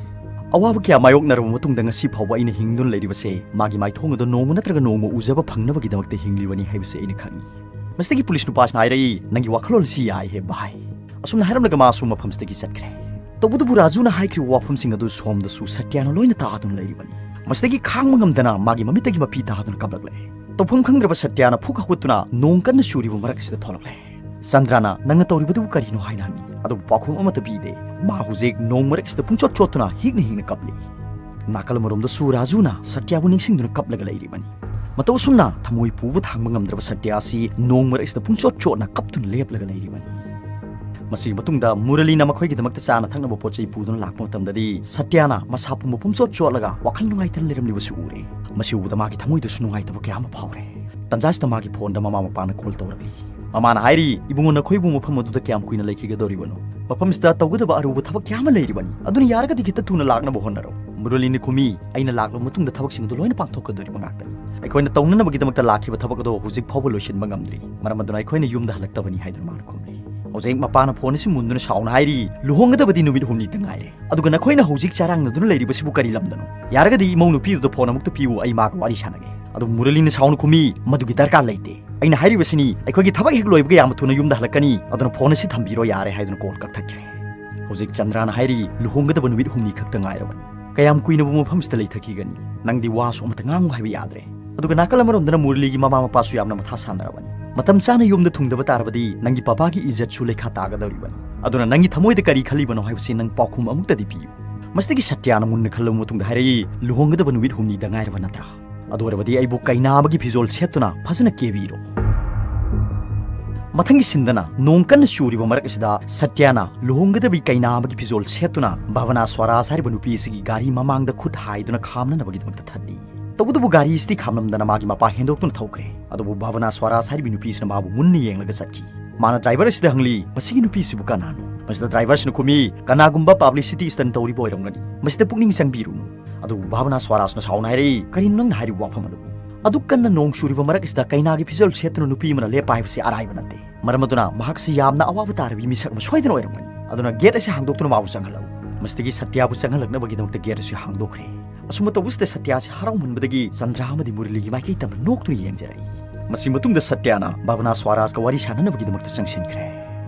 ꯑꯋꯥꯕ ꯀꯌꯥ ꯃꯥꯌꯣꯛꯅꯔꯕ ꯃꯇꯨꯡꯗ ꯉꯁꯤ ꯐꯥꯎꯕ ꯑꯩꯅ ꯍꯤꯡꯗꯨꯅ ꯂꯩꯔꯤꯕꯁꯦ ꯃꯥꯒꯤ ꯃꯥꯏꯊꯣꯡ ꯑꯗꯨ ꯅꯣꯡꯃ ꯅꯠꯇ꯭ꯔꯒ ꯅꯣꯡꯃ ꯎꯖꯕ ꯐꯪꯅꯕꯒꯤꯗꯃꯛꯇ ꯍꯤꯡꯂꯤꯕꯅꯤ ꯍꯥꯏꯕꯁꯤ ꯑꯩꯅ ꯈꯪꯏ꯫" ꯃꯁꯤꯗꯒꯤ ꯄꯨꯂꯤꯁ ꯅꯨꯄꯥꯁꯤꯅ ꯍꯥꯏꯔꯛꯏ, "ꯅꯪꯒꯤ ꯋꯥꯈꯜꯂꯣꯟ ꯑꯁꯤ ꯌꯥꯏ ꯍꯦ ꯚꯥꯏ꯫" ꯑꯁꯨꯝꯅ ꯍꯥꯏꯔꯝꯂꯒ ꯃꯥꯁꯨ ꯃꯐꯝꯁꯤꯗꯒꯤ ꯆꯠꯈ꯭ꯔꯦ꯫ ꯇꯧꯕꯇꯕꯨ ꯔꯥꯖꯨꯅ ꯍꯥꯏꯈ꯭ꯔꯤꯕ ꯋꯥꯐꯝꯁꯤꯡ ꯑꯗꯨ ꯁꯣꯝꯗꯁꯨ ꯁꯇ꯭ꯌꯥꯅ ꯂꯣꯏꯅ ꯇꯥꯗꯨꯅ ꯂꯩꯔꯤꯕꯅꯤ꯫ ꯃꯁꯤꯗꯒꯤ ꯈꯥꯡꯕ ꯉꯝꯗꯅ ꯃꯥꯒꯤ ꯃꯃꯤꯠꯇꯒꯤ ꯃꯄꯤ ꯇꯥꯗꯨꯅ ꯀꯞꯂꯛꯂꯦ꯫ ꯇꯧꯐꯝ ꯈꯪꯗ꯭ꯔꯕ ꯁꯇ꯭ꯌꯥꯅ ꯐꯨꯛ ꯍꯧꯒꯠꯇꯨꯅ ꯅꯣꯡ ꯀꯟꯅ ꯆꯨꯔꯤꯕ ꯃꯔꯛ ꯑꯁꯤꯗ ꯊꯣꯛꯂꯛꯂꯦ꯫ ꯆꯟꯗ꯭ꯔꯅ, "ꯅꯪꯅ ꯇꯧꯔꯤꯕꯗꯨꯕꯨ ꯀꯔꯤꯅꯣ?" ꯍꯥꯏꯅ ꯍꯪꯉꯤ꯫ ꯑꯗꯨꯕꯨ ꯄꯥꯎꯈꯨꯝ ꯑꯃꯠꯇ ꯄꯤꯗꯦ꯫ ꯃꯥ ꯍꯧꯖꯤꯛ ꯅꯣꯡ ꯃꯔꯛ ꯑꯁꯤꯗ ꯄꯨꯡꯆꯣꯠ ꯆꯣꯠꯇꯨꯅ ꯍꯤꯛꯅ ꯍꯤꯛꯅ ꯀꯞꯂꯤ꯫ ꯅꯥꯀꯜ ꯑꯃꯔꯣꯝꯗꯁꯨ ꯔꯥꯖꯨꯅ ꯁꯇ꯭ꯌꯥꯕꯨ ꯅꯤꯡꯁꯤꯡꯗꯨꯅ ꯀꯞꯂꯒ ꯂꯩꯔꯤꯕꯅꯤ꯫ ꯃꯇꯧ ꯑꯁꯨꯝꯅ ꯊꯃꯣꯏ ꯄꯨꯕ ꯊꯥꯡꯕ ꯉꯝꯗ꯭ꯔꯕ ꯁꯇ꯭ꯌꯥ ꯑꯁꯤ ꯅꯣꯡ ꯃꯔꯛ ꯑꯁꯤꯗ ꯄꯨꯡꯆꯣꯠ ꯆꯣꯠꯅ ꯀꯞꯇꯨꯅ ꯂꯦꯞꯂꯒ ꯂꯩꯔꯤꯕꯅꯤ꯫ ꯃꯁꯤꯒꯤ ꯃꯇꯨꯡꯗ ꯃꯨꯔꯂꯤꯅ ꯃꯈꯣꯏꯒꯤꯗꯃꯛꯇ ꯆꯥꯅ ꯊꯛꯅꯕ ꯄꯣꯠ ꯆꯩ ꯄꯨꯗꯨꯅ ꯂꯥꯛꯄ ꯃꯇꯝꯗꯗꯤ ꯁꯇ꯭ꯌꯥꯅ ꯃꯁꯥ ꯄꯨꯝꯕ ꯄꯨꯝꯆꯣꯠ ꯆꯣꯠꯂꯒ ꯋꯥꯈꯜ ꯅꯨꯡꯉꯥꯏꯇꯅ ꯂꯩꯔꯝꯂꯤꯕꯁꯨ ꯎꯔꯦ꯫ ꯃꯁꯤ ꯎꯕꯗ ꯃꯥꯒꯤ ꯊꯃꯣꯏꯗꯁꯨ ꯅꯨꯡꯉꯥꯏꯇꯕ ꯀꯌꯥ ꯑꯃ ꯐꯥꯎꯔꯦ꯫ ꯇꯟꯖꯥꯁꯤꯗ ꯃꯥꯒꯤ ꯐꯣꯟꯗ ꯃꯃꯥ ꯃꯄꯥꯅ ꯀꯣꯜ ꯇꯧꯔꯛꯂꯤ꯫ ꯃꯃꯥꯅ ꯍꯥꯏꯔꯤ, "ꯏꯕꯨꯡꯉꯣ, ꯅꯈꯣꯏꯕꯨ ꯃꯐꯝ ꯑꯗꯨꯗ ꯀꯌꯥꯝ ꯀꯨꯏꯅ ꯂꯩꯈꯤꯒꯗꯧꯔꯤꯕꯅꯣ? ꯃꯐꯝꯁꯤꯗ ꯇꯧꯒꯗꯕ ꯑꯔꯨꯕ ꯊꯕꯛ ꯀꯌꯥ ꯑꯃ ꯂꯩꯔꯤꯕꯅꯤ꯫ ꯑꯗꯨꯅ ꯌꯥꯔꯒꯗꯤ ꯈꯤꯇ ꯊꯨꯅ ꯂꯥꯛꯅꯕ ꯍꯣꯠꯅꯔꯣ꯫" ꯃꯨꯔꯂꯤꯅ ꯈꯨꯝꯃꯤ, "ꯑꯩꯅ ꯂꯥꯛꯂꯕ ꯃꯇꯨꯡꯗ ꯊꯕꯛꯁꯤꯡ ꯑꯗꯨ ꯂꯣꯏꯅ ꯄꯥꯡꯊꯣꯛꯀꯗꯧꯔꯤꯕ ꯉꯥꯛꯇꯅꯤ꯫ ꯑꯩꯈꯣꯏꯅ ꯇꯧꯅꯅꯕꯒꯤꯗꯃꯛꯇ ꯂꯥꯛꯈꯤꯕ ꯊꯕꯛ ꯑꯗꯨ ꯍꯧꯖꯤꯛ ꯐꯥꯎꯕ ꯂꯣꯏꯁꯤꯟꯕ ꯉꯝꯗ꯭ꯔꯤ꯫ ꯃꯔꯝ ꯑꯗꯨꯅ ꯑꯩꯈꯣꯏꯅ ꯌꯨꯝꯗ ꯍꯜꯂꯛꯇꯕꯅꯤ" ꯍꯥꯏꯗꯨꯅ ꯃꯥꯅ ꯈꯨꯝꯂꯤ꯫ ꯍꯧꯖꯤꯛ ꯃꯄꯥꯅ ꯐꯣꯟ ꯑꯁꯤ ꯃꯨꯟꯗꯨꯅ ꯁꯥꯎꯅ ꯍꯥꯏꯔꯤ, "ꯂꯨꯍꯣꯡꯒꯗꯕꯗꯤ ꯅꯨꯃꯤꯠ ꯍꯨꯝꯅꯤꯇ ꯉꯥꯏꯔꯦ, ꯑꯗꯨꯒ ꯅꯈꯣꯏꯅ ꯍꯧꯖꯤꯛ ꯆꯔꯥꯡꯅꯗꯨꯅ ꯂꯩꯔꯤꯕꯁꯤꯕꯨ ꯀꯔꯤ ꯂꯝꯗꯅꯣ? ꯌꯥꯔꯒꯗꯤ ꯏꯃꯧ ꯅꯨꯄꯤꯗꯨꯗ ꯐꯣꯟ ꯑꯃꯨꯛꯇ ꯄꯤꯌꯨ, ꯑꯩ ꯃꯥꯒ ꯋꯥꯔꯤ ꯁꯥꯟꯅꯒꯦ꯫" ꯑꯗꯨ ꯃꯨꯔꯂꯤꯅ ꯁꯥꯎꯅ ꯈꯨꯝꯃꯤ, "ꯃꯗꯨꯒꯤ ꯗꯔꯀꯥꯔ ꯂꯩꯇꯦ꯫ ꯑꯩꯅ ꯍꯥꯏꯔꯤꯕꯁꯤꯅꯤ, ꯑꯩꯈꯣꯏꯒꯤ ꯊꯕꯛ ꯍꯦꯛ ꯂꯣꯏꯕꯒ ꯌꯥꯝꯅ ꯊꯨꯅ ꯌꯨꯝꯗ ꯍꯜꯂꯛꯀꯅꯤ, ꯑꯗꯨꯅ ꯐꯣꯟ ꯑꯁꯤ ꯊꯝꯕꯤꯔꯣ ꯌꯥꯔꯦ" ꯍꯥꯏꯗꯨꯅ ꯀꯣꯜ ꯀꯛꯊꯠꯈ꯭ꯔꯦ꯫ ꯍꯧꯖꯤꯛ ꯆꯟꯗ꯭ꯔꯥꯅ ꯍꯥꯏꯔꯤ, "ꯂꯨꯍꯣꯡꯒꯗꯕ ꯅꯨꯃꯤꯠ ꯍꯨꯝꯅꯤ ꯈꯛꯇ ꯉꯥꯏꯔꯕꯅꯤ꯫ ꯀꯌꯥꯝ ꯀꯨꯏꯅꯕꯨ ꯃꯐꯝꯁꯤꯗ ꯂꯩꯊꯈꯤꯒꯅꯤ? ꯅꯪꯗꯤ ꯋꯥꯁꯨ ꯑꯃꯠꯇ ꯉꯥꯡꯉꯨ ꯍꯥꯏꯕ ꯌꯥꯗ꯭ꯔꯦ꯫ ꯑꯗꯨꯒ ꯅꯥꯀꯜ ꯑꯃꯔꯣꯝꯗꯅ ꯃꯨꯔꯂꯤꯒꯤ ꯃꯃꯥ ꯃꯄꯥꯁꯨ ꯌꯥꯝꯅ ꯃꯊꯥ ꯁꯥꯟꯅꯔꯕꯅꯤ꯫ ꯃꯇꯝ ꯆꯥꯅ ꯌꯨꯝꯗ ꯊꯨꯡꯗꯕ ꯇꯥꯔꯕꯗꯤ ꯅꯪꯒꯤ ꯄꯥꯄꯥꯒꯤ ꯏꯖꯠꯁꯨ ꯂꯩꯈꯥ ꯇꯥꯒꯗꯧꯔꯤꯕꯅꯤ꯫ ꯑꯗꯨꯅ ꯅꯪꯒꯤ ꯊꯃꯣꯏꯗ ꯀꯔꯤ ꯈꯜꯂꯤꯕꯅꯣ ꯍꯥꯏꯕꯁꯤ ꯅꯪ ꯄꯥꯎꯈꯨꯝ ꯑꯃꯨꯛꯇꯗꯤ ꯄꯤꯌꯨ꯫" ꯃꯁꯤꯗꯒꯤ ꯁꯇ꯭ꯌꯥꯅ ꯃꯨꯟꯅ ꯈꯜꯂꯕ ꯃꯇꯨꯡꯗ ꯍꯥꯏꯔꯛꯏ, "ꯂꯨꯍꯣꯡꯒꯗꯕ ꯅꯨꯃꯤꯠ ꯍꯨꯝꯅꯤꯗ ꯉꯥꯏꯔꯕ ꯅꯠꯇ꯭ꯔꯥ? ꯑꯗꯨ ꯑꯣꯏꯔꯕꯗꯤ ꯑꯩꯕꯨ ꯀꯩꯅꯥ ꯑꯃꯒꯤ ꯐꯤꯖꯣꯜ ꯁꯦꯠꯇꯨꯅ ꯐꯖꯅ ꯀꯦꯕꯤꯔꯣ꯫" ꯃꯊꯪꯒꯤ ꯁꯤꯟꯗꯅ ꯅꯣꯡ ꯀꯟꯅ ꯆꯨꯔꯤꯕ ꯃꯔꯛ ꯑꯁꯤꯗ ꯁꯇ꯭ꯌꯥꯅ ꯂꯨꯍꯣꯡꯒꯗꯕꯤ ꯀꯩꯅꯥ ꯑꯃꯒꯤ ꯐꯤꯖꯣꯜ ꯁꯦꯠꯇꯨꯅ ꯚꯥꯕꯅꯥ ꯁ꯭ꯋꯥꯔꯥꯖ ꯍꯥꯏꯔꯤꯕ ꯅꯨꯄꯤ ꯑꯁꯤꯒꯤ ꯒꯥꯔꯤ ꯃꯃꯥꯡꯗ ꯈꯨꯠ ꯍꯥꯏꯗꯨꯅ ꯈꯥꯝꯅꯅꯕꯒꯤꯗꯃꯛꯇ ꯊꯠꯂꯤ꯫ ꯇꯧꯕꯇꯕꯨ ꯒꯥꯔꯤ ꯑꯁꯤꯗꯤ ꯈꯥꯝꯂꯝꯗꯅ ꯃꯥꯒꯤ ꯃꯄꯥ ꯍꯦꯟꯗꯣꯛꯇꯨꯅ ꯊꯧꯈ꯭ꯔꯦ꯫ ꯑꯗꯨꯕꯨ ꯚꯥꯕꯅꯥ ꯁ꯭ꯋꯥꯔꯥꯖ ꯍꯥꯏꯔꯤꯕ ꯅꯨꯄꯤ ꯑꯁꯤꯅ ꯃꯥꯕꯨ ꯃꯨꯟꯅ ꯌꯦꯡꯂꯒ ꯆꯠꯈꯤ꯫ ꯃꯥꯅ ꯗ꯭ꯔꯥꯏꯚꯔ ꯑꯁꯤꯗ ꯍꯪꯂꯤ, "ꯃꯁꯤꯒꯤ ꯅꯨꯄꯤꯁꯤꯕꯨ ꯀꯅꯥꯅꯣ?" ꯃꯁꯤꯗ ꯗ꯭ꯔꯥꯏꯚꯔꯁꯤꯅ ꯈꯨꯝꯃꯤ, "ꯀꯅꯥꯒꯨꯝꯕ ꯄꯕ꯭ꯂꯤꯁꯤꯇꯤ ꯁ꯭ꯇꯟ ꯇꯧꯔꯤꯕ ꯑꯣꯏꯔꯝꯒꯅꯤ꯫ ꯃꯁꯤꯗ ꯄꯨꯛꯅꯤꯡ ꯆꯪꯕꯤꯔꯨꯅꯨ꯫" ꯑꯗꯨꯕꯨ ꯚꯥꯕꯅꯥ ꯁ꯭ꯋꯥꯔꯥꯖꯅ ꯁꯥꯎꯅ ꯍꯥꯏꯔꯛꯏ, "ꯀꯔꯤꯅꯣ ꯅꯪꯅ ꯍꯥꯏꯔꯤꯕ ꯋꯥꯐꯝ ꯑꯗꯨꯕꯨ? ꯑꯗꯨꯛ ꯀꯟꯅ ꯅꯣꯡ ꯆꯨꯔꯤꯕ ꯃꯔꯛ ꯑꯁꯤꯗ ꯀꯩꯅꯥꯒꯤ ꯐꯤꯖꯣꯜ ꯁꯦꯠꯇꯨꯅ ꯅꯨꯄꯤ ꯑꯃꯅ ꯂꯦꯞꯄ ꯍꯥꯏꯕꯁꯤ ꯑꯔꯥꯏꯕ ꯅꯠꯇꯦ꯫ ꯃꯔꯝ ꯑꯗꯨꯅ ꯃꯍꯥꯛꯁꯤ ꯌꯥꯝꯅ ꯑꯋꯥꯕ ꯇꯥꯔꯕꯤ ꯃꯤꯁꯛ ꯑꯃ ꯁꯣꯏꯗꯅ ꯑꯣꯏꯔꯝꯒꯅꯤ꯫ ꯑꯗꯨꯅ ꯒꯦꯠ ꯑꯁꯤ ꯍꯥꯡꯗꯣꯛꯇꯨꯅ ꯃꯥꯕꯨ ꯆꯪꯍꯜꯂꯛꯎ꯫" ꯃꯁꯤꯗꯒꯤ ꯁꯇ꯭ꯌꯥꯕꯨ ꯆꯪꯍꯜꯂꯛꯅꯕꯒꯤꯗꯃꯛꯇ ꯒꯦꯠ ꯑꯁꯤ ꯍꯥꯡꯗꯣꯛꯈ꯭ꯔꯦ꯫ ꯑꯁꯨꯝꯅ ꯇꯧꯕꯁꯤꯗ ꯁꯇ꯭ꯌꯥꯁꯤ ꯍꯔꯥꯎꯃꯟꯕꯗꯒꯤ ꯆꯟꯗ꯭ꯔꯥ ꯑꯃꯗꯤ ꯃꯨꯔꯂꯤꯒꯤ ꯃꯥꯏꯀꯩ ꯇꯝꯅ ꯅꯣꯛꯇꯨꯅ ꯌꯦꯡꯖꯔꯛꯏ꯫ ꯃꯁꯤ ꯃꯇꯨꯡꯗ ꯁꯇ꯭ꯌꯥꯅ ꯚꯥꯕꯅꯥ ꯁ꯭ꯋꯥꯔꯥꯖꯀ ꯋꯥꯔꯤ ꯁꯥꯟꯅꯅꯕꯒꯤꯗꯃꯛꯇ ꯆꯪꯁꯤꯟꯈ꯭ꯔꯦ꯫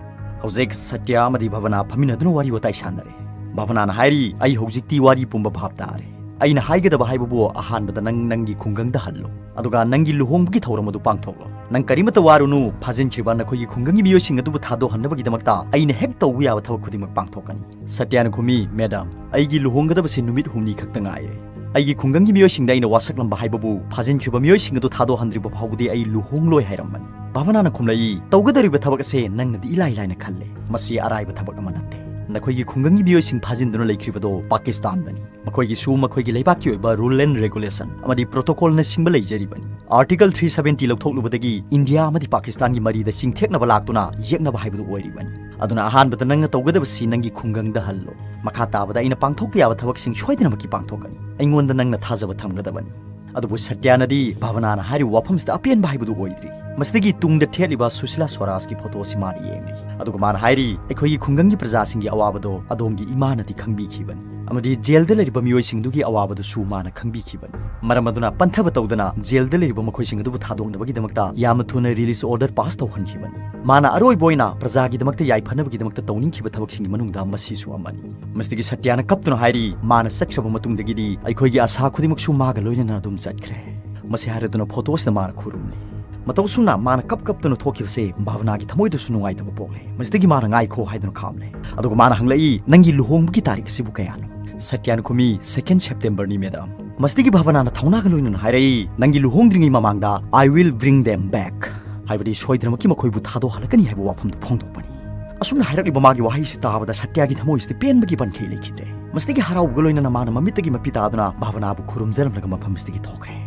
ꯍꯧꯖꯤꯛ ꯁꯇ꯭ꯌꯥ ꯑꯃꯗꯤ ꯚꯥꯕꯅꯥ ꯐꯝꯃꯤꯟꯅꯗꯨꯅ ꯋꯥꯔꯤ ꯋꯥꯇꯥꯏ ꯁꯥꯟꯅꯔꯦ꯫ ꯚꯥꯕꯅꯥꯅ ꯍꯥꯏꯔꯤ, "ꯑꯩ ꯍꯧꯖꯤꯛꯇꯤ ꯋꯥꯔꯤ ꯄꯨꯝꯕ ꯚꯥꯞ ꯇꯥꯔꯦ꯫ ꯑꯩꯅ ꯍꯥꯏꯒꯗꯕ ꯍꯥꯏꯕꯕꯨ ꯑꯍꯥꯟꯕꯗ ꯅꯪ ꯅꯪꯒꯤ ꯈꯨꯡꯒꯪꯗ ꯍꯜꯂꯣ꯫ ꯑꯗꯨꯒ ꯅꯪꯒꯤ ꯂꯨꯍꯣꯡꯕꯒꯤ ꯊꯧꯔꯝ ꯑꯗꯨ ꯄꯥꯡꯊꯣꯛꯂꯣ꯫ ꯅꯪ ꯀꯔꯤꯃꯠꯇ ꯋꯥꯔꯨꯅꯨ, ꯐꯥꯖꯤꯟꯈ꯭ꯔꯤꯕ ꯅꯈꯣꯏꯒꯤ ꯈꯨꯡꯒꯪꯒꯤ ꯃꯤꯑꯣꯏꯁꯤꯡ ꯑꯗꯨꯕꯨ ꯊꯥꯗꯣꯛꯍꯟꯅꯕꯒꯤꯗꯃꯛꯇ ꯑꯩꯅ ꯍꯦꯛ ꯇꯧꯕ ꯌꯥꯕ ꯊꯕꯛ ꯈꯨꯗꯤꯡꯃꯛ ꯄꯥꯡꯊꯣꯛꯀꯅꯤ꯫" ꯁꯇ꯭ꯌꯥꯅ ꯈꯨꯝꯃꯤ, "ꯃꯦꯗꯥꯝ, ꯑꯩꯒꯤ ꯂꯨꯍꯣꯡꯒꯗꯕꯁꯤ ꯅꯨꯃꯤꯠ ꯍꯨꯝꯅꯤ ꯈꯛꯇ ꯉꯥꯏꯔꯦ꯫ ꯑꯩꯒꯤ ꯈꯨꯡꯒꯪꯒꯤ ꯃꯤꯑꯣꯏꯁꯤꯡꯗ ꯑꯩꯅ ꯋꯥꯁꯛꯂꯝꯕ ꯍꯥꯏꯕꯕꯨ ꯐꯥꯖꯤꯟꯈ꯭ꯔꯤꯕ ꯃꯤꯑꯣꯏꯁꯤꯡ ꯑꯗꯨ ꯊꯥꯗꯣꯛꯍꯟꯗ꯭ꯔꯤꯕ ꯐꯥꯎꯕꯗꯤ ꯑꯩ ꯂꯨꯍꯣꯡꯂꯣꯏ ꯍꯥꯏꯔꯝꯕꯅꯤ꯫" ꯚꯥꯕꯅꯥꯅ ꯈꯨꯝꯂꯛꯏ, "ꯇꯧꯒꯗꯧꯔꯤꯕ ꯊꯕꯛ ꯑꯁꯦ ꯅꯪꯅꯗꯤ ꯏꯂꯥꯏ ꯂꯥꯏꯅ ꯈꯜꯂꯦ꯫ ꯃꯁꯤ ꯑꯔꯥꯏꯕ ꯊꯕꯛ ꯑꯃ ꯅꯠꯇꯦ꯫ ꯅꯈꯣꯏꯒꯤ ꯈꯨꯡꯒꯪꯒꯤ ꯃꯤꯑꯣꯏꯁꯤꯡ ꯐꯥꯖꯤꯟꯗꯨꯅ ꯂꯩꯈ꯭ꯔꯤꯕꯗꯣ ꯄꯥꯀꯤꯁꯇꯥꯟꯗꯅꯤ꯫ ꯃꯈꯣꯏꯒꯤꯁꯨ ꯃꯈꯣꯏꯒꯤ ꯂꯩꯕꯥꯛꯀꯤ ꯑꯣꯏꯕ rule and regulation ꯑꯃꯗꯤ protocolꯅꯆꯤꯡꯕ ꯂꯩꯖꯔꯤꯕꯅꯤ꯫ Article three seventy ꯂꯧꯊꯣꯛꯂꯨꯕꯗꯒꯤ ꯏꯟꯗꯤꯌꯥ ꯑꯃꯗꯤ ꯄꯥꯀꯤꯁꯇꯥꯟꯒꯤ ꯃꯔꯤꯗ ꯆꯤꯡꯊꯦꯛꯅꯕ ꯂꯥꯛꯇꯨꯅ ꯌꯦꯛꯅꯕ ꯍꯥꯏꯕꯗꯨ ꯑꯣꯏꯔꯤꯕꯅꯤ꯫ ꯑꯗꯨꯅ ꯑꯍꯥꯟꯕꯗ ꯅꯪꯅ ꯇꯧꯒꯗꯕꯁꯤ ꯅꯪꯒꯤ ꯈꯨꯡꯒꯪꯗ ꯍꯜꯂꯣ꯫ ꯃꯈꯥ ꯇꯥꯕꯗ ꯑꯩꯅ ꯄꯥꯡꯊꯣꯛꯄ ꯌꯥꯕ ꯊꯕꯛꯁꯤꯡ ꯁꯣꯏꯗꯅꯃꯛꯀꯤ ꯄꯥꯡꯊꯣꯛꯀꯅꯤ꯫ ꯑꯩꯉꯣꯟꯗ ꯅꯪꯅ ꯊꯥꯖꯕ ꯊꯝꯒꯗꯕꯅꯤ꯫" ꯑꯗꯨꯕꯨ ꯁꯇ꯭ꯌꯥꯅꯗꯤ ꯚꯥꯕꯅꯥꯅ ꯍꯥꯏꯔꯤꯕ ꯋꯥꯐꯝꯁꯤꯗ ꯑꯄꯦꯟꯕ ꯍꯥꯏꯕꯗꯨ ꯑꯣꯏꯗ꯭ꯔꯤ꯫ ꯃꯁꯤꯗꯒꯤ ꯇꯨꯡꯗ ꯊꯦꯠꯂꯤꯕ ꯁꯨꯁꯤꯂꯥ ꯁ꯭ꯋꯥꯔꯥꯖꯀꯤ ꯐꯣꯇꯣ ꯑꯁꯤ ꯃꯥꯅ ꯌꯦꯡꯂꯤ꯫ ꯑꯗꯨꯒ ꯃꯥꯅ ꯍꯥꯏꯔꯤ, "ꯑꯩꯈꯣꯏꯒꯤ ꯈꯨꯡꯒꯪꯒꯤ ꯄ꯭ꯔꯖꯥꯁꯤꯡꯒꯤ ꯑꯋꯥꯕꯗꯣ ꯑꯗꯣꯝꯒꯤ ꯏꯃꯥꯅꯗꯤ ꯈꯪꯕꯤꯈꯤꯕꯅꯤ, ꯑꯃꯗꯤ ꯖꯦꯜꯗ ꯂꯩꯔꯤꯕ ꯃꯤꯑꯣꯏꯁꯤꯡꯗꯨꯒꯤ ꯑꯋꯥꯕꯗꯨꯁꯨ ꯃꯥꯅ ꯈꯪꯕꯤꯈꯤꯕꯅꯤ꯫ ꯃꯔꯝ ꯑꯗꯨꯅ ꯄꯟꯊꯕ ꯇꯧꯗꯅ ꯖꯦꯜꯗ ꯂꯩꯔꯤꯕ ꯃꯈꯣꯏꯁꯤꯡ ꯑꯗꯨꯕꯨ ꯊꯥꯗꯣꯛꯅꯕꯒꯤꯗꯃꯛꯇ ꯌꯥꯝꯅ ꯊꯨꯅ ꯔꯤꯂꯤꯁ ꯑꯣꯔꯗꯔ ꯄꯥꯁ ꯇꯧꯍꯟꯈꯤꯕꯅꯤ꯫ ꯃꯥꯅ ꯑꯔꯣꯏꯕ ꯑꯣꯏꯅ ꯄ꯭ꯔꯖꯥꯒꯤꯗꯃꯛꯇ ꯌꯥꯏꯐꯅꯕꯒꯤꯗꯃꯛꯇ ꯇꯧꯅꯤꯡꯈꯤꯕ ꯊꯕꯛꯁꯤꯡꯒꯤ ꯃꯅꯨꯡꯗ ꯃꯁꯤꯁꯨ ꯑꯃꯅꯤ"꯫ ꯃꯁꯤꯗꯒꯤ ꯁꯇ꯭ꯌꯥꯅ ꯀꯞꯇꯨꯅ ꯍꯥꯏꯔꯤ, "ꯃꯥꯅ ꯆꯠꯈ꯭ꯔꯕ ꯃꯇꯨꯡꯗꯒꯤꯗꯤ ꯑꯩꯈꯣꯏꯒꯤ ꯑꯥꯁꯥ ꯈꯨꯗꯤꯡꯃꯛꯁꯨ ꯃꯥꯒ ꯂꯣꯏꯅꯅ ꯑꯗꯨꯝ ꯆꯠꯈ꯭ꯔꯦ"꯫ ꯃꯁꯤ ꯍꯥꯏꯔꯗꯨꯅ ꯐꯣꯇꯣꯁꯤꯗ ꯃꯥꯅ ꯈꯨꯔꯨꯝꯂꯤ꯫ ꯃꯇꯧꯁꯨꯝꯅ ꯃꯥꯅ ꯀꯞ ꯀꯞꯇꯨꯅ ꯊꯣꯛꯈꯤꯕꯁꯦ ꯚꯥꯕꯅꯥꯒꯤ ꯊꯃꯣꯏꯗꯁꯨ ꯅꯨꯡꯉꯥꯏꯇꯕ ꯄꯣꯛꯂꯦ꯫ ꯃꯁꯤꯗꯒꯤ ꯃꯥꯅ "ꯉꯥꯏꯈꯣ" ꯍꯥꯏꯗꯨꯅ ꯈꯥꯝꯂꯦ꯫ ꯑꯗꯨꯒ ꯃꯥꯅ ꯍꯪꯂꯛꯏ, "ꯅꯪꯒꯤ ꯂꯨꯍꯣꯡꯕꯒꯤ ꯇꯥꯔꯤꯛ ꯑꯁꯤꯕꯨ ꯀꯌꯥꯅꯣ?" ꯁꯇ꯭ꯌꯥꯅ ꯈꯨꯝꯃꯤ, "ꯁꯦꯀꯦꯟ ꯁꯦꯞꯇꯦꯝꯕꯔꯅꯤ, ꯃꯦꯗꯥꯝ"꯫ ꯃꯁꯤꯗꯒꯤ ꯚꯥꯕꯅꯥꯅ ꯊꯧꯅꯥꯒ ꯂꯣꯏꯅꯅ ꯍꯥꯏꯔꯛꯏ, "ꯅꯪꯒꯤ ꯂꯨꯍꯣꯡꯗ꯭ꯔꯤꯉꯩ ꯃꯃꯥꯡꯗ "I will bring them back", ꯍꯥꯏꯕꯗꯤ ꯁꯣꯏꯗꯅꯃꯛꯀꯤ ꯃꯈꯣꯏꯕꯨ ꯊꯥꯗꯣꯛꯍꯜꯂꯛꯀꯅꯤ ꯍꯥꯏꯕ ꯋꯥꯐꯝꯗꯨ ꯐꯣꯡꯗꯣꯛꯄꯅꯤ꯫ ꯑꯁꯨꯝꯅ ꯍꯥꯏꯔꯛꯂꯤꯕ ꯃꯥꯒꯤ ꯋꯥꯍꯩꯁꯤ ꯇꯥꯕꯗ ꯁꯇ꯭ꯌꯥꯒꯤ ꯊꯃꯣꯏꯁꯤꯗ ꯄꯦꯟꯕꯒꯤ ꯄꯟꯈꯩ ꯂꯩꯈꯤꯗ꯭ꯔꯦ꯫ ꯃꯁꯤꯗꯒꯤ ꯍꯔꯥꯎꯕꯒ ꯂꯣꯏꯅꯅ ꯃꯥꯅ ꯃꯃꯤꯠꯇꯒꯤ ꯃꯄꯤ ꯇꯥꯗꯨꯅ ꯚꯥꯕꯅꯥꯕꯨ ꯈꯨꯔꯨꯝꯖꯔꯝꯂꯒ ꯃꯐꯝ ꯑꯁꯤꯗꯒꯤ ꯊꯣꯛꯈ꯭ꯔꯦ꯫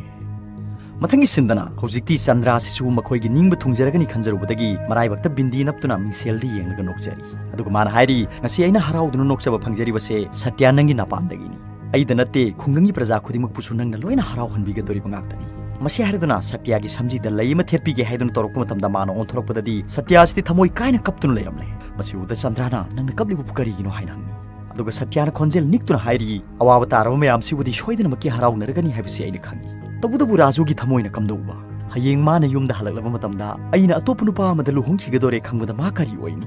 ꯃꯊꯪꯒꯤ ꯁꯤꯟꯗꯅ ꯍꯧꯖꯤꯛꯇꯤ ꯆꯟꯗ꯭ꯔꯥꯁꯤꯁꯨ ꯃꯈꯣꯏꯒꯤ ꯅꯤꯡꯕ ꯊꯨꯡꯖꯔꯒꯅꯤ ꯈꯟꯖꯔꯨꯕꯗꯒꯤ ꯃꯔꯥꯏꯕꯛꯇ ꯕꯤꯟꯗꯤ ꯅꯞꯇꯨꯅ ꯃꯤꯡꯁꯦꯜꯗ ꯌꯦꯡꯂꯒ ꯅꯣꯛꯆꯔꯤ꯫ ꯑꯗꯨꯒ ꯃꯥꯅ ꯍꯥꯏꯔꯤ, "ꯉꯁꯤ ꯑꯩꯅ ꯍꯔꯥꯎꯗꯨꯅ ꯅꯣꯛꯆꯕ ꯐꯪꯖꯔꯤꯕꯁꯦ ꯁꯇ꯭ꯌꯥ ꯅꯪꯒꯤ ꯅꯄꯥꯟꯗꯒꯤꯅꯤ꯫ ꯑꯩꯗ ꯅꯠꯇꯦ, ꯈꯨꯡꯒꯪꯒꯤ ꯄ꯭ꯔꯖꯥ ꯈꯨꯗꯤꯡꯃꯛꯄꯨꯁꯨ ꯅꯪꯅ ꯂꯣꯏꯅ ꯍꯔꯥꯎꯍꯟꯕꯤꯒꯗꯧꯔꯤꯕ ꯉꯥꯛꯇꯅꯤ"꯫ ꯃꯁꯤ ꯍꯥꯏꯔꯗꯨꯅ ꯁꯇ꯭ꯌꯥꯒꯤ ꯁꯝꯖꯤꯗ ꯂꯩ ꯑꯃ ꯊꯦꯠꯄꯤꯒꯦ ꯍꯥꯏꯗꯨꯅ ꯇꯧꯔꯛꯄ ꯃꯇꯝꯗ ꯃꯥꯅ ꯑꯣꯟꯊꯣꯔꯛꯄꯗꯗꯤ ꯁꯇ꯭ꯌꯥ ꯑꯁꯤꯗꯤ ꯊꯃꯣꯏ ꯀꯥꯏꯅ ꯀꯞꯇꯨꯅ ꯂꯩꯔꯝꯂꯦ꯫ ꯃꯁꯤ ꯎꯕꯗ ꯆꯟꯗ꯭ꯔꯥꯅ, "ꯅꯪꯅ ꯀꯞꯂꯤꯕꯕꯨ ꯀꯔꯤꯒꯤꯅꯣ?" ꯍꯥꯏꯅ ꯍꯪꯉꯤ꯫ ꯑꯗꯨꯒ ꯁꯇ꯭ꯌꯥꯅ ꯈꯣꯟꯖꯦꯜ ꯅꯤꯛꯇꯨꯅ ꯍꯥꯏꯔꯤ, "ꯑꯋꯥꯕ ꯇꯥꯔꯕ ꯃꯌꯥꯝꯁꯤꯕꯨꯗꯤ ꯁꯣꯏꯗꯅꯃꯛꯀꯤ ꯍꯔꯥꯎꯅꯔꯒꯅꯤ ꯍꯥꯏꯕꯁꯤ ꯑꯩꯅ ꯈꯪꯏ꯫ ꯇꯧꯕꯇꯕꯨ ꯔꯥꯖꯨꯒꯤ ꯊꯃꯣꯏꯅ ꯀꯝꯗꯧꯕ? ꯍꯌꯦꯡ ꯃꯥꯅ ꯌꯨꯝꯗ ꯍꯜꯂꯛꯂꯕ ꯃꯇꯝꯗ ꯑꯩꯅ ꯑꯇꯣꯞꯄ ꯅꯨꯄꯥ ꯑꯃꯗ ꯂꯨꯍꯣꯡꯈꯤꯒꯗꯧꯔꯦ ꯈꯪꯕꯗ ꯃꯥ ꯀꯔꯤ ꯑꯣꯏꯅꯤ?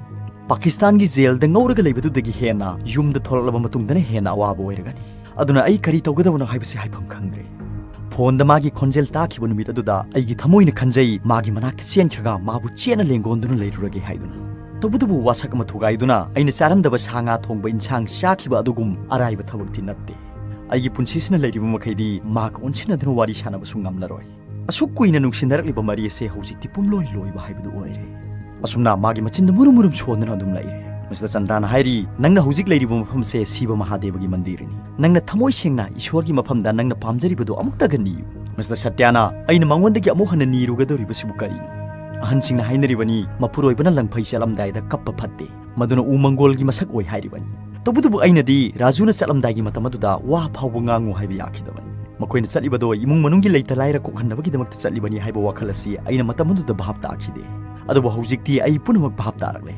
ꯄꯥꯀꯤꯁꯇꯥꯟꯒꯤ ꯖꯦꯜꯗ ꯉꯧꯔꯒ ꯂꯩꯕꯗꯨꯗꯒꯤ ꯍꯦꯟꯅ ꯌꯨꯝꯗ ꯊꯣꯛꯂꯛꯂꯕ ꯃꯇꯨꯡꯗꯅ ꯍꯦꯟꯅ ꯑꯋꯥꯕ ꯑꯣꯏꯔꯒꯅꯤ꯫ ꯑꯗꯨꯅ ꯑꯩ ꯀꯔꯤ ꯇꯧꯒꯗꯕꯅꯣ ꯍꯥꯏꯕꯁꯤ ꯍꯥꯏꯐꯝ ꯈꯪꯗ꯭ꯔꯦ"꯫ ꯐꯣꯟꯗ ꯃꯥꯒꯤ ꯈꯣꯟꯖꯦꯜ ꯇꯥꯈꯤꯕ ꯅꯨꯃꯤꯠ ꯑꯗꯨꯗ ꯑꯩꯒꯤ ꯊꯃꯣꯏꯅ ꯈꯟꯖꯩ, ꯃꯥꯒꯤ ꯃꯅꯥꯛꯇ ꯆꯦꯟꯈ꯭ꯔꯒ ꯃꯥꯕꯨ ꯆꯦꯠꯅ ꯂꯦꯡꯒꯣꯟꯗꯨꯅ ꯂꯩꯔꯨꯔꯒꯦ ꯍꯥꯏꯗꯨꯅ꯫ ꯇꯧꯕꯇꯕꯨ ꯋꯥꯁꯛ ꯑꯃ ꯊꯨꯒꯥꯏꯗꯨꯅ ꯑꯩꯅ ꯆꯥꯔꯝꯗꯕ ꯁꯥ ꯉꯥ ꯊꯣꯡꯕ ꯏꯟꯁꯥꯡ ꯆꯥꯈꯤꯕ ꯑꯗꯨꯒꯨꯝ ꯑꯔꯥꯏꯕ ꯊꯕꯛꯇꯤ ꯅꯠꯇꯦ꯫ ꯑꯩꯒꯤ ꯄꯨꯟꯁꯤꯁꯤꯅ ꯂꯩꯔꯤꯕ ꯃꯈꯩꯗꯤ ꯃꯍꯥꯛꯀ ꯑꯣꯟꯁꯤꯟꯅꯗꯨꯅ ꯋꯥꯔꯤ ꯁꯥꯟꯅꯕꯁꯨ ꯉꯝꯂꯔꯣꯏ꯫ ꯑꯁꯨꯛ ꯀꯨꯏꯅ ꯅꯨꯡꯁꯤꯅꯔꯛꯂꯤꯕ ꯃꯔꯤ ꯑꯁꯦ ꯍꯧꯖꯤꯛꯇꯤ ꯄꯨꯝꯂꯣꯏ ꯂꯣꯏꯕ ꯍꯥꯏꯕꯗꯨ ꯑꯣꯏꯔꯦ꯫ ꯑꯁꯨꯝꯅ ꯃꯥꯒꯤ ꯃꯆꯤꯟꯗ ꯃꯨꯔꯨꯝ ꯃꯨꯔꯨꯝ ꯁꯣꯟꯗꯨꯅ ꯑꯗꯨꯝ ꯂꯩꯔꯦ꯫ ꯃꯁꯤꯗ ꯆꯟꯗ꯭ꯔꯥꯅ ꯍꯥꯏꯔꯤ, "ꯅꯪꯅ ꯍꯧꯖꯤꯛ ꯂꯩꯔꯤꯕ ꯃꯐꯝꯁꯦ ꯁꯤꯕ ꯃꯍꯥꯗꯦꯕꯒꯤ ꯃꯟꯗꯤꯔꯅꯤ꯫ ꯅꯪꯅ ꯊꯃꯣꯏ ꯁꯦꯡꯅ ꯏꯁꯣꯔꯒꯤ ꯃꯐꯝꯗ ꯅꯪꯅ ꯄꯥꯝꯖꯔꯤꯕꯗꯨ ꯑꯃꯨꯛꯇꯒ ꯅꯤꯌꯨ"꯫ ꯃꯁꯤꯗ ꯁꯇ꯭ꯌꯥꯅ, "ꯑꯩꯅ ꯃꯉꯣꯟꯗꯒꯤ ꯑꯃꯨꯛ ꯍꯟꯅ ꯅꯤꯔꯨꯒꯗꯧꯔꯤꯕꯁꯤꯕꯨ ꯀꯔꯤꯅꯣ? ꯑꯍꯟꯁꯤꯡꯅ ꯍꯥꯏꯅꯔꯤꯕꯅꯤ, ꯃꯄꯨꯔꯣꯏꯕꯅ ꯂꯪꯐꯩ ꯆꯠꯂꯝꯗꯥꯏꯗ ꯀꯞꯄ ꯐꯠꯇꯦ꯫ ꯃꯗꯨꯅ ꯎ ꯃꯪꯒꯣꯜꯒꯤ ꯃꯁꯛ ꯑꯣꯏ ꯍꯥꯏꯔꯤꯕꯅꯤ꯫ ꯇꯧꯕꯇꯕꯨ ꯑꯩꯅꯗꯤ ꯔꯥꯖꯨꯅ ꯆꯠꯂꯝꯗꯥꯏꯒꯤ ꯃꯇꯝ ꯑꯗꯨꯗ ꯋꯥ ꯐꯥꯎꯕ ꯉꯥꯡꯉꯨ ꯍꯥꯏꯕ ꯌꯥꯈꯤꯗꯕꯅꯤ"꯫ ꯃꯈꯣꯏꯅ ꯆꯠꯂꯤꯕꯗꯣ ꯏꯃꯨꯡ ꯃꯅꯨꯡꯒꯤ ꯂꯩꯇ ꯂꯥꯏꯔ ꯀꯣꯛꯍꯟꯅꯕꯒꯤꯗꯃꯛꯇ ꯆꯠꯂꯤꯕꯅꯤ ꯍꯥꯏꯕ ꯋꯥꯈꯜ ꯑꯁꯤ ꯑꯩꯅ ꯃꯇꯝ ꯑꯗꯨꯗ ꯚꯥꯞ ꯇꯥꯈꯤꯗꯦ꯫ ꯑꯗꯨꯕꯨ ꯍꯧꯖꯤꯛꯇꯤ ꯑꯩ ꯄꯨꯝꯅꯃꯛ ꯚꯥꯞ ꯇꯥꯔꯛꯂꯦ꯫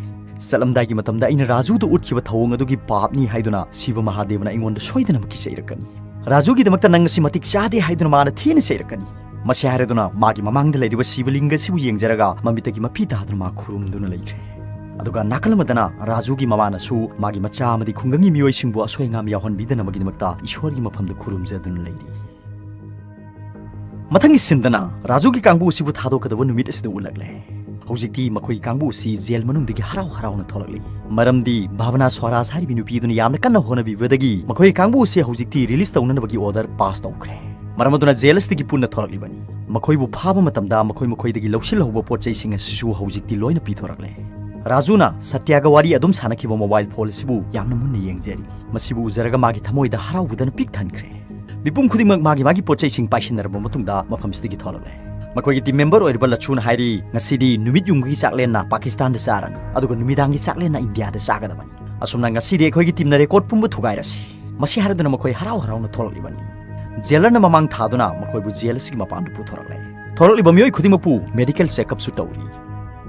ꯆꯠꯂꯝꯗꯥꯏꯒꯤ ꯃꯇꯝꯗ ꯑꯩꯅ ꯔꯥꯖꯨꯗ ꯎꯠꯈꯤꯕ ꯊꯧꯑꯣꯡ ꯑꯗꯨꯒꯤ ꯄꯥꯞꯅꯤ ꯍꯥꯏꯗꯨꯅ ꯁꯤꯕ ꯃꯍꯥꯗꯦꯕꯅ ꯑꯩꯉꯣꯟꯗ ꯁꯣꯏꯗꯅꯃꯛꯀꯤ ꯆꯩꯔꯛꯀꯅꯤ꯫ ꯔꯥꯖꯨꯒꯤꯗꯃꯛꯇ ꯅꯪ ꯑꯁꯤ ꯃꯇꯤꯛ ꯆꯥꯗꯦ ꯍꯥꯏꯗꯨꯅ ꯃꯥꯅ ꯊꯤꯅ ꯆꯩꯔꯛꯀꯅꯤ꯫ ꯃꯁꯤ ꯍꯥꯏꯔꯗꯨꯅ ꯃꯥꯒꯤ ꯃꯃꯥꯡꯗ ꯂꯩꯔꯤꯕ ꯁꯤꯕꯂꯤꯡꯒ ꯑꯁꯤꯕꯨ ꯌꯦꯡꯖꯔꯒ ꯃꯃꯤꯠꯇꯒꯤ ꯃꯄꯤ ꯇꯥꯗꯨꯅ ꯃꯥ ꯈꯨꯔꯨꯝꯗꯨꯅ ꯂꯩꯈ꯭ꯔꯦ꯫ ꯑꯗꯨꯒ ꯅꯥꯀꯜ ꯑꯃꯗꯅ ꯔꯥꯖꯨꯒꯤ ꯃꯃꯥꯅꯁꯨ ꯃꯥꯒꯤ ꯃꯆꯥ ꯑꯃꯗꯤ ꯈꯨꯡꯒꯪꯒꯤ ꯃꯤꯑꯣꯏꯁꯤꯡꯕꯨ ꯑꯁꯣꯏ ꯑꯉꯥꯝ ꯌꯥꯎꯍꯟꯕꯤꯗꯅꯕꯒꯤꯗꯃꯛꯇ ꯏꯁꯣꯔꯒꯤ ꯃꯐꯝꯗ ꯈꯨꯔꯨꯝꯖꯗꯨꯅ ꯂꯩꯔꯤ꯫ ꯃꯊꯪꯒꯤ ꯁꯤꯟꯗꯅ ꯔꯥꯖꯨꯒꯤ ꯀꯥꯡꯕꯨ ꯑꯁꯤꯕꯨ ꯊꯥꯗꯣꯛꯀꯗꯕ ꯅꯨꯃꯤꯠ ꯑꯁꯤꯗ ꯎꯠꯂꯛꯂꯦ꯫ ꯍꯧꯖꯤꯛꯇꯤ ꯃꯈꯣꯏꯒꯤ ꯀꯥꯡꯕꯨ ꯑꯁꯤ ꯖꯦꯜ ꯃꯅꯨꯡꯗꯒꯤ ꯍꯔꯥꯎ ꯍꯔꯥꯎꯅ ꯊꯣꯛꯂꯛꯂꯤ꯫ ꯃꯔꯝꯗꯤ ꯚꯥꯕꯅꯥ ꯁ꯭ꯋꯥꯔꯥꯖ ꯍꯥꯏꯔꯤꯕꯤ ꯅꯨꯄꯤ ꯑꯗꯨꯅ ꯌꯥꯝꯅ ꯀꯟꯅ ꯍꯣꯠꯅꯕꯤꯕꯗꯒꯤ ꯃꯈꯣꯏꯒꯤ ꯀꯥꯡꯕꯨ ꯑꯁꯤ ꯍꯧꯖꯤꯛꯇꯤ ꯔꯤꯂꯤꯁ ꯇꯧꯅꯅꯕꯒꯤ ꯑꯣꯔꯗꯔ ꯄꯥꯁ ꯇꯧꯈ꯭ꯔꯦ꯫ ꯃꯔꯝ ꯑꯗꯨꯅ ꯖꯦꯜ ꯑꯁꯤꯗꯒꯤ ꯄꯨꯟꯅ ꯊꯣꯔꯛꯂꯤꯕꯅꯤ꯫ ꯃꯈꯣꯏꯕꯨ ꯐꯥꯕ ꯃꯇꯝꯗ ꯃꯈꯣꯏ ꯃꯈꯣꯏꯗꯒꯤ ꯂꯧꯁꯤꯜꯍꯧꯕ ꯄꯣꯠ ꯆꯩꯁꯤꯡ ꯑꯁꯤꯁꯨ ꯍꯧꯖꯤꯛꯇꯤ ꯂꯣꯏꯅ ꯄꯤꯊꯣꯔꯛꯂꯦ꯫ ꯔꯥꯖꯨꯅ ꯁꯇ꯭ꯌꯥꯒ ꯋꯥꯔꯤ ꯑꯗꯨꯝ ꯁꯥꯟꯅꯈꯤꯕ ꯃꯣꯕꯥꯏꯜ ꯐꯣꯟ ꯑꯁꯤꯕꯨ ꯌꯥꯝꯅ ꯃꯨꯟꯅ ꯌꯦꯡꯖꯔꯤ꯫ ꯃꯁꯤꯕꯨ ꯎꯖꯔꯒ ꯃꯥꯒꯤ ꯊꯃꯣꯏꯗ ꯍꯔꯥꯎꯕꯗꯅ ꯄꯤꯛ ꯊꯟꯈ꯭ꯔꯦ꯫ ꯃꯤꯄꯨꯝ ꯈꯨꯗꯤꯡꯃꯛ ꯃꯥꯒꯤ ꯃꯥꯒꯤ ꯄꯣꯠ ꯆꯩꯁꯤꯡ ꯄꯥꯏꯁꯤꯟꯅꯔꯕ ꯃꯇꯨꯡꯗ ꯃꯐꯝꯁꯤꯗꯒꯤ ꯊꯣꯔꯛꯂꯦ꯫ ꯃꯈꯣꯏꯒꯤ ꯇꯤꯝ ꯃꯦꯝꯕꯔ ꯑꯣꯏꯔꯤꯕ ꯂꯆꯨꯅ ꯍꯥꯏꯔꯤ, "ꯉꯁꯤꯗꯤ ꯅꯨꯃꯤꯠ ꯌꯨꯡꯕꯒꯤ ꯆꯥꯛꯂꯦꯟꯅ ꯄꯥꯀꯤꯁꯇꯥꯟꯗ ꯆꯥꯔꯅꯤ, ꯑꯗꯨꯒ ꯅꯨꯃꯤꯗꯥꯡꯒꯤ ꯆꯥꯛꯂꯦꯟꯅ ꯏꯟꯗꯤꯌꯥꯗ ꯆꯥꯒꯗꯕꯅꯤ꯫ ꯑꯁꯨꯝꯅ ꯉꯁꯤꯗꯤ ꯑꯩꯈꯣꯏꯒꯤ ꯇꯤꯝꯅ ꯔꯦꯀꯣꯔꯗ ꯄꯨꯝꯕ ꯊꯨꯒꯥꯏꯔꯁꯤ"꯫ ꯃꯁꯤ ꯍꯥꯏꯔꯗꯨꯅ ꯃꯈꯣꯏ ꯍꯔꯥꯎ ꯍꯔꯥꯎꯅ ꯊꯣꯛꯂꯛꯂꯤꯕꯅꯤ꯫ ꯖꯦꯂꯔꯅ ꯃꯃꯥꯡ ꯊꯥꯗꯨꯅ ꯃꯈꯣꯏꯕꯨ ꯖꯦꯜ ꯑꯁꯤꯒꯤ ꯃꯄꯥꯟꯗ ꯄꯨꯊꯣꯔꯛꯂꯦ꯫ ꯊꯣꯔꯛꯂꯤꯕ ꯃꯤꯑꯣꯏ ꯈꯨꯗꯤꯡꯃꯛꯄꯨ ꯃꯦꯗꯤꯀꯦꯜ ꯆꯦꯛꯑꯞꯁꯨ ꯇꯧꯔꯤ꯫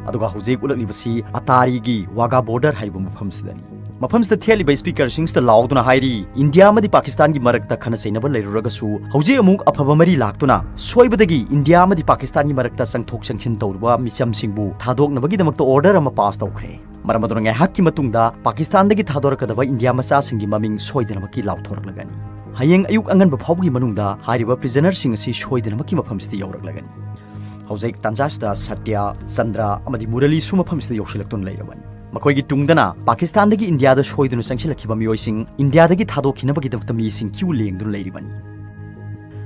ꯑꯗꯨꯒ ꯍꯧꯖꯤꯛ ꯎꯠꯂꯛꯂꯤꯕꯁꯤ ꯑꯇꯥꯔꯤꯒꯤ ꯋꯥꯒꯥ ꯕꯣꯔꯗꯔ ꯍꯥꯏꯔꯤꯕ ꯃꯐꯝꯁꯤꯗꯅꯤ꯫ ꯃꯐꯝꯁꯤꯗ ꯊꯦꯠꯂꯤꯕ ꯁ꯭ꯄꯤꯀꯔꯁꯤꯡꯁꯤꯗ ꯂꯥꯎꯗꯨꯅ ꯍꯥꯏꯔꯤ, "ꯏꯟꯗꯤꯌꯥ ꯑꯃꯗꯤ ꯄꯥꯀꯤꯁꯇꯥꯟꯒꯤ ꯃꯔꯛꯇ ꯈꯟꯅ ꯆꯩꯅꯕ ꯂꯩꯔꯨꯔꯒꯁꯨ, ꯍꯧꯖꯤꯛ ꯑꯃꯨꯛ ꯑꯐꯕ ꯃꯔꯤ ꯂꯥꯛꯇꯨꯅ ꯁꯣꯏꯕꯗꯒꯤ ꯏꯟꯗꯤꯌꯥ ꯑꯃꯗꯤ ꯄꯥꯀꯤꯁꯇꯥꯟꯒꯤ ꯃꯔꯛꯇ ꯆꯪꯊꯣꯛ ꯆꯪꯁꯤꯟ ꯇꯧꯔꯤꯕ ꯃꯤꯆꯝꯁꯤꯡꯕꯨ ꯊꯥꯗꯣꯛꯅꯕꯒꯤꯗꯃꯛꯇ ꯑꯣꯔꯗꯔ ꯑꯃ ꯄꯥꯁ ꯇꯧꯈ꯭ꯔꯦ꯫ ꯃꯔꯝ ꯑꯗꯨꯅ ꯉꯥꯏꯍꯥꯛꯀꯤ ꯃꯇꯨꯡꯗ ꯄꯥꯀꯤꯁꯇꯥꯟꯗꯒꯤ ꯊꯥꯗꯣꯔꯛꯀꯗꯕ ꯏꯟꯗꯤꯌꯥ ꯃꯆꯥꯁꯤꯡꯒꯤ ꯃꯃꯤꯡ ꯁꯣꯏꯗꯅꯃꯛꯀꯤ ꯂꯥꯎꯊꯣꯔꯛꯂꯒꯅꯤ꯫ ꯍꯌꯦꯡ ꯑꯌꯨꯛ ꯑꯉꯟꯕ ꯐꯥꯎꯕꯒꯤ ꯃꯅꯨꯡꯗ ꯍꯥꯏꯔꯤꯕ ꯄ꯭ꯔꯤꯖꯅꯔꯁꯤꯡ ꯑꯁꯤ ꯁꯣꯏꯗꯅꯃꯛꯀꯤ ꯃꯐꯝꯁꯤꯗ ꯌꯧꯔꯛꯂꯒꯅꯤ"꯫ ꯍꯧꯖꯤꯛ ꯇꯥꯟꯖꯥꯁꯤꯗ ꯁꯇ꯭ꯌ, ꯆꯟꯗ꯭ꯔ ꯑꯃꯗꯤ ꯃꯨꯔꯂꯤꯁꯨ ꯃꯐꯝꯁꯤꯗ ꯌꯧꯁꯤꯜꯂꯛꯇꯨꯅ ꯂꯩꯔꯕꯅꯤ꯫ ꯃꯈꯣꯏꯒꯤ ꯇꯨꯡꯗꯅ ꯄꯥꯀꯤꯁꯇꯥꯟꯗꯒꯤ ꯏꯟꯗꯤꯌꯥꯗ ꯁꯣꯏꯗꯨꯅ ꯆꯪꯁꯤꯜꯂꯛꯈꯤꯕ ꯃꯤꯑꯣꯏꯁꯤꯡ, ꯏꯟꯗꯤꯌꯥꯗꯒꯤ ꯊꯥꯗꯣꯛꯈꯤꯅꯕꯒꯤꯗꯃꯛꯇ ꯃꯤꯁꯤꯡ ꯀ꯭ꯌꯨ ꯂꯦꯡꯗꯨꯅ ꯂꯩꯔꯤꯕꯅꯤ꯫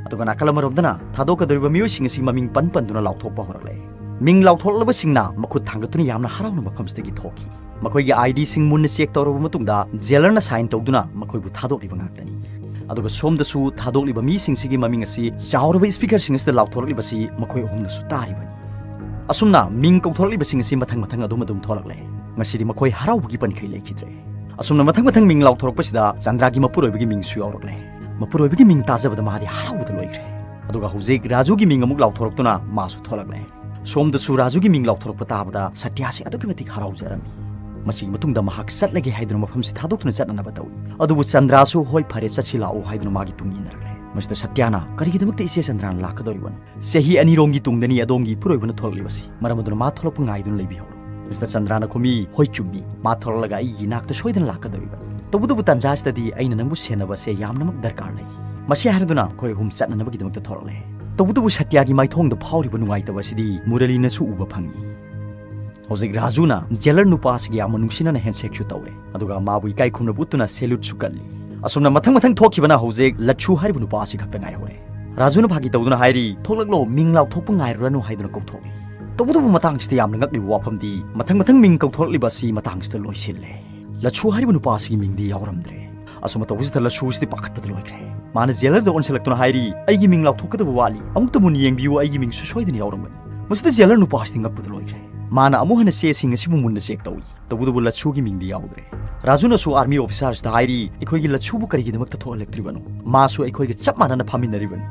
ꯑꯗꯨꯒ ꯅꯥꯀꯜ ꯑꯃꯔꯣꯝꯗꯅ ꯊꯥꯗꯣꯛꯀꯗꯧꯔꯤꯕ ꯃꯤꯑꯣꯏꯁꯤꯡ ꯑꯁꯤ ꯃꯃꯤꯡ ꯄꯟ ꯄꯟꯗꯨꯅ ꯂꯥꯎꯊꯣꯛꯄ ꯍꯧꯔꯛꯂꯦ꯫ ꯃꯤꯡ ꯂꯥꯎꯊꯣꯔꯛꯂꯕꯁꯤꯡꯅ ꯃꯈꯨꯠ ꯊꯥꯡꯒꯠꯇꯨꯅ ꯌꯥꯝꯅ ꯍꯔꯥꯎꯅ ꯃꯐꯝꯁꯤꯗꯒꯤ ꯊꯣꯛꯈꯤ꯫ ꯃꯈꯣꯏꯒꯤ ꯑꯥꯏ ꯗꯤꯁꯤꯡ ꯃꯨꯟꯅ ꯆꯦꯛ ꯇꯧꯔꯕ ꯃꯇꯨꯡꯗ ꯖꯦꯂꯔꯅ ꯁꯥꯏꯟ ꯇꯧꯗꯨꯅ ꯃꯈꯣꯏꯕꯨ ꯊꯥꯗꯣꯛꯂꯤꯕ ꯉꯥꯛꯇꯅꯤ꯫ ꯑꯗꯨꯒ ꯁꯣꯝꯗꯁꯨ ꯊꯥꯗꯣꯛꯂꯤꯕ ꯃꯤꯁꯤꯡꯁꯤꯒꯤ ꯃꯃꯤꯡ ꯑꯁꯤ ꯆꯥꯎꯔꯕ ꯁ꯭ꯄꯤꯀꯔꯁꯤꯡ ꯑꯁꯤꯗ ꯂꯥꯎꯊꯣꯔꯛꯂꯤꯕꯁꯤ ꯃꯈꯣꯏ ꯑꯍꯨꯝꯅꯁꯨ ꯇꯥꯔꯤꯕꯅꯤ꯫ ꯑꯁꯨꯝꯅ ꯃꯤꯡ ꯀꯧꯊꯣꯔꯛꯂꯤꯕꯁꯤꯡ ꯑꯁꯤ ꯃꯊꯪ ꯃꯊꯪ ꯑꯗꯨꯝ ꯑꯗꯨꯝ ꯊꯣꯔꯛꯂꯦ꯫ ꯉꯁꯤꯗꯤ ꯃꯈꯣꯏ ꯍꯔꯥꯎꯕꯒꯤ ꯄꯟꯈꯩ ꯂꯩꯈꯤꯗ꯭ꯔꯦ꯫ ꯑꯁꯨꯝꯅ ꯃꯊꯪ ꯃꯊꯪ ꯃꯤꯡ ꯂꯥꯎꯊꯣꯔꯛꯄꯁꯤꯗ ꯆꯟꯗ꯭ꯔꯥꯒꯤ ꯃꯄꯨꯔꯣꯏꯕꯒꯤ ꯃꯤꯡꯁꯨ ꯌꯥꯎꯔꯛꯂꯦ꯫ ꯃꯄꯨꯔꯣꯏꯕꯒꯤ ꯃꯤꯡ ꯇꯥꯖꯕꯗ ꯃꯥꯗꯤ ꯍꯔꯥꯎꯕꯗ ꯂꯣꯏꯈ꯭ꯔꯦ꯫ ꯑꯗꯨꯒ ꯍꯧꯖꯤꯛ ꯔꯥꯖꯨꯒꯤ ꯃꯤꯡ ꯑꯃꯨꯛ ꯂꯥꯎꯊꯣꯔꯛꯇꯨꯅ ꯃꯥꯁꯨ ꯊꯣꯛꯂꯛꯂꯦ꯫ ꯁꯣꯝꯗꯁꯨ ꯔꯥꯖꯨꯒꯤ ꯃꯤꯡ ꯂꯥꯎꯊꯣꯔꯛꯄ ꯇꯥꯕꯗ ꯁꯇ꯭ꯌꯥꯁꯤ ꯑꯗꯨꯛꯀꯤ ꯃꯇꯤꯛ ꯍꯔꯥꯎꯖꯔꯝꯃꯤ꯫ ꯃꯁꯤꯒꯤ ꯃꯇꯨꯡꯗ ꯃꯍꯥꯛ ꯆꯠꯂꯒꯦ ꯍꯥꯏꯗꯨꯅ ꯃꯐꯝꯁꯤ ꯊꯥꯗꯣꯛꯇꯨꯅ ꯆꯠꯅꯅꯕ ꯇꯧꯏ꯫ ꯑꯗꯨꯕꯨ ꯆꯟꯗ꯭ꯔꯥꯁꯨ "ꯍꯣꯏ, ꯐꯔꯦ, ꯆꯠꯁꯤ ꯂꯥꯛꯑꯣ" ꯍꯥꯏꯗꯨꯅ ꯃꯥꯒꯤ ꯇꯨꯡ ꯏꯟꯅꯔꯛꯂꯦ꯫ ꯃꯁꯤꯗ ꯁꯇ꯭ꯌꯥꯅ, "ꯀꯔꯤꯒꯤꯗꯃꯛꯇ ꯏꯆꯦ ꯆꯟꯗ꯭ꯔꯥꯅ ꯂꯥꯛꯀꯗꯧꯔꯤꯕꯅꯣ? ꯆꯍꯤ ꯑꯅꯤꯔꯣꯝꯒꯤ ꯇꯨꯡꯗꯅꯤ ꯑꯗꯣꯝꯒꯤ ꯏꯄꯨꯔꯣꯏꯕꯅ ꯊꯣꯛꯂꯛꯂꯤꯕꯁꯤ, ꯃꯔꯝ ꯑꯗꯨꯅ ꯃꯥ ꯊꯣꯛꯂꯛꯄ ꯉꯥꯏꯗꯨꯅ ꯂꯩꯕꯤꯍꯧꯔꯣ꯫" ꯃꯤꯁꯇꯔ ꯆꯟꯗ꯭ꯔꯥꯅ ꯈꯨꯝꯃꯤ, "ꯍꯣꯏ, ꯆꯨꯝꯃꯤ, ꯃꯥ ꯊꯣꯛꯂꯛꯂꯒ ꯑꯩꯒꯤ ꯏꯅꯥꯛꯇ ꯁꯣꯏꯗꯅ ꯂꯥꯛꯀꯗꯧꯔꯤꯕꯅꯤ꯫ ꯇꯧꯕꯇꯕꯨ ꯇꯥꯟꯖꯥ ꯑꯁꯤꯗꯗꯤ ꯑꯩꯅ ꯅꯪꯕꯨ ꯁꯦꯟꯅꯕꯁꯦ ꯌꯥꯝꯅꯃꯛ ꯗꯔꯀꯥꯔ ꯂꯩ꯫" ꯃꯁꯤ ꯍꯥꯏꯔꯗꯨꯅ ꯑꯩꯈꯣꯏ ꯑꯍꯨꯝ ꯆꯠꯅꯅꯕꯒꯤꯗꯃꯛꯇ ꯊꯣꯔꯛꯂꯦ꯫ ꯇꯧꯕꯇꯕꯨ ꯁꯇ꯭ꯌꯥꯒꯤ ꯃꯥꯏꯊꯣꯡꯗ ꯐꯥꯎꯔꯤꯕ ꯅꯨꯡꯉꯥꯏꯇꯕ ꯑꯁꯤꯗꯤ ꯃꯨꯔꯂꯤꯅꯁꯨ ꯎꯕ ꯐꯪꯏ꯫ ꯍꯧꯖꯤꯛ ꯔꯥꯖꯨꯅ ꯖꯦꯂꯔ ꯅꯨꯄꯥ ꯑꯁꯤꯒ ꯌꯥꯝꯅ ꯅꯨꯡꯁꯤꯅꯅ ꯍꯦꯟꯁꯦꯛꯁꯨ ꯇꯧꯔꯦ, ꯑꯗꯨꯒ ꯃꯥꯕꯨ ꯏꯀꯥꯏ ꯈꯨꯝꯅꯕ ꯎꯠꯇꯨꯅ ꯁꯦꯂ꯭ꯌꯨꯠꯁꯨ ꯀꯜꯂꯤ꯫ ꯑꯁꯨꯝꯅ ꯃꯊꯪ ꯃꯊꯪ ꯊꯣꯛꯈꯤꯕꯅ ꯍꯧꯖꯤꯛ ꯂꯠꯁꯨ ꯍꯥꯏꯔꯤꯕ ꯅꯨꯄꯥ ꯑꯁꯤ ꯈꯛꯇ ꯉꯥꯏꯍꯧꯔꯦ꯫ ꯔꯥꯖꯨꯅ ꯐꯥꯒꯤ ꯇꯧꯗꯨꯅ ꯍꯥꯏꯔꯤ, "ꯊꯣꯛꯂꯛꯂꯣ, ꯃꯤꯡ ꯂꯥꯎꯊꯣꯛꯄ ꯉꯥꯏꯔꯨꯔꯅꯨ" ꯍꯥꯏꯗꯨꯅ ꯀꯧꯊꯣꯛꯏ꯫ ꯇꯧꯕꯇꯕꯨ ꯃꯇꯥꯡꯁꯤꯗ ꯌꯥꯝꯅ ꯉꯛꯂꯤꯕ ꯋꯥꯐꯝꯗꯤ, ꯃꯊꯪ ꯃꯊꯪ ꯃꯤꯡ ꯀꯧꯊꯣꯔꯛꯂꯤꯕ ꯑꯁꯤ ꯃꯇꯥꯡꯁꯤꯗ ꯂꯣꯏꯁꯤꯜꯂꯦ꯫ ꯂꯠꯁꯨ ꯍꯥꯏꯔꯤꯕ ꯅꯨꯄꯥ ꯑꯁꯤꯒꯤ ꯃꯤꯡꯗꯤ ꯌꯥꯎꯔꯝꯗ꯭ꯔꯦ꯫ ꯑꯁꯨꯝꯅ ꯇꯧꯕꯁꯤꯗ ꯂꯠꯁꯨ ꯑꯁꯤꯗꯤ ꯄꯥꯈꯠꯄꯗ ꯂꯣꯏꯈ꯭ꯔꯦ꯫ ꯃꯥꯅ ꯖꯦꯂꯔꯗ ꯑꯣꯟꯁꯤꯜꯂꯛꯇꯨꯅ ꯍꯥꯏꯔꯤ, "ꯑꯩꯒꯤ ꯃꯤꯡ ꯂꯥꯎꯊꯣꯛꯀꯗꯕ ꯋꯥꯠꯂꯤ, ꯑꯃꯨꯛꯇ ꯃꯨꯟꯅ ꯌꯦꯡꯕꯤꯌꯨ, ꯑꯩꯒꯤ ꯃꯤꯡꯁꯨ ꯁꯣꯏꯗꯅ ꯌꯥꯎꯔꯝꯒꯅꯤ꯫" ꯃꯁꯤꯗ ꯖꯦꯂꯔ ꯅꯨꯄꯥ ꯑꯁꯤꯗꯤ ꯉꯛꯄꯗ ꯂꯣꯏꯈ꯭ꯔꯦ꯫ ꯃꯥꯅ ꯑꯃꯨꯛ ꯍꯟꯅ ꯆꯦꯁꯤꯡ ꯑꯁꯤꯕꯨ ꯃꯨꯟꯅ ꯆꯦꯛ ꯇꯧꯏ꯫ ꯇꯧꯕꯇꯕꯨ ꯂꯠꯁꯨꯒꯤ ꯃꯤꯡꯗꯤ ꯌꯥꯎꯗ꯭ꯔꯦ꯫ ꯔꯥꯖꯨꯅꯁꯨ ꯑꯥꯔꯃꯤ ꯑꯣꯐꯤꯁꯥꯔꯁꯤꯗ ꯍꯥꯏꯔꯤ, "ꯑꯩꯈꯣꯏꯒꯤ ꯂꯠꯁꯨꯕꯨ ꯀꯔꯤꯒꯤꯗꯃꯛꯇ ꯊꯣꯛꯍꯜꯂꯛꯇ꯭ꯔꯤꯕꯅꯣ? ꯃꯥꯁꯨ ꯑꯩꯈꯣꯏꯒ ꯆꯞ ꯃꯥꯟꯅꯅ ꯐꯥꯃꯤꯟꯅꯔꯤꯕꯅꯤ꯫"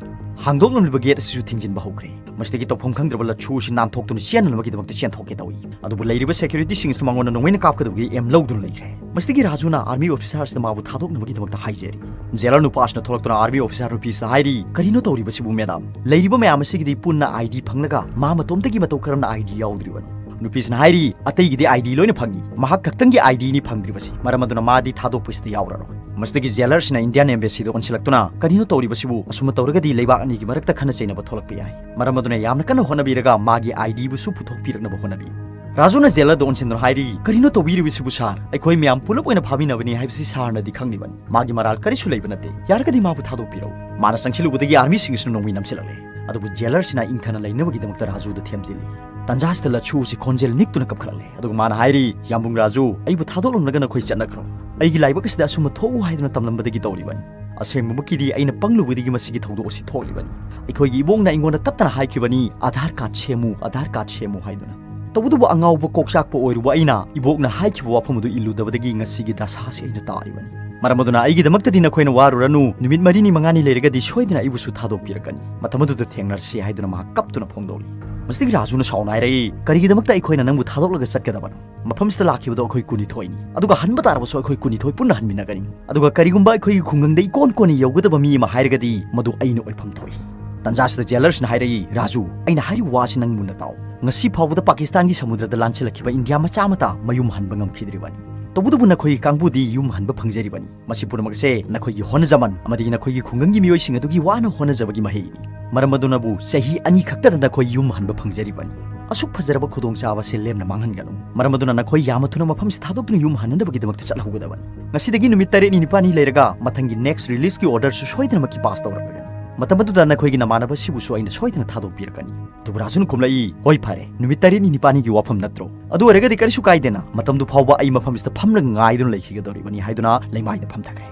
ꯍꯥꯡꯗꯣꯛꯂꯝꯂꯤꯕ ꯒꯦꯠ ꯑꯁꯤꯁꯨ ꯊꯤꯡꯖꯤꯟꯕ ꯍꯧꯈ꯭ꯔꯦ꯫ ꯃꯁꯤꯗꯒꯤ ꯇꯧꯐꯝ ꯈꯪꯗ꯭ꯔꯕ ꯂꯠꯁꯨ ꯑꯁꯤ ꯅꯥꯟꯊꯣꯛꯇꯨꯅ ꯆꯦꯟꯅꯅꯕꯒꯤꯗꯃꯛꯇ ꯆꯦꯟꯊꯣꯛꯀꯦ ꯇꯧꯏ꯫ ꯑꯗꯨꯕꯨ ꯂꯩꯔꯤꯕ ꯁꯦꯀ꯭ꯌꯨꯔꯤꯇꯤꯁꯤꯡ ꯑꯁꯤꯅ ꯃꯉꯣꯟꯗ ꯅꯣꯡꯃꯩꯅ ꯀꯥꯞꯀꯗꯕꯒꯤ ꯑꯦꯝ ꯂꯧꯗꯨꯅ ꯂꯩꯈ꯭ꯔꯦ꯫ ꯃꯁꯤꯗꯒꯤ ꯔꯥꯖꯨꯅ ꯑꯥꯔꯃꯤ ꯑꯣꯐꯤꯁꯥꯔꯁꯤꯗ ꯃꯥꯕꯨ ꯊꯥꯗꯣꯛꯅꯕꯒꯤꯗꯃꯛꯇ ꯍꯥꯏꯖꯔꯤ꯫ ꯖꯦꯂꯔ ꯅꯨꯄꯥꯁꯤꯅ ꯊꯣꯛꯂꯛꯇꯨꯅ ꯑꯥꯔꯃꯤ ꯑꯣꯐꯤꯁꯥꯔ ꯅꯨꯄꯤꯁꯤꯗ ꯍꯥꯏꯔꯤ, "ꯀꯔꯤꯅꯣ ꯇꯧꯔꯤꯕꯁꯤꯕꯨ, ꯃꯦꯗꯥꯝ? ꯂꯩꯔꯤꯕ ꯃꯌꯥꯝ ꯑꯁꯤꯒꯤꯗꯤ ꯄꯨꯟꯅ ꯑꯥꯏ ꯗꯤ ꯐꯪꯂꯒ ꯃꯥ ꯃꯇꯣꯝꯇꯒꯤ ꯃꯇꯧ ꯀꯔꯝꯅ ꯑꯥꯏ ꯗꯤ ꯌꯥꯎꯗ꯭ꯔꯤꯕꯅꯣ?" ꯅꯨꯄꯤꯁꯤꯅ ꯍꯥꯏꯔꯤ, "ꯑꯇꯩꯒꯤꯗꯤ ꯑꯥꯏ ꯗꯤ ꯂꯣꯏꯅ ꯐꯪꯏ, ꯃꯍꯥꯛ ꯈꯛꯇꯪꯒꯤ ꯑꯥꯏ ꯗꯤꯅꯤ ꯐꯪꯗ꯭ꯔꯤꯕꯁꯤ, ꯃꯔꯝ ꯑꯗꯨꯅ ꯃꯥꯗꯤ ꯊꯥꯗꯣꯛꯄꯁꯤꯗ ꯌꯥꯎꯔꯔꯣꯏ꯫" ꯃꯁꯤꯗꯒꯤ ꯖꯦꯂꯔꯁꯤꯅ ꯏꯟꯗꯤꯌꯥꯟ ꯑꯦꯝꯕꯦꯁꯤꯗ ꯑꯣꯟꯁꯤꯜꯂꯛꯇꯨꯅ, "ꯀꯔꯤꯅꯣ ꯇꯧꯔꯤꯕꯁꯤꯕꯨ? ꯑꯁꯨꯝꯅ ꯇꯧꯔꯒꯗꯤ ꯂꯩꯕꯥꯛ ꯑꯅꯤꯒꯤ ꯃꯔꯛꯇ ꯈꯠꯅ ꯆꯩꯅꯕ ꯊꯣꯛꯂꯛꯄ ꯌꯥꯏ꯫ ꯃꯔꯝ ꯑꯗꯨꯅ ꯌꯥꯝꯅ ꯀꯟꯅ ꯍꯣꯠꯅꯕꯤꯔꯒ ꯃꯥꯒꯤ ꯑꯥꯏ ꯗꯤꯕꯨꯁꯨ ꯄꯨꯊꯣꯛꯄꯤꯔꯛꯅꯕ ꯍꯣꯠꯅꯕꯤꯌꯨ꯫" ꯔꯥꯖꯨꯅ ꯖꯦꯂꯔꯗ ꯑꯣꯟꯁꯤꯟꯗꯨꯅ ꯍꯥꯏꯔꯤ, "ꯀꯔꯤꯅꯣ ꯇꯧꯕꯤꯔꯤꯕꯁꯤꯕꯨ, ꯁꯥꯔ? ꯑꯩꯈꯣꯏ ꯃꯌꯥꯝ ꯄꯨꯂꯞ ꯑꯣꯏꯅ ꯐꯥꯃꯤꯟꯅꯕꯅꯤ ꯍꯥꯏꯕꯁꯤ ꯁꯥꯔꯅꯗꯤ ꯈꯪꯂꯤꯕꯅꯤ꯫ ꯃꯥꯒꯤ ꯃꯔꯥꯜ ꯀꯔꯤꯁꯨ ꯂꯩꯕ ꯅꯠꯇꯦ꯫ ꯌꯥꯔꯒꯗꯤ ꯃꯥꯕꯨ ꯊꯥꯗꯣꯛꯄꯤꯔꯛꯎ꯫" ꯃꯥꯅ ꯆꯪꯁꯤꯜꯂꯨꯕꯗꯒꯤ ꯑꯥꯔꯃꯤꯁꯤꯡ ꯑꯁꯤꯅ ꯅꯣꯡꯃꯩ ꯅꯝꯁꯤꯜꯂꯛꯂꯦ꯫ ꯑꯗꯨꯕꯨ ꯖꯦꯂꯔꯁꯤꯅ ꯏꯪꯊꯅ ꯂꯩꯅꯕꯒꯤꯗꯃꯛꯇ ꯔꯥꯖꯨꯗ ꯊꯦꯝꯖꯤꯜꯂꯤ꯫ ꯇꯟꯖꯥꯁꯤꯗ ꯂꯠꯁꯨ ꯑꯁꯤ ꯈꯣꯟꯖꯦꯜ ꯅꯤꯛꯇꯨꯅ ꯀꯞꯈꯠꯂꯛꯂꯦ꯫ ꯑꯗꯨꯒ ꯃꯥꯅ ꯍꯥꯏꯔꯤ, "ꯌꯥꯝꯕꯨꯡ ꯔꯥꯖꯨ, ꯑꯩꯕꯨ ꯊꯥꯗꯣꯛꯂꯝꯂꯒ ꯅꯈꯣꯏ ꯆꯠꯅꯈ꯭ꯔꯣ꯫ ꯑꯩꯒꯤ ꯂꯥꯏꯕꯛ ꯑꯁꯤꯗ ꯑꯁꯨꯝꯕ ꯊꯣꯛꯎ ꯍꯥꯏꯗꯨꯅ ꯇꯝꯂꯝꯕꯗꯒꯤ ꯇꯧꯔꯤꯕꯅꯤ꯫ ꯑꯁꯦꯡꯕꯃꯛꯀꯤꯗꯤ ꯑꯩꯅ ꯄꯪꯂꯨꯕꯗꯒꯤ ꯃꯁꯤꯒꯤ ꯊꯧꯗꯣꯛ ꯑꯁꯤ ꯊꯣꯛꯂꯤꯕꯅꯤ꯫ ꯑꯩꯈꯣꯏꯒꯤ ꯏꯕꯣꯛꯅ ꯑꯩꯉꯣꯟꯗ ꯇꯠꯇꯅ ꯍꯥꯏꯈꯤꯕꯅꯤ, 'ꯑꯥꯙꯥꯔ ꯀꯥꯔꯗ ꯁꯦꯝꯃꯨ, ꯑꯥꯙꯥꯔ ꯀꯥꯔꯗ ꯁꯦꯝꯃꯨ' ꯍꯥꯏꯗꯨꯅ꯫ ꯇꯧꯕꯇꯕꯨ ꯑꯉꯥꯎꯕ ꯀꯣꯛꯆꯥꯛꯄ ꯑꯣꯏꯔꯨꯕ ꯑꯩꯅ ꯏꯕꯣꯛꯅ ꯍꯥꯏꯈꯤꯕ ꯋꯥꯐꯝ ꯑꯗꯨ ꯏꯜꯂꯨꯗꯕꯗꯒꯤ ꯉꯁꯤꯒꯤ ꯗꯁꯥꯁꯤ ꯑꯩꯅ ꯇꯥꯔꯤꯕꯅꯤ꯫ ꯃꯔꯝ ꯑꯗꯨꯅ ꯑꯩꯒꯤꯗꯃꯛꯇꯗꯤ ꯅꯈꯣꯏꯅ ꯋꯥꯔꯨꯔꯅꯨ, ꯅꯨꯃꯤꯠ ꯃꯔꯤꯅꯤ ꯃꯉꯥꯅꯤ ꯂꯩꯔꯒꯗꯤ ꯁꯣꯏꯗꯅ ꯑꯩꯕꯨꯁꯨ ꯊꯥꯗꯣꯛꯄꯤꯔꯛꯀꯅꯤ꯫ ꯃꯇꯝ ꯑꯗꯨꯗ ꯊꯦꯡꯅꯔꯁꯤ ꯍꯥꯏꯗꯨꯅ ꯃꯍꯥꯛ ꯀꯞꯇꯨꯅ ꯐꯣꯡꯗꯣꯛꯂꯤ꯫ ꯃꯁꯤꯗꯒꯤ ꯔꯥꯖꯨꯅ ꯁꯥꯎꯅ ꯍꯥꯏꯔꯛꯏ, "ꯀꯔꯤꯒꯤꯗꯃꯛꯇ ꯑꯩꯈꯣꯏꯅ ꯅꯪꯕꯨ ꯊꯥꯗꯣꯛꯂꯒ ꯆꯠꯀꯗꯕꯅꯣ? ꯃꯐꯝꯁꯤꯗ ꯂꯥꯛꯈꯤꯕꯗꯣ ꯑꯩꯈꯣꯏ ꯀꯨꯟꯅꯤꯊꯣꯏꯅꯤ, ꯑꯗꯨꯒ ꯍꯟꯕ ꯇꯥꯔꯕꯁꯨ ꯑꯩꯈꯣꯏ ꯀꯨꯟꯅꯤꯊꯣꯏ ꯄꯨꯟꯅ ꯍꯟꯃꯤꯟꯅꯒꯅꯤ꯫ ꯑꯗꯨꯒ ꯀꯔꯤꯒꯨꯝꯕ ꯑꯩꯈꯣꯏꯒꯤ ꯈꯨꯡꯒꯪꯗ ꯏꯀꯣꯟ ꯀꯣꯟꯅ ꯌꯧꯒꯗꯕ ꯃꯤ ꯑꯃ ꯍꯥꯏꯔꯒꯗꯤ ꯃꯗꯨ ꯑꯩꯅ ꯑꯣꯏꯐꯝ ꯊꯣꯛꯏ꯫" ꯇꯟꯖꯥꯁꯤꯗ ꯖꯦꯂꯔꯁꯅ ꯍꯥꯏꯔꯛꯏ, "ꯔꯥꯖꯨ, ꯑꯩꯅ ꯍꯥꯏꯔꯤꯕ ꯋꯥꯁꯤ ꯅꯪ ꯃꯨꯟꯅ ꯇꯥꯎ꯫ ꯉꯁꯤ ꯐꯥꯎꯕꯗ ꯄꯥꯀꯤꯁꯇꯥꯟꯒꯤ ꯁꯃꯨꯗ꯭ꯔꯗ ꯂꯥꯟꯁꯤꯜꯂꯛꯈꯤꯕ ꯏꯟꯗꯤꯌꯥ ꯃꯆꯥ ꯑꯃꯠꯇ ꯃꯌꯨꯝ ꯍꯟꯕ ꯉꯝꯈꯤꯗ꯭ꯔꯤꯕꯅꯤ꯫ ꯇꯧꯕꯇꯕꯨ ꯅꯈꯣꯏꯒꯤ ꯀꯥꯡꯕꯨꯗꯤ ꯌꯨꯝ ꯍꯟꯕ ꯐꯪꯖꯔꯤꯕꯅꯤ꯫ ꯃꯁꯤ ꯄꯨꯝꯅꯃꯛ ꯑꯁꯦ ꯅꯈꯣꯏꯒꯤ ꯍꯣꯠꯅꯖꯃꯟ ꯑꯃꯗꯤ ꯅꯈꯣꯏꯒꯤ ꯈꯨꯡꯒꯪꯒꯤ ꯃꯤꯑꯣꯏꯁꯤꯡ ꯑꯗꯨꯒꯤ ꯋꯥꯅ ꯍꯣꯠꯅꯖꯕꯒꯤ ꯃꯍꯩꯅꯤ꯫ ꯃꯔꯝ ꯑꯗꯨꯅꯕꯨ ꯆꯍꯤ ꯑꯅꯤ ꯈꯛꯇꯗ ꯅꯈꯣꯏ ꯌꯨꯝ ꯍꯟꯕ ꯐꯪꯖꯔꯤꯕꯅꯤ꯫ ꯑꯁꯨꯛ ꯐꯖꯔꯕ ꯈꯨꯗꯣꯡꯆꯥꯕ ꯑꯁꯤ ꯂꯦꯝꯅ ꯃꯥꯡꯍꯟꯒꯅꯨ꯫ ꯃꯔꯝ ꯑꯗꯨꯅ ꯅꯈꯣꯏ ꯌꯥꯝꯅ ꯊꯨꯅ ꯃꯐꯝꯁꯤ ꯊꯥꯗꯣꯛꯇꯨꯅ ꯌꯨꯝ ꯍꯟꯅꯅꯕꯒꯤꯗꯃꯛꯇ ꯆꯠꯍꯧꯒꯗꯕꯅꯤ꯫ ꯉꯁꯤꯗꯒꯤ ꯅꯨꯃꯤꯠ ꯇꯔꯦꯠꯅꯤ ꯅꯤꯄꯥꯜꯅꯤ ꯂꯩꯔꯒ ꯃꯊꯪꯒꯤ next releaseꯀꯤ orderꯁꯨ ꯁꯣꯏꯗꯅꯃꯛꯀꯤ pass ꯇꯧꯔꯛꯂꯒꯅꯤ꯫ ꯃꯇꯝ ꯑꯗꯨꯗ ꯅꯈꯣꯏꯒꯤ ꯅꯃꯥꯟꯅꯕꯁꯤꯕꯨꯁꯨ ꯑꯩꯅ ꯁꯣꯏꯗꯅ ꯊꯥꯗꯣꯛꯄꯤꯔꯛꯀꯅꯤ꯫" ꯑꯗꯨꯕꯨ ꯔꯥꯖꯨꯅ ꯈꯨꯝꯂꯛꯏ, "ꯍꯣꯏ ꯐꯔꯦ, ꯅꯨꯃꯤꯠ ꯇꯔꯦꯠꯅꯤ ꯅꯤꯄꯥꯜꯅꯤꯒꯤ ꯋꯥꯐꯝ ꯅꯠꯇ꯭ꯔꯣ? ꯑꯗꯨ ꯑꯣꯏꯔꯒꯗꯤ ꯀꯔꯤꯁꯨ ꯀꯥꯏꯗꯦꯅ, ꯃꯇꯝꯗꯨ ꯐꯥꯎꯕ ꯑꯩ ꯃꯐꯝꯁꯤꯗ ꯐꯝꯂꯒ ꯉꯥꯏꯗꯨꯅ ꯂꯩꯈꯤꯒꯗꯧꯔꯤꯕꯅꯤ" ꯍꯥꯏꯗꯨꯅ ꯂꯩꯃꯥꯏꯗ ꯐꯝꯊꯈ꯭ꯔꯦ꯫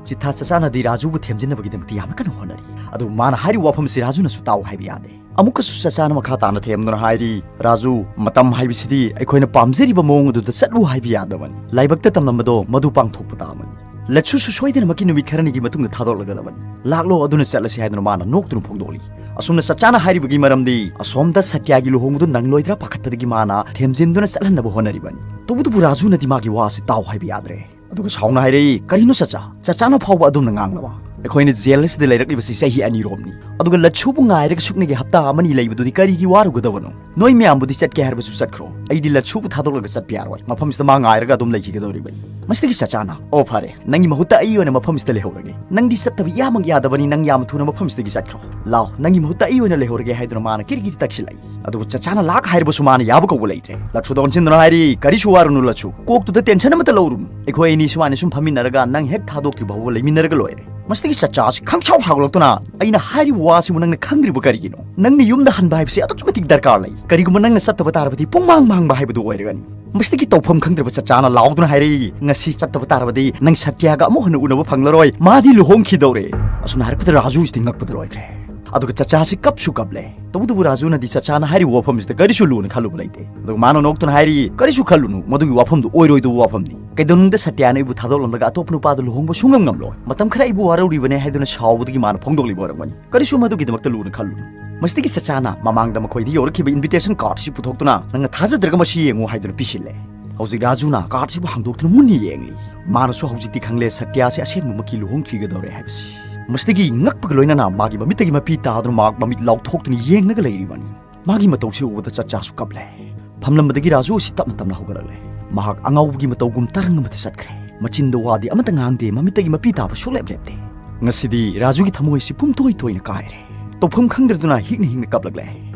ꯆꯤꯊꯥ ꯆꯆꯥꯅꯗꯤ ꯔꯥꯖꯨꯕꯨ ꯊꯦꯝꯖꯤꯟꯅꯕꯒꯤꯗꯃꯛꯇ ꯌꯥꯝꯅ ꯀꯟꯅ ꯍꯣꯠꯅꯔꯤ꯫ ꯑꯗꯨꯕꯨ ꯃꯥꯅ ꯍꯥꯏꯔꯤꯕ ꯋꯥꯐꯝ ꯑꯁꯤ ꯔꯥꯖꯨꯅꯁꯨ ꯇꯥꯎ ꯍꯥꯏꯕ ꯌꯥꯗꯦ꯫ ꯑꯃꯨꯛꯀꯁꯨ ꯆꯆꯥꯅ ꯃꯈꯥ ꯇꯥꯅ ꯊꯦꯝꯗꯨꯅ ꯍꯥꯏꯔꯤ, "ꯔꯥꯖꯨ, ꯃꯇꯝ ꯍꯥꯏꯕꯁꯤꯗꯤ ꯑꯩꯈꯣꯏꯅ ꯄꯥꯝꯖꯔꯤꯕ ꯃꯑꯣꯡ ꯑꯗꯨꯗ ꯆꯠꯂꯨ ꯍꯥꯏꯕ ꯌꯥꯗꯕꯅꯤ꯫ ꯂꯥꯏꯕꯛꯇ ꯇꯝꯂꯝꯕꯗꯣ ꯃꯗꯨ ꯄꯥꯡꯊꯣꯛꯄ ꯇꯥꯕꯅꯤ꯫ ꯂꯠꯁꯨꯁꯨ ꯁꯣꯏꯗꯅꯃꯛꯀꯤ ꯅꯨꯃꯤꯠ ꯈꯔꯅꯤꯒꯤ ꯃꯇꯨꯡꯗ ꯊꯥꯗꯣꯛꯂꯒꯗꯕꯅꯤ꯫ ꯂꯥꯛꯂꯣ, ꯑꯗꯨꯅ ꯆꯠꯂꯁꯤ" ꯍꯥꯏꯗꯨꯅ ꯃꯥꯅ ꯅꯣꯛꯇꯨꯅ ꯐꯣꯡꯗꯣꯛꯂꯤ꯫ ꯑꯁꯨꯝꯅ ꯆꯆꯥꯅ ꯍꯥꯏꯔꯤꯕꯒꯤ ꯃꯔꯝꯗꯤ ꯑꯁꯣꯝꯗ ꯁꯇ꯭ꯌꯥꯒꯤ ꯂꯨꯍꯣꯡꯕꯗꯨ ꯅꯪꯂꯣꯏꯗ꯭ꯔꯥ ꯄꯥꯈꯠꯄꯗꯒꯤ ꯃꯥꯅ ꯊꯦꯝꯖꯤꯟꯗꯨꯅ ꯆꯠꯍꯟꯅꯕ ꯍꯣꯠꯅꯔꯤꯕꯅꯤ꯫ ꯇꯧꯕꯇꯕꯨ ꯔꯥꯖꯨꯅꯗꯤ ꯃꯥꯒꯤ ꯋꯥ ꯑꯁꯤ ꯇꯥꯎ ꯍꯥꯏꯕ ꯌꯥꯗ꯭ꯔꯦ꯫ ꯑꯗꯨꯒ ꯁꯥꯎꯅ ꯍꯥꯏꯔꯛꯏ, "ꯀꯔꯤꯅꯣ ꯆꯆꯥ? ꯆꯆꯥꯅ ꯐꯥꯎꯕ ꯑꯗꯨꯝꯅ ꯉꯥꯡꯂꯕ? ꯑꯩꯈꯣꯏꯅ ꯖꯦꯜ ꯑꯁꯤꯗ ꯂꯩꯔꯛꯂꯤꯕꯁꯤ ꯆꯍꯤ ꯑꯅꯤꯔꯣꯝꯅꯤ꯫ ꯑꯗꯨꯒ ꯂꯠꯁꯨꯕꯨ ꯉꯥꯏꯔꯒ ꯁꯨꯞꯅꯒꯤ ꯍꯞꯇꯥ ꯑꯃꯅꯤ ꯂꯩꯕꯗꯨꯗꯤ ꯀꯔꯤꯒꯤ ꯋꯥꯔꯨꯒꯗꯕꯅꯣ? ꯅꯣꯏ ꯃꯌꯥꯝꯕꯨꯗꯤ ꯆꯠꯀꯦ ꯍꯥꯏꯔꯕꯁꯨ ꯆꯠꯈ꯭ꯔꯣ꯫ ꯑꯩꯗꯤ ꯂꯠꯁꯨꯕꯨ ꯊꯥꯗꯣꯛꯂꯒ ꯆꯠꯄ ꯌꯥꯔꯣꯏ꯫ ꯃꯐꯝꯁꯤꯗ ꯃꯥ ꯉꯥꯏꯔꯒ ꯑꯗꯨꯝ ꯂꯩꯈꯤꯒꯗꯧꯔꯤꯕꯅꯤ꯫" ꯃꯁꯤꯗꯒꯤ ꯆꯆꯥꯅ, "ꯑꯣ ꯐꯔꯦ, ꯅꯪꯒꯤ ꯃꯍꯨꯠꯇ ꯑꯩ ꯑꯣꯏꯅ ꯃꯐꯝꯁꯤꯗ ꯂꯩꯍꯧꯔꯒꯦ꯫ ꯅꯪꯗꯤ ꯆꯠꯇꯕ ꯏꯌꯥꯃꯛ ꯌꯥꯗꯕꯅꯤ, ꯅꯪ ꯌꯥꯝ ꯊꯨꯅ ꯃꯐꯝꯁꯤꯗꯒꯤ ꯆꯠꯈ꯭ꯔꯣ꯫ ꯂꯥꯎ, ꯅꯪꯒꯤ ꯃꯍꯨꯠꯇ ꯑꯩ ꯑꯣꯏꯅ ꯂꯩꯍꯧꯔꯒꯦ" ꯍꯥꯏꯗꯨꯅ ꯃꯥꯅ ꯀꯤꯔꯤ ꯀꯤꯔꯤ ꯇꯛꯁꯤꯜꯂꯛꯏ꯫ ꯑꯗꯨꯕꯨ ꯆꯆꯥꯅ ꯂꯥꯛ ꯍꯥꯏꯔꯕꯁꯨ ꯃꯥꯅ ꯌꯥꯕ ꯀꯧꯕ ꯂꯩꯇ꯭ꯔꯦ꯫ ꯂꯠꯁꯨꯗ ꯑꯣꯟꯁꯤꯟꯗꯨꯅ ꯍꯥꯏꯔꯤ, "ꯀꯔꯤꯁꯨ ꯋꯥꯔꯨꯅꯨ ꯂꯠꯁꯨ, ꯀꯣꯛꯇꯨꯗ tension ꯑꯃꯠꯇ ꯂꯧꯔꯨꯅꯨ꯫ ꯑꯩꯈꯣꯏ ꯑꯅꯤ ꯁꯨꯃꯥꯏꯅ ꯁꯨꯝ ꯐꯝꯃꯤꯟꯅꯔꯒ ꯅꯪ ꯍꯦꯛ ꯊꯥꯗꯣꯛꯇ꯭ꯔꯤ ꯐꯥꯎꯕ ꯂꯩꯃꯤꯟꯅꯔꯒ ꯂꯣꯏꯔꯦ꯫" ꯃꯁꯤꯗꯒꯤ ꯆꯆꯥꯁꯤ ꯈꯪꯁꯥꯎ ꯁꯥꯎꯒꯠꯂꯛꯇꯨꯅ, "ꯑꯩꯅ ꯍꯥꯏꯔꯤꯕ ꯋꯥꯁꯤꯕꯨ ꯅꯪꯅ ꯈꯪꯗ꯭ꯔꯤꯕ ꯀꯔꯤꯒꯤꯅꯣ? ꯅꯪꯅ ꯌꯨꯝꯗ ꯍꯟꯕ ꯍꯥꯏꯕꯁꯤ ꯑꯗꯨꯛꯀꯤ ꯃꯇꯤꯛ ꯗꯔꯀꯥꯔ ꯂꯩ꯫ ꯀꯔꯤꯒꯨꯝꯕ ꯅꯪꯅ ꯆꯠꯇꯕ ꯇꯥꯔꯕꯗꯤ ꯄꯨꯡꯃꯥꯡ ꯃꯥꯡꯕ ꯍꯥꯏꯕꯗꯨ ꯑꯣꯏꯔꯒꯅꯤ꯫" ꯃꯁꯤꯗꯒꯤ ꯇꯧꯐꯝ ꯈꯪꯗ꯭ꯔꯕ ꯆꯆꯥꯅ ꯂꯥꯎꯗꯨꯅ ꯍꯥꯏꯔꯛꯏ, "ꯉꯁꯤ ꯆꯠꯇꯕ ꯇꯥꯔꯕꯗꯤ ꯅꯪ ꯁꯇ꯭ꯌꯥꯒ ꯑꯃꯨꯛ ꯍꯟꯅ ꯎꯅꯕ ꯐꯪꯂꯔꯣꯏ꯫ ꯃꯥꯗꯤ ꯂꯨꯍꯣꯡꯈꯤꯗꯧꯔꯦ꯫" ꯑꯁꯨꯝꯅ ꯍꯥꯏꯔꯛꯄꯗ ꯔꯥꯖꯨꯁꯤꯗꯤ ꯉꯛꯄꯗ ꯂꯣꯏꯈ꯭ꯔꯦ꯫ ꯑꯗꯨꯒ ꯆꯆꯥꯁꯤ ꯀꯞꯁꯨ ꯀꯞꯂꯦ꯫ ꯇꯧꯕꯇꯕꯨ ꯔꯥꯖꯨꯅꯗꯤ ꯆꯆꯥꯅ ꯍꯥꯏꯔꯤꯕ ꯋꯥꯐꯝꯁꯤꯗ ꯀꯔꯤꯁꯨ ꯂꯨꯅ ꯈꯜꯂꯨꯕ ꯂꯩꯇꯦ꯫ ꯑꯗꯨꯒ ꯃꯥꯅ ꯅꯣꯛꯇꯨꯅ ꯍꯥꯏꯔꯤ, "ꯀꯔꯤꯁꯨ ꯈꯜꯂꯨꯅꯨ, ꯃꯗꯨꯒꯤ ꯋꯥꯐꯝꯗꯨ ꯑꯣꯏꯔꯣꯏꯗꯕ ꯋꯥꯐꯝꯅꯤ꯫ ꯀꯩꯗꯧꯅꯨꯡꯗ ꯁꯇ꯭ꯌꯥꯅ ꯑꯩꯕꯨ ꯊꯥꯗꯣꯛꯂꯝꯂꯒ ꯑꯇꯣꯞꯄ ꯅꯨꯄꯥꯗ ꯂꯨꯍꯣꯡꯕ ꯁꯨꯡꯉꯝ ꯉꯝꯂꯣꯏ꯫ ꯃꯇꯝ ꯈꯔ ꯑꯩꯕꯨ ꯋꯥꯔꯧꯔꯤꯕꯅꯦ ꯍꯥꯏꯗꯨꯅ ꯁꯥꯎꯕꯗꯒꯤ ꯃꯥꯅ ꯐꯣꯡꯗꯣꯛꯂꯤꯕ ꯑꯣꯏꯔꯝꯒꯅꯤ꯫ ꯀꯔꯤꯁꯨ ꯃꯗꯨꯒꯤꯗꯃꯛꯇ ꯂꯨꯅ ꯈꯜꯂꯨꯅꯨ꯫" ꯃꯁꯤꯗꯒꯤ ꯆꯆꯥꯅ ꯃꯃꯥꯡꯗ ꯃꯈꯣꯏꯗ ꯌꯧꯔꯛꯈꯤꯕ invitation cardꯁꯤ ꯄꯨꯊꯣꯛꯇꯨꯅ, "ꯅꯪꯅ ꯊꯥꯖꯗ꯭ꯔꯒ ꯃꯁꯤ ꯌꯦꯡꯉꯨ" ꯍꯥꯏꯗꯨꯅ ꯄꯤꯁꯤꯜꯂꯦ꯫ ꯍꯧꯖꯤꯛ ꯔꯥꯖꯨꯅ cardꯁꯤꯕꯨ ꯍꯥꯡꯗꯣꯛꯇꯨꯅ ꯃꯨꯟꯅ ꯌꯦꯡꯂꯤ꯫ ꯃꯥꯅꯁꯨ ꯍꯧꯖꯤꯛꯇꯤ ꯈꯪꯂꯦ ꯁꯇ꯭ꯌꯥꯁꯤ ꯑꯁꯦꯡꯕꯃꯛꯀꯤ ꯂꯨꯍꯣꯡꯈꯤꯒꯗꯧꯔꯦ ꯍꯥꯏꯕꯁꯤ꯫ ꯃꯁꯤꯗꯒꯤ ꯉꯛꯄꯒ ꯂꯣꯏꯅꯅ ꯃꯥꯒꯤ ꯃꯃꯤꯠꯇꯒꯤ ꯃꯄꯤ ꯇꯥꯗꯨꯅ ꯃꯍꯥꯛ ꯃꯃꯤꯠ ꯂꯥꯎꯊꯣꯛꯇꯨꯅ ꯌꯦꯡꯂꯒ ꯂꯩꯔꯤꯕꯅꯤ꯫ ꯃꯥꯒꯤ ꯃꯇꯧꯁꯤ ꯎꯕꯗ ꯆꯆꯥꯁꯨ ꯀꯞꯂꯦ꯫ ꯐꯝꯂꯝꯕꯗꯒꯤ ꯔꯥꯖꯨ ꯑꯁꯤ ꯇꯞꯅ ꯇꯞꯅ ꯍꯧꯒꯠꯂꯛꯂꯦ꯫ ꯃꯍꯥꯛ ꯑꯉꯥꯎꯕꯒꯤ ꯃꯇꯧꯒꯨꯝ ꯇꯔꯪ ꯑꯃꯗ ꯆꯠꯈ꯭ꯔꯦ꯫ ꯃꯆꯤꯟꯗ ꯋꯥꯗꯤ ꯑꯃꯠꯇ ꯉꯥꯡꯗꯦ, ꯃꯃꯤꯠꯇꯒꯤ ꯃꯄꯤ ꯇꯥꯕ ꯁꯨꯡꯂꯦꯞ ꯂꯦꯞꯇꯦ꯫ ꯉꯁꯤꯗꯤ ꯔꯥꯖꯨꯒꯤ ꯊꯃꯣꯏ ꯑꯁꯤ ꯄꯨꯝꯇꯣꯏ ꯇꯣꯏꯅ ꯀꯥꯏꯔꯦ꯫ ꯇꯧꯐꯝ ꯈꯪꯗ꯭ꯔꯗꯨꯅ ꯍꯤꯛꯅ ꯍꯤꯛꯅ ꯀꯞꯂꯛꯂꯦ꯫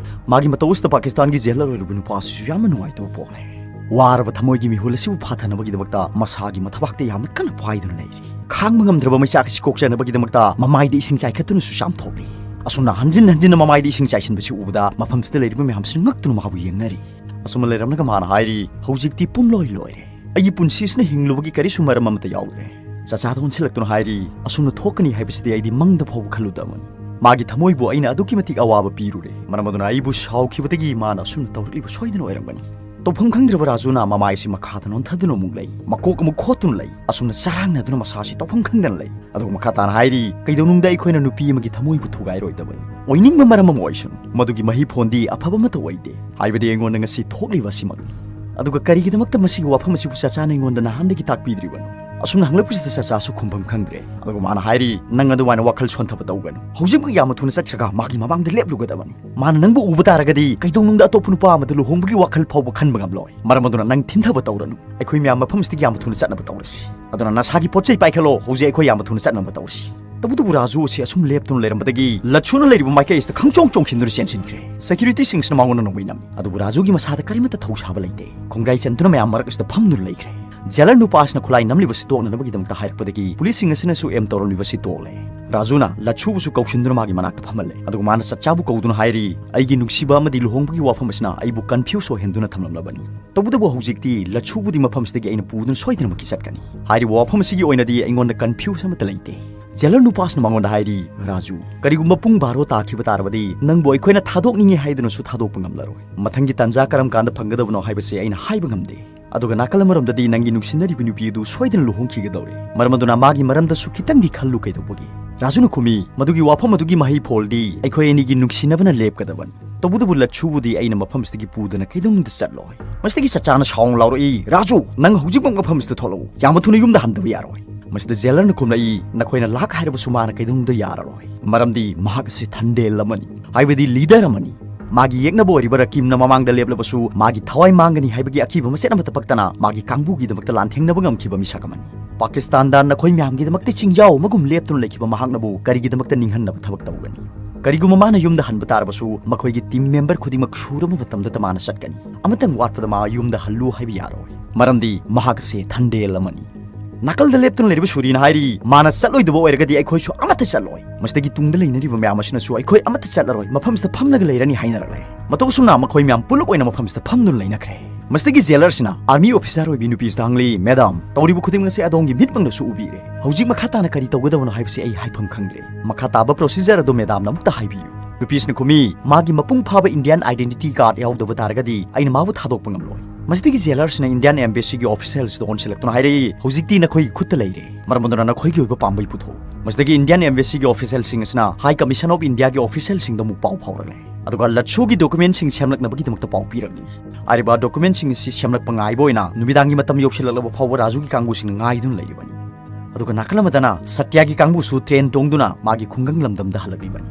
ꯃꯥꯒꯤ ꯃꯇꯧ ꯑꯁꯤꯗ ꯄꯥꯀꯤꯁꯇꯥꯟꯒꯤ jailer ꯑꯣꯏꯔꯤꯕ ꯅꯨꯄꯥ ꯑꯁꯤꯁꯨ ꯌꯥꯝꯅ ꯅꯨꯡꯉꯥꯏꯇꯕ ꯄꯣꯛꯂꯦ꯫ ꯋꯥꯔꯕ ꯊꯃꯣꯏꯒꯤ ꯃꯤꯍꯨꯜ ꯑꯁꯤꯕꯨ ꯐꯥꯊꯅꯕꯒꯤꯗꯃꯛꯇ ꯃꯁꯥꯒꯤ ꯃꯊꯕꯥꯛꯇ ꯌꯥꯝꯅ ꯀꯟꯅ ꯄꯥꯏꯗꯨꯅ ꯂꯩꯔꯤ꯫ ꯈꯥꯡꯕ ꯉꯝꯗ꯭ꯔꯕ ꯃꯩꯆꯥꯛ ꯑꯁꯤ ꯀꯣꯛꯆꯅꯕꯒꯤꯗꯃꯛꯇ ꯃꯃꯥꯏꯗ ꯏꯁꯤꯡ ꯆꯥꯏꯈꯠꯇꯨꯅꯁꯨ ꯆꯥꯝꯊꯣꯛꯂꯤ꯫ ꯑꯁꯨꯝꯅ ꯍꯟꯖꯤꯟ ꯍꯟꯖꯤꯟꯅ ꯃꯃꯥꯏꯗ ꯏꯁꯤꯡ ꯆꯥꯏꯁꯤꯟꯕꯁꯤ ꯎꯕꯗ ꯃꯐꯝꯁꯤꯗ ꯂꯩꯔꯤꯕ ꯃꯌꯥꯝꯁꯤꯅ ꯉꯛꯇꯨꯅ ꯃꯍꯥꯛꯄꯨ ꯌꯦꯡꯅꯔꯤ꯫ ꯑꯁꯨꯝꯅ ꯂꯩꯔꯝꯂꯒ ꯃꯥꯅ ꯍꯥꯏꯔꯤ, "ꯍꯧꯖꯤꯛꯇꯤ ꯄꯨꯝꯂꯣꯏ ꯂꯣꯏꯔꯦ꯫ ꯑꯩꯒꯤ ꯄꯨꯟꯁꯤꯁꯤꯅ ꯍꯤꯡꯂꯨꯕꯒꯤ ꯀꯔꯤꯁꯨ ꯃꯔꯝ ꯑꯃꯠꯇ ꯌꯥꯎꯗ꯭ꯔꯦ꯫" ꯆꯆꯥꯗ ꯑꯣꯟꯁꯤꯜꯂꯛꯇꯨꯅ ꯍꯥꯏꯔꯤ, "ꯑꯁꯨꯝꯅ ꯊꯣꯛꯀꯅꯤ ꯍꯥꯏꯕꯁꯤꯗꯤ ꯑꯩꯗꯤ ꯃꯪꯗ ꯐꯥꯎꯕ ꯈꯜꯂꯨꯗꯕꯅꯤ꯫ ꯃꯥꯒꯤ ꯊꯃꯣꯏꯕꯨ ꯑꯩꯅ ꯑꯗꯨꯛꯀꯤ ꯃꯇꯤꯛ ꯑꯋꯥꯕ ꯄꯤꯔꯨꯔꯦ꯫ ꯃꯔꯝ ꯑꯗꯨꯅ ꯑꯩꯕꯨ ꯁꯥꯎꯈꯤꯕꯗꯒꯤ ꯃꯥꯅ ꯑꯁꯨꯝꯅ ꯇꯧꯔꯛꯂꯤꯕ ꯁꯣꯏꯗꯅ ꯑꯣꯏꯔꯝꯒꯅꯤ꯫" ꯇꯧꯐꯝ ꯈꯪꯗ꯭ꯔꯕ ꯔꯥꯖꯨꯅ ꯃꯃꯥꯏꯁꯤ ꯃꯈꯥꯗ ꯅꯣꯟꯊꯗꯨꯅ ꯑꯃꯨꯛ ꯂꯩ꯫ ꯃꯀꯣꯛ ꯑꯃꯨꯛ ꯈꯣꯠꯇꯨꯅ ꯂꯩ꯫ ꯑꯁꯨꯝꯅ ꯆꯔꯥꯡꯅꯗꯨꯅ ꯃꯁꯥꯁꯤ ꯇꯧꯐꯝ ꯈꯪꯗꯅ ꯂꯩ꯫ ꯑꯗꯨꯒ ꯃꯈꯥ ꯇꯥꯅ ꯍꯥꯏꯔꯤ, "ꯀꯩꯗꯧꯅꯨꯡꯗ ꯑꯩꯈꯣꯏꯅ ꯅꯨꯄꯤ ꯑꯃꯒꯤ ꯊꯃꯣꯏꯕꯨ ꯊꯨꯒꯥꯏꯔꯣꯏꯗꯕꯅꯤ꯫ ꯑꯣꯏꯅꯤꯡꯕ ꯃꯔꯝ ꯑꯃ ꯑꯣꯏꯁꯅꯨ, ꯃꯗꯨꯒꯤ ꯃꯍꯩꯐꯣꯟꯗꯤ ꯑꯐꯕ ꯑꯃꯠꯇ ꯑꯣꯏꯗꯦ꯫ ꯍꯥꯏꯕꯗꯤ ꯑꯩꯉꯣꯟꯗ ꯉꯁꯤ ꯊꯣꯛꯂꯤꯕ ꯑꯁꯤꯃꯛꯅꯤ꯫" ꯑꯗꯨꯒ ꯀꯔꯤꯒꯤꯗꯃꯛꯇ ꯃꯁꯤꯒꯤ ꯋꯥꯐꯝ ꯑꯁꯤꯕꯨ ꯆꯆꯥꯅ ꯑꯩꯉꯣꯟꯗ ꯅꯍꯥꯟꯗꯒꯤ ꯇꯥꯛꯄꯤꯗ꯭ꯔꯤꯕꯅꯣ? ꯑꯁꯨꯝꯅ ꯍꯪꯂꯛꯄꯁꯤꯗ ꯆꯆꯥꯁꯨ ꯈꯨꯝꯐꯝ ꯈꯪꯗ꯭ꯔꯦ꯫ ꯑꯗꯨꯒ ꯃꯥꯅ ꯍꯥꯏꯔꯤ, "ꯅꯪ ꯑꯗꯨꯃꯥꯏꯅ ꯋꯥꯈꯜ ꯁꯣꯟꯊꯕ ꯇꯧꯒꯅꯨ꯫ ꯍꯧꯖꯤꯛꯃꯛ ꯌꯥꯝꯅ ꯊꯨꯅ ꯆꯠꯈ꯭ꯔꯒ ꯃꯥꯒꯤ ꯃꯃꯥꯡꯗ ꯂꯦꯞꯂꯨꯒꯗꯕꯅꯤ꯫ ꯃꯥꯅ ꯅꯪꯕꯨ ꯎꯕ ꯇꯥꯔꯒꯗꯤ ꯀꯩꯗꯧꯅꯨꯡꯗ ꯑꯇꯣꯞꯄ ꯅꯨꯄꯥ ꯑꯃꯗ ꯂꯨꯍꯣꯡꯕꯒꯤ ꯋꯥꯈꯜ ꯐꯥꯎꯕ ꯈꯟꯕ ꯉꯝꯂꯣꯏ꯫ ꯃꯔꯝ ꯑꯗꯨꯅ ꯅꯪ ꯊꯤꯟꯊꯕ ꯇꯧꯔꯅꯨ꯫ ꯑꯩꯈꯣꯏ ꯃꯌꯥꯝ ꯃꯐꯝꯁꯤꯗꯒꯤ ꯌꯥꯝꯅ ꯊꯨꯅ ꯆꯠꯅꯕ ꯇꯧꯔꯁꯤ꯫ ꯑꯗꯨꯅ ꯅꯁꯥꯒꯤ ꯄꯣꯠ ꯆꯩ ꯄꯥꯏꯈꯠꯂꯣ, ꯍꯧꯖꯤꯛ ꯑꯩꯈꯣꯏ ꯌꯥꯝꯅ ꯊꯨꯅ ꯆꯠꯅꯕ ꯇꯧꯔꯁꯤ꯫" ꯇꯧꯕꯇꯕꯨ ꯔꯥꯖꯨ ꯑꯁꯤ ꯑꯁꯨꯝ ꯂꯦꯞꯇꯨꯅ ꯂꯩꯔꯝꯕꯗꯒꯤ ꯂꯠꯁꯨꯅ ꯂꯩꯔꯤꯕ ꯃꯥꯏꯀꯩ ꯑꯁꯤꯗ ꯈꯪꯆꯣꯡ ꯆꯣꯡꯁꯤꯟꯗꯨꯅ ꯆꯦꯟꯁꯤꯟꯈ꯭ꯔꯦ꯫ Securityꯁꯤꯡꯁꯤꯅ ꯃꯉꯣꯟꯗ ꯅꯣꯡꯃꯩ ꯅꯝꯃꯤ꯫ ꯑꯗꯨꯕꯨ ꯔꯥꯖꯨꯒꯤ ꯃꯁꯥꯗ ꯀꯔꯤꯃꯠꯇ ꯊꯧꯁꯥꯕ ꯂꯩꯇꯦ꯫ ꯈꯣꯡꯒ꯭ꯔꯥꯏ ꯆꯟꯗꯨꯅ ꯃꯌꯥꯝ ꯃꯔꯛ ꯑꯁꯤꯗ ꯐꯝꯗꯨꯅ ꯂꯩꯈ꯭ꯔꯦ꯫ Jailer ꯅꯨꯄꯥ ꯑꯁꯤꯅ ꯈꯨꯠꯂꯥꯏ ꯅꯝꯂꯤꯕꯁꯤ ꯇꯣꯛꯅꯅꯕꯒꯤꯗꯃꯛꯇ ꯍꯥꯏꯔꯛꯄꯗꯒꯤ policeꯁꯤꯡ ꯑꯁꯤꯅꯁꯨ aim ꯇꯧꯔꯝꯂꯤꯕꯁꯤ ꯇꯣꯛꯂꯦ꯫ ꯔꯥꯖꯨꯅ ꯂꯠꯁꯨꯕꯨꯁꯨ ꯀꯧꯁꯤꯟꯗꯨꯅ ꯃꯥꯒꯤ ꯃꯅꯥꯛꯇ ꯐꯝꯍꯜꯂꯦ꯫ ꯑꯗꯨꯒ ꯃꯥꯅ ꯆꯠꯆꯥꯕꯨ ꯀꯧꯗꯨꯅ ꯍꯥꯏꯔꯤ, "ꯑꯩꯒꯤ ꯅꯨꯡꯁꯤꯕ ꯑꯃꯗꯤ ꯂꯨꯍꯣꯡꯕꯒꯤ ꯋꯥꯐꯝ ꯑꯁꯤꯅ ꯑꯩꯕꯨ confuse ꯑꯣꯏꯍꯟꯗꯨꯅ ꯊꯝꯂꯝꯂꯕꯅꯤ꯫ ꯇꯧꯕꯇꯕꯨ ꯍꯧꯖꯤꯛꯇꯤ ꯂꯠꯁꯨꯕꯨꯗꯤ ꯃꯐꯝꯁꯤꯗꯒꯤ ꯑꯩꯅ ꯄꯨꯗꯨꯅ ꯁꯣꯏꯗꯅꯃꯛꯀꯤ ꯆꯠꯀꯅꯤ꯫ ꯍꯥꯏꯔꯤꯕ ꯋꯥꯐꯝ ꯑꯁꯤꯒꯤ ꯑꯣꯏꯅꯗꯤ ꯑꯩꯉꯣꯟꯗ confuse ꯑꯃꯠꯇ ꯂꯩꯇꯦ꯫" ꯖꯦꯂꯔ ꯅꯨꯄꯥꯁꯤꯅ ꯃꯉꯣꯟꯗ ꯍꯥꯏꯔꯤ, "ꯔꯥꯖꯨ, ꯀꯔꯤꯒꯨꯝꯕ ꯄꯨꯡ ꯕꯥꯔꯣ ꯇꯥꯈꯤꯕ ꯇꯥꯔꯕꯗꯤ ꯅꯪꯕꯨ ꯑꯩꯈꯣꯏꯅ ꯊꯥꯗꯣꯛꯅꯤꯡꯉꯤ ꯍꯥꯏꯗꯨꯅꯁꯨ ꯊꯥꯗꯣꯛꯄ ꯉꯝꯂꯔꯣꯏ꯫ ꯃꯊꯪꯒꯤ ꯇꯥꯟꯖꯥ ꯀꯔꯝ ꯀꯥꯟꯗ ꯐꯪꯒꯗꯕꯅꯣ ꯍꯥꯏꯕꯁꯦ ꯑꯩꯅ ꯍꯥꯏꯕ ꯉꯝꯗꯦ꯫ ꯑꯗꯨꯒ ꯅꯥꯀꯜ ꯑꯃꯔꯣꯝꯗꯗꯤ ꯅꯪꯒꯤ ꯅꯨꯡꯁꯤꯅꯔꯤꯕ ꯅꯨꯄꯤ ꯑꯗꯨ ꯁꯣꯏꯗꯅ ꯂꯨꯍꯣꯡꯈꯤꯒꯗꯧꯔꯦ꯫ ꯃꯔꯝ ꯑꯗꯨꯅ ꯃꯥꯒꯤ ꯃꯔꯝꯗꯁꯨ ꯈꯤꯇꯪꯗꯤ ꯈꯜꯂꯨ ꯀꯩꯗꯧꯕꯒꯦ?" ꯔꯥꯖꯨꯅ ꯈꯨꯝꯃꯤ, "ꯃꯗꯨꯒꯤ ꯋꯥꯐꯝ ꯑꯗꯨꯒꯤ ꯃꯍꯩ ꯐꯣꯜꯗꯤ ꯑꯩꯈꯣꯏ ꯑꯅꯤꯒꯤ ꯅꯨꯡꯁꯤꯅꯕꯅ ꯂꯦꯞꯀꯗꯕꯅꯤ꯫ ꯇꯧꯕꯇꯕꯨ ꯂꯠꯁꯨꯕꯨꯗꯤ ꯑꯩꯅ ꯃꯐꯝꯁꯤꯗꯒꯤ ꯄꯨꯗꯅ ꯀꯩꯗꯧꯅꯨꯡꯗ ꯆꯠꯂꯣꯏ꯫" ꯃꯁꯤꯗꯒꯤ ꯆꯆꯥꯅ ꯁꯥꯎꯅ ꯂꯥꯎꯔꯛꯏ, "ꯔꯥꯖꯨ, ꯅꯪ ꯍꯧꯖꯤꯛꯃꯛ ꯃꯐꯝꯁꯤꯗ ꯊꯣꯛꯂꯛꯎ꯫ ꯌꯥꯝꯅ ꯊꯨꯅ ꯌꯨꯝꯗ ꯍꯟꯗꯕ ꯌꯥꯔꯣꯏ꯫" ꯃꯁꯤꯗ ꯖꯦꯂꯔꯅ ꯈꯨꯝꯂꯛꯏ, "ꯅꯈꯣꯏꯅ ꯂꯥꯛ ꯍꯥꯏꯔꯕꯁꯨ ꯃꯥꯅ ꯀꯩꯗꯧꯅꯨꯡꯗ ꯌꯥꯔꯔꯣꯏ꯫ ꯃꯔꯝꯗꯤ ꯃꯍꯥꯛ ꯑꯁꯤ ꯊꯟꯗꯦꯜ ꯑꯃꯅꯤ, ꯍꯥꯏꯕꯗꯤ ꯂꯤꯗꯔ ꯑꯃꯅꯤ꯫ ꯃꯥꯒꯤ ꯌꯦꯛꯅꯕ ꯑꯣꯏꯔꯤꯕ ꯔꯀꯤꯝꯅ ꯃꯃꯥꯡꯗ ꯂꯦꯞꯂꯕꯁꯨ ꯃꯥꯒꯤ ꯊꯋꯥꯏ ꯃꯥꯡꯒꯅꯤ ꯍꯥꯏꯕꯒꯤ ꯑꯀꯤꯕ ꯃꯆꯦꯠ ꯑꯃꯠꯇ ꯄꯛꯇꯅ ꯃꯥꯒꯤ ꯀꯥꯡꯕꯨꯒꯤꯗꯃꯛꯇ ꯂꯥꯟꯊꯦꯡꯅꯕ ꯉꯝꯈꯤꯕ ꯃꯤꯁꯛ ꯑꯃꯅꯤ꯫ ꯄꯥꯀꯤꯁꯇꯥꯟꯗ ꯅꯈꯣꯏ ꯃꯌꯥꯝꯒꯤꯗꯃꯛꯇ ꯆꯤꯡꯖꯥꯎ ꯑꯃꯒꯨꯝ ꯂꯦꯞꯇꯨꯅ ꯂꯩꯈꯤꯕ ꯃꯍꯥꯛꯅꯕꯨ ꯀꯔꯤꯒꯤꯗꯃꯛꯇ ꯅꯤꯡꯍꯟꯅꯕ ꯊꯕꯛ ꯇꯧꯒꯅꯤ? ꯀꯔꯤꯒꯨꯝꯕ ꯃꯥꯅ ꯌꯨꯝꯗ ꯍꯟꯕ ꯇꯥꯔꯕꯁꯨ ꯃꯈꯣꯏꯒꯤ ꯇꯤꯝ ꯃꯦꯝꯕꯔ ꯈꯨꯗꯤꯡꯃꯛ ꯁꯨꯔꯕ ꯃꯇꯝꯗꯇ ꯃꯥꯅ ꯆꯠꯀꯅꯤ꯫ ꯑꯃꯇꯪ ꯋꯥꯠꯄꯗ ꯃꯥ ꯌꯨꯝꯗ ꯍꯜꯂꯨ ꯍꯥꯏꯕ ꯌꯥꯔꯣꯏ, ꯃꯔꯝꯗꯤ ꯃꯍꯥꯛ ꯑꯁꯤ ꯊꯟꯗꯦꯜ ꯑꯃꯅꯤ꯫" ꯅꯥꯀꯜꯗ ꯂꯦꯞꯇꯨꯅ ꯂꯩꯔꯤꯕ ꯁꯨꯔꯤꯅ ꯍꯥꯏꯔꯤ, "ꯃꯥꯅ ꯆꯠꯂꯣꯏꯗꯕ ꯑꯣꯏꯔꯒꯗꯤ ꯑꯩꯈꯣꯏꯁꯨ ꯑꯃꯠꯇ ꯆꯠꯂꯣꯏ꯫ ꯃꯁꯤꯗꯒꯤ ꯇꯨꯡꯗ ꯂꯩꯅꯔꯤꯕ ꯃꯌꯥꯝ ꯑꯁꯤꯅꯁꯨ ꯑꯩꯈꯣꯏ ꯑꯃꯠꯇ ꯆꯠꯂꯔꯣꯏ, ꯃꯐꯝꯁꯤꯗ ꯐꯝꯂꯒ ꯂꯩꯔꯅꯤ" ꯍꯥꯏꯅꯔꯛꯂꯦ꯫ ꯃꯇꯧ ꯑꯁꯨꯝꯅ ꯃꯈꯣꯏ ꯃꯌꯥꯝ ꯄꯨꯂꯞ ꯑꯣꯏꯅ ꯃꯐꯝꯁꯤꯗ ꯐꯝꯗꯨꯅ ꯂꯩꯅꯈ꯭ꯔꯦ꯫ ꯃꯁꯤꯗꯒꯤ ꯖꯦꯂꯔꯁꯤꯅ ꯑꯥꯔꯃꯤ ꯑꯣꯐꯤꯁꯥꯔ ꯑꯣꯏꯕꯤ ꯅꯨꯄꯤꯁꯤꯗ ꯍꯪꯂꯤ, "ꯃꯦꯗꯥꯝ, ꯇꯧꯔꯤꯕ ꯈꯨꯗꯤꯡꯃꯛꯁꯦ ꯑꯗꯣꯝꯒꯤ ꯃꯤꯠꯃꯛꯅꯁꯨ ꯎꯕꯤꯔꯦ꯫ ꯍꯧꯖꯤꯛ ꯃꯈꯥ ꯇꯥꯅ ꯀꯔꯤ ꯇꯧꯒꯗꯕꯅꯣ ꯍꯥꯏꯕꯁꯤ ꯑꯩ ꯍꯥꯏꯐꯝ ꯈꯪꯗ꯭ꯔꯦ꯫ ꯃꯈꯥ ꯇꯥꯕ ꯄ꯭ꯔꯣꯁꯤꯖꯔ ꯑꯗꯨ ꯃꯦꯗꯥꯝꯅ ꯑꯃꯨꯛꯇ ꯍꯥꯏꯕꯤꯌꯨ꯫" ꯅꯨꯄꯤꯁꯤꯅ ꯈꯨꯝꯃꯤ, "ꯃꯥꯒꯤ ꯃꯄꯨꯡ ꯐꯥꯕ ꯏꯟꯗꯤꯌꯥꯟ ꯑꯥꯏꯗꯦꯟꯇꯤꯇꯤ ꯀꯥꯔꯗ ꯌꯥꯎꯗꯕ ꯇꯥꯔꯒꯗꯤ ꯑꯩꯅ ꯃꯥꯕꯨ ꯊꯥꯗꯣꯛꯄ ꯉꯝꯂꯣꯏ꯫" ꯃꯁꯤꯗꯒꯤ ꯖꯦꯂꯔꯁꯤꯅ ꯏꯟꯗꯤꯌꯥꯟ ꯑꯦꯝꯕꯦꯁꯤꯒꯤ ꯑꯣꯐꯤꯁꯤꯌꯦꯜꯁꯤꯗ ꯑꯣꯟꯁꯤꯜꯂꯛꯇꯨꯅ ꯍꯥꯏꯔꯛꯏ, "ꯍꯧꯖꯤꯛꯇꯤ ꯅꯈꯣꯏꯒꯤ ꯈꯨꯠꯇ ꯂꯩꯔꯦ꯫ ꯃꯔꯝ ꯑꯗꯨꯅ ꯅꯈꯣꯏꯒꯤ ꯑꯣꯏꯕ ꯄꯥꯝꯕꯩ ꯄꯨꯊꯣꯛꯎ꯫" ꯃꯁꯤꯗꯒꯤ ꯏꯟꯗꯤꯌꯥꯟ ꯑꯦꯝꯕꯦꯁꯤꯒꯤ ꯑꯣꯐꯤꯁꯤꯌꯦꯜꯁꯤꯡ ꯑꯁꯤꯅ ꯍꯥꯏ ꯀꯃꯤꯁꯟ ꯑꯣꯐ ꯏꯟꯗꯤꯌꯥꯒꯤ ꯑꯣꯐꯤꯁꯤꯌꯦꯜꯁꯤꯡꯗ ꯑꯃꯨꯛ ꯄꯥꯎ ꯐꯥꯎꯔꯛꯂꯦ꯫ ꯑꯗꯨꯒ ꯂꯠꯁꯨꯒꯤ ꯗꯣꯀꯨꯃꯦꯟꯁꯤꯡ ꯁꯦꯝꯂꯛꯅꯕꯒꯤꯗꯃꯛꯇ ꯄꯥꯎ ꯄꯤꯔꯛꯂꯤ꯫ ꯍꯥꯏꯔꯤꯕ ꯗꯣꯀꯨꯃꯦꯟꯁꯤꯡ ꯑꯁꯤ ꯁꯦꯝꯂꯛꯄ ꯉꯥꯏꯕ ꯑꯣꯏꯅ ꯅꯨꯃꯤꯗꯥꯡꯒꯤ ꯃꯇꯝ ꯌꯧꯁꯤꯜꯂꯛꯂꯕ ꯐꯥꯎꯕ ꯔꯥꯖꯨꯒꯤ ꯀꯥꯡꯕꯨꯁꯤꯡꯅ ꯉꯥꯏꯗꯨꯅ ꯂꯩꯔꯤꯕꯅꯤ꯫ ꯑꯗꯨꯒ ꯅꯥꯀꯜ ꯑꯃꯗꯅ ꯁꯇ꯭ꯌꯥꯒꯤ ꯀꯥꯡꯕꯨꯁꯨ ꯇ꯭ꯔꯦꯟ ꯇꯣꯡꯗꯨꯅ ꯃꯥꯒꯤ ꯈꯨꯡꯒꯪ ꯂꯝꯗꯝꯗ ꯍꯜꯂꯛꯂꯤꯕꯅꯤ꯫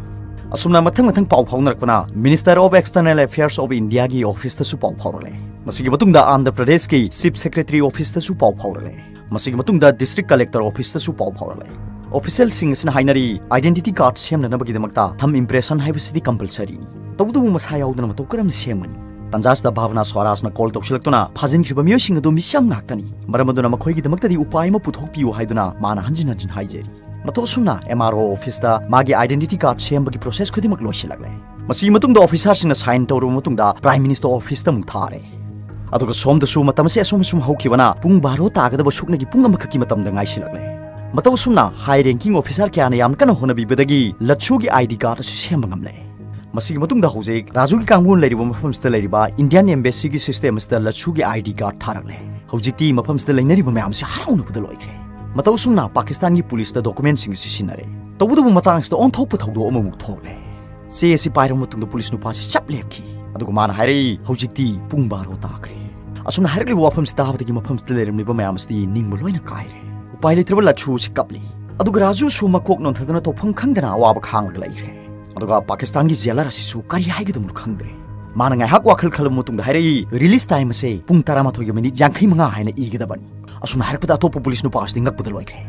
ꯑꯁꯨꯝꯅ ꯃꯊꯪ ꯃꯊꯪ ꯄꯥꯎ ꯐꯥꯎꯅꯔꯛꯄꯅ Minister of External Affairs of Indiaꯒꯤ ꯑꯣꯐꯤꯁꯇꯁꯨ ꯄꯥꯎ ꯐꯥꯎꯔꯛꯂꯦ꯫ ꯃꯁꯤꯒꯤ ꯃꯇꯨꯡꯗ ꯑꯟꯙ꯭ꯔ ꯄ꯭ꯔꯗꯦꯁꯀꯤ ꯆꯤꯐ ꯁꯦꯀ꯭ꯔꯦꯇꯔꯤ ꯑꯣꯐꯤꯁꯇꯁꯨ ꯄꯥꯎ ꯐꯥꯎꯔꯛꯂꯦ꯫ ꯃꯁꯤꯒꯤ ꯃꯇꯨꯡꯗ ꯗꯤꯁꯇ꯭ꯔꯤꯛ ꯀꯂꯦꯛꯇꯔ ꯑꯣꯐꯤꯁꯇꯁꯨ ꯄꯥꯎ ꯐꯥꯎꯔꯛꯂꯦ꯫ ꯑꯣꯐꯤꯁꯤꯌꯦꯜꯁꯤꯡ ꯑꯁꯤꯅ ꯍꯥꯏꯅꯔꯤ, ꯑꯥꯏꯗꯦꯟꯇꯤꯇꯤ ꯀꯥꯔꯗ ꯁꯦꯝꯅꯅꯕꯒꯤꯗꯃꯛꯇ ꯊꯝ ꯏꯝꯄ꯭ꯔꯦꯁꯟ ꯍꯥꯏꯕꯁꯤꯗꯤ ꯀꯝꯄꯜꯁꯔꯤꯅꯤ꯫ ꯇꯧꯕꯇꯕꯨ ꯃꯁꯥ ꯌꯥꯎꯗꯅ ꯃꯇꯧ ꯀꯔꯝꯅ ꯁꯦꯝꯒꯅꯤ? ꯇꯟꯖꯥꯁꯤꯗ ꯚꯥꯕꯅꯥ ꯁ꯭ꯋꯥꯔꯥꯖꯅ ꯀꯣꯜ ꯇꯧꯁꯤꯜꯂꯛꯇꯨꯅ ꯐꯥꯖꯤꯟꯈ꯭ꯔꯤꯕ ꯃꯤꯑꯣꯏꯁꯤꯡ ꯑꯗꯨ ꯃꯤꯆꯝ ꯉꯥꯛꯇꯅꯤ꯫ ꯃꯔꯝ ꯑꯗꯨꯅ ꯃꯈꯣꯏꯒꯤꯗꯃꯛꯇꯗꯤ ꯎꯄꯥꯏ ꯑꯃ ꯄꯨꯊꯣꯛꯄꯤꯌꯨ ꯍꯥꯏꯗꯨꯅ ꯃꯥꯅ ꯍꯟꯖꯤꯟ ꯍꯟꯖꯤꯟ ꯍꯥꯏꯖꯔꯤ꯫ ꯃꯇꯧ ꯑꯁꯨꯝꯅ ꯑꯦꯝ ꯑꯥꯔ ꯑꯣ ꯑꯣꯐꯤꯁꯇ ꯃꯥꯒꯤ ꯑꯥꯏꯗꯦꯟꯇꯤꯇꯤ ꯀꯥꯔꯗ ꯁꯦꯝꯕꯒꯤ ꯄ꯭ꯔꯣꯁꯦꯁ ꯈꯨꯗꯤꯡꯃꯛ ꯂꯣꯏꯁꯤꯜꯂꯛꯂꯦ꯫ ꯃꯁꯤꯒꯤ ꯃꯇꯨꯡꯗ ꯑꯣꯐꯤꯁꯥꯔꯁꯤꯡꯅ ꯁꯥꯏꯟ ꯇꯧꯔꯕ ꯃꯇꯨꯡꯗ ꯄ꯭ꯔꯥꯏꯝ ꯃꯤꯅꯤꯁꯇꯔ ꯑꯣꯐꯤꯁꯇ ꯑꯃꯨꯛ ꯊꯥꯔꯦ꯫ ꯑꯗꯨꯒ ꯁꯣꯝꯗꯁꯨ ꯃꯇꯝ ꯑꯁꯤ ꯑꯁꯨꯝ ꯑꯁꯨꯝ ꯍꯧꯈꯤꯕꯅ ꯄꯨꯡ ꯕꯥꯔꯣ ꯇꯥꯒꯗꯕ ꯁꯨꯞꯅꯒꯤ ꯄꯨꯡ ꯑꯃꯈꯛꯀꯤ ꯃꯇꯝꯗ ꯉꯥꯏꯁꯤꯜꯂꯛꯂꯦ꯫ ꯃꯇꯧ ꯑꯁꯨꯝꯅ high ranking officer ꯀꯌꯥꯅ ꯌꯥꯝꯅ ꯀꯟꯅ ꯍꯣꯠꯅꯕꯤꯕꯗꯒꯤ ꯂꯠꯁꯨꯒꯤ ID card ꯑꯁꯤ ꯁꯦꯝꯕ ꯉꯝꯂꯦ꯫ ꯃꯁꯤꯒꯤ ꯃꯇꯨꯡꯗ ꯍꯧꯖꯤꯛ ꯔꯥꯖꯨꯒꯤ ꯀꯥꯡꯕꯨꯅ ꯂꯩꯔꯤꯕ ꯃꯐꯝꯁꯤꯗ ꯂꯩꯔꯤꯕ Indian Embassy ꯒꯤ system ꯑꯁꯤꯗ ꯂꯠꯁꯨꯒꯤ ID card ꯊꯥꯔꯛꯂꯦ꯫ ꯍꯧꯖꯤꯛꯇꯤ ꯃꯐꯝꯁꯤꯗ ꯂꯩꯅꯔꯤꯕ ꯃꯌꯥꯝꯁꯤ ꯍꯔꯥꯎꯅꯕꯗ ꯂꯣꯏꯈ꯭ꯔꯦ꯫ ꯃꯇꯧ ꯑꯁꯨꯝꯅ ꯄꯥꯀꯤꯁꯇꯥꯟꯒꯤ ꯄꯨꯂꯤꯁꯇ document ꯁꯤꯡ ꯑꯁꯤ ꯁꯤꯟꯅꯔꯦ꯫ ꯇꯧꯕꯇꯕꯨ ꯃꯇꯥꯡꯁꯤꯗ ꯑꯣꯟꯊꯣꯛꯄ ꯊꯧꯗꯣꯛ ꯑꯃꯃꯨꯛ ꯊꯣꯛꯂꯦ꯫ ꯆꯦ ꯑꯁꯤ ꯄꯥꯏꯔꯕ ꯃꯇꯨꯡꯗ ꯄꯨꯂꯤꯁ ꯅꯨꯄꯥꯁꯤ ꯆꯞ ꯂꯦꯞꯈꯤ꯫ ꯑꯗꯨꯒ ꯃꯥꯅ ꯍꯥꯏꯔꯛꯏ, "ꯍꯧꯖꯤꯛꯇꯤ ꯄꯨꯡ ꯕꯥꯔꯣ ꯇꯥꯈ꯭ꯔꯦ꯫" ꯑꯁꯨꯝꯅ ꯍꯥꯏꯔꯛꯂꯤꯕ ꯋꯥꯐꯝꯁꯤ ꯇꯥꯕꯗꯒꯤ ꯃꯐꯝꯁꯤꯗ ꯂꯩꯔꯝꯂꯤꯕ ꯃꯌꯥꯝ ꯑꯁꯤꯗꯤ ꯅꯤꯡꯕ ꯂꯣꯏꯅ ꯀꯥꯏꯔꯦ꯫ ꯎꯄꯥꯏ ꯂꯩꯇ꯭ꯔꯕ ꯂꯠꯁꯨ ꯑꯁꯤ ꯀꯞꯂꯤ꯫ ꯑꯗꯨꯒ ꯔꯥꯖꯨꯁꯨ ꯃꯀꯣꯛ ꯅꯣꯟꯊꯗꯨꯅ ꯇꯧꯐꯝ ꯈꯪꯗꯅ ꯑꯋꯥꯕ ꯈꯥꯡꯂꯒ ꯂꯩꯈ꯭ꯔꯦ꯫ ꯑꯗꯨꯒ ꯄꯥꯀꯤꯁꯇꯥꯟꯒꯤ jailer ꯑꯁꯤꯁꯨ ꯀꯔꯤ ꯍꯥꯏꯒꯗꯕꯅꯣ ꯈꯪꯗ꯭ꯔꯦ꯫ ꯃꯥꯅ ꯉꯥꯏꯍꯥꯛ ꯋꯥꯈꯜ ꯈꯜꯂꯕ ꯃꯇꯨꯡꯗ ꯍꯥꯏꯔꯛꯏ, "Release time ꯑꯁꯦ ꯄꯨꯡ ꯇꯔꯥꯃꯥꯊꯣꯏꯒ minute ꯌꯥꯡꯈꯩ ꯃꯉꯥ ꯍꯥꯏꯅ ꯏꯒꯗꯕꯅꯤ꯫" ꯑꯁꯨꯝꯅ ꯍꯥꯏꯔꯛꯄꯗ ꯑꯇꯣꯞꯄ ꯄꯨꯂꯤꯁ ꯅꯨꯄꯥ ꯑꯁꯤꯗꯤ ꯉꯛꯄꯗ ꯂꯣꯏꯈ꯭ꯔꯦ꯫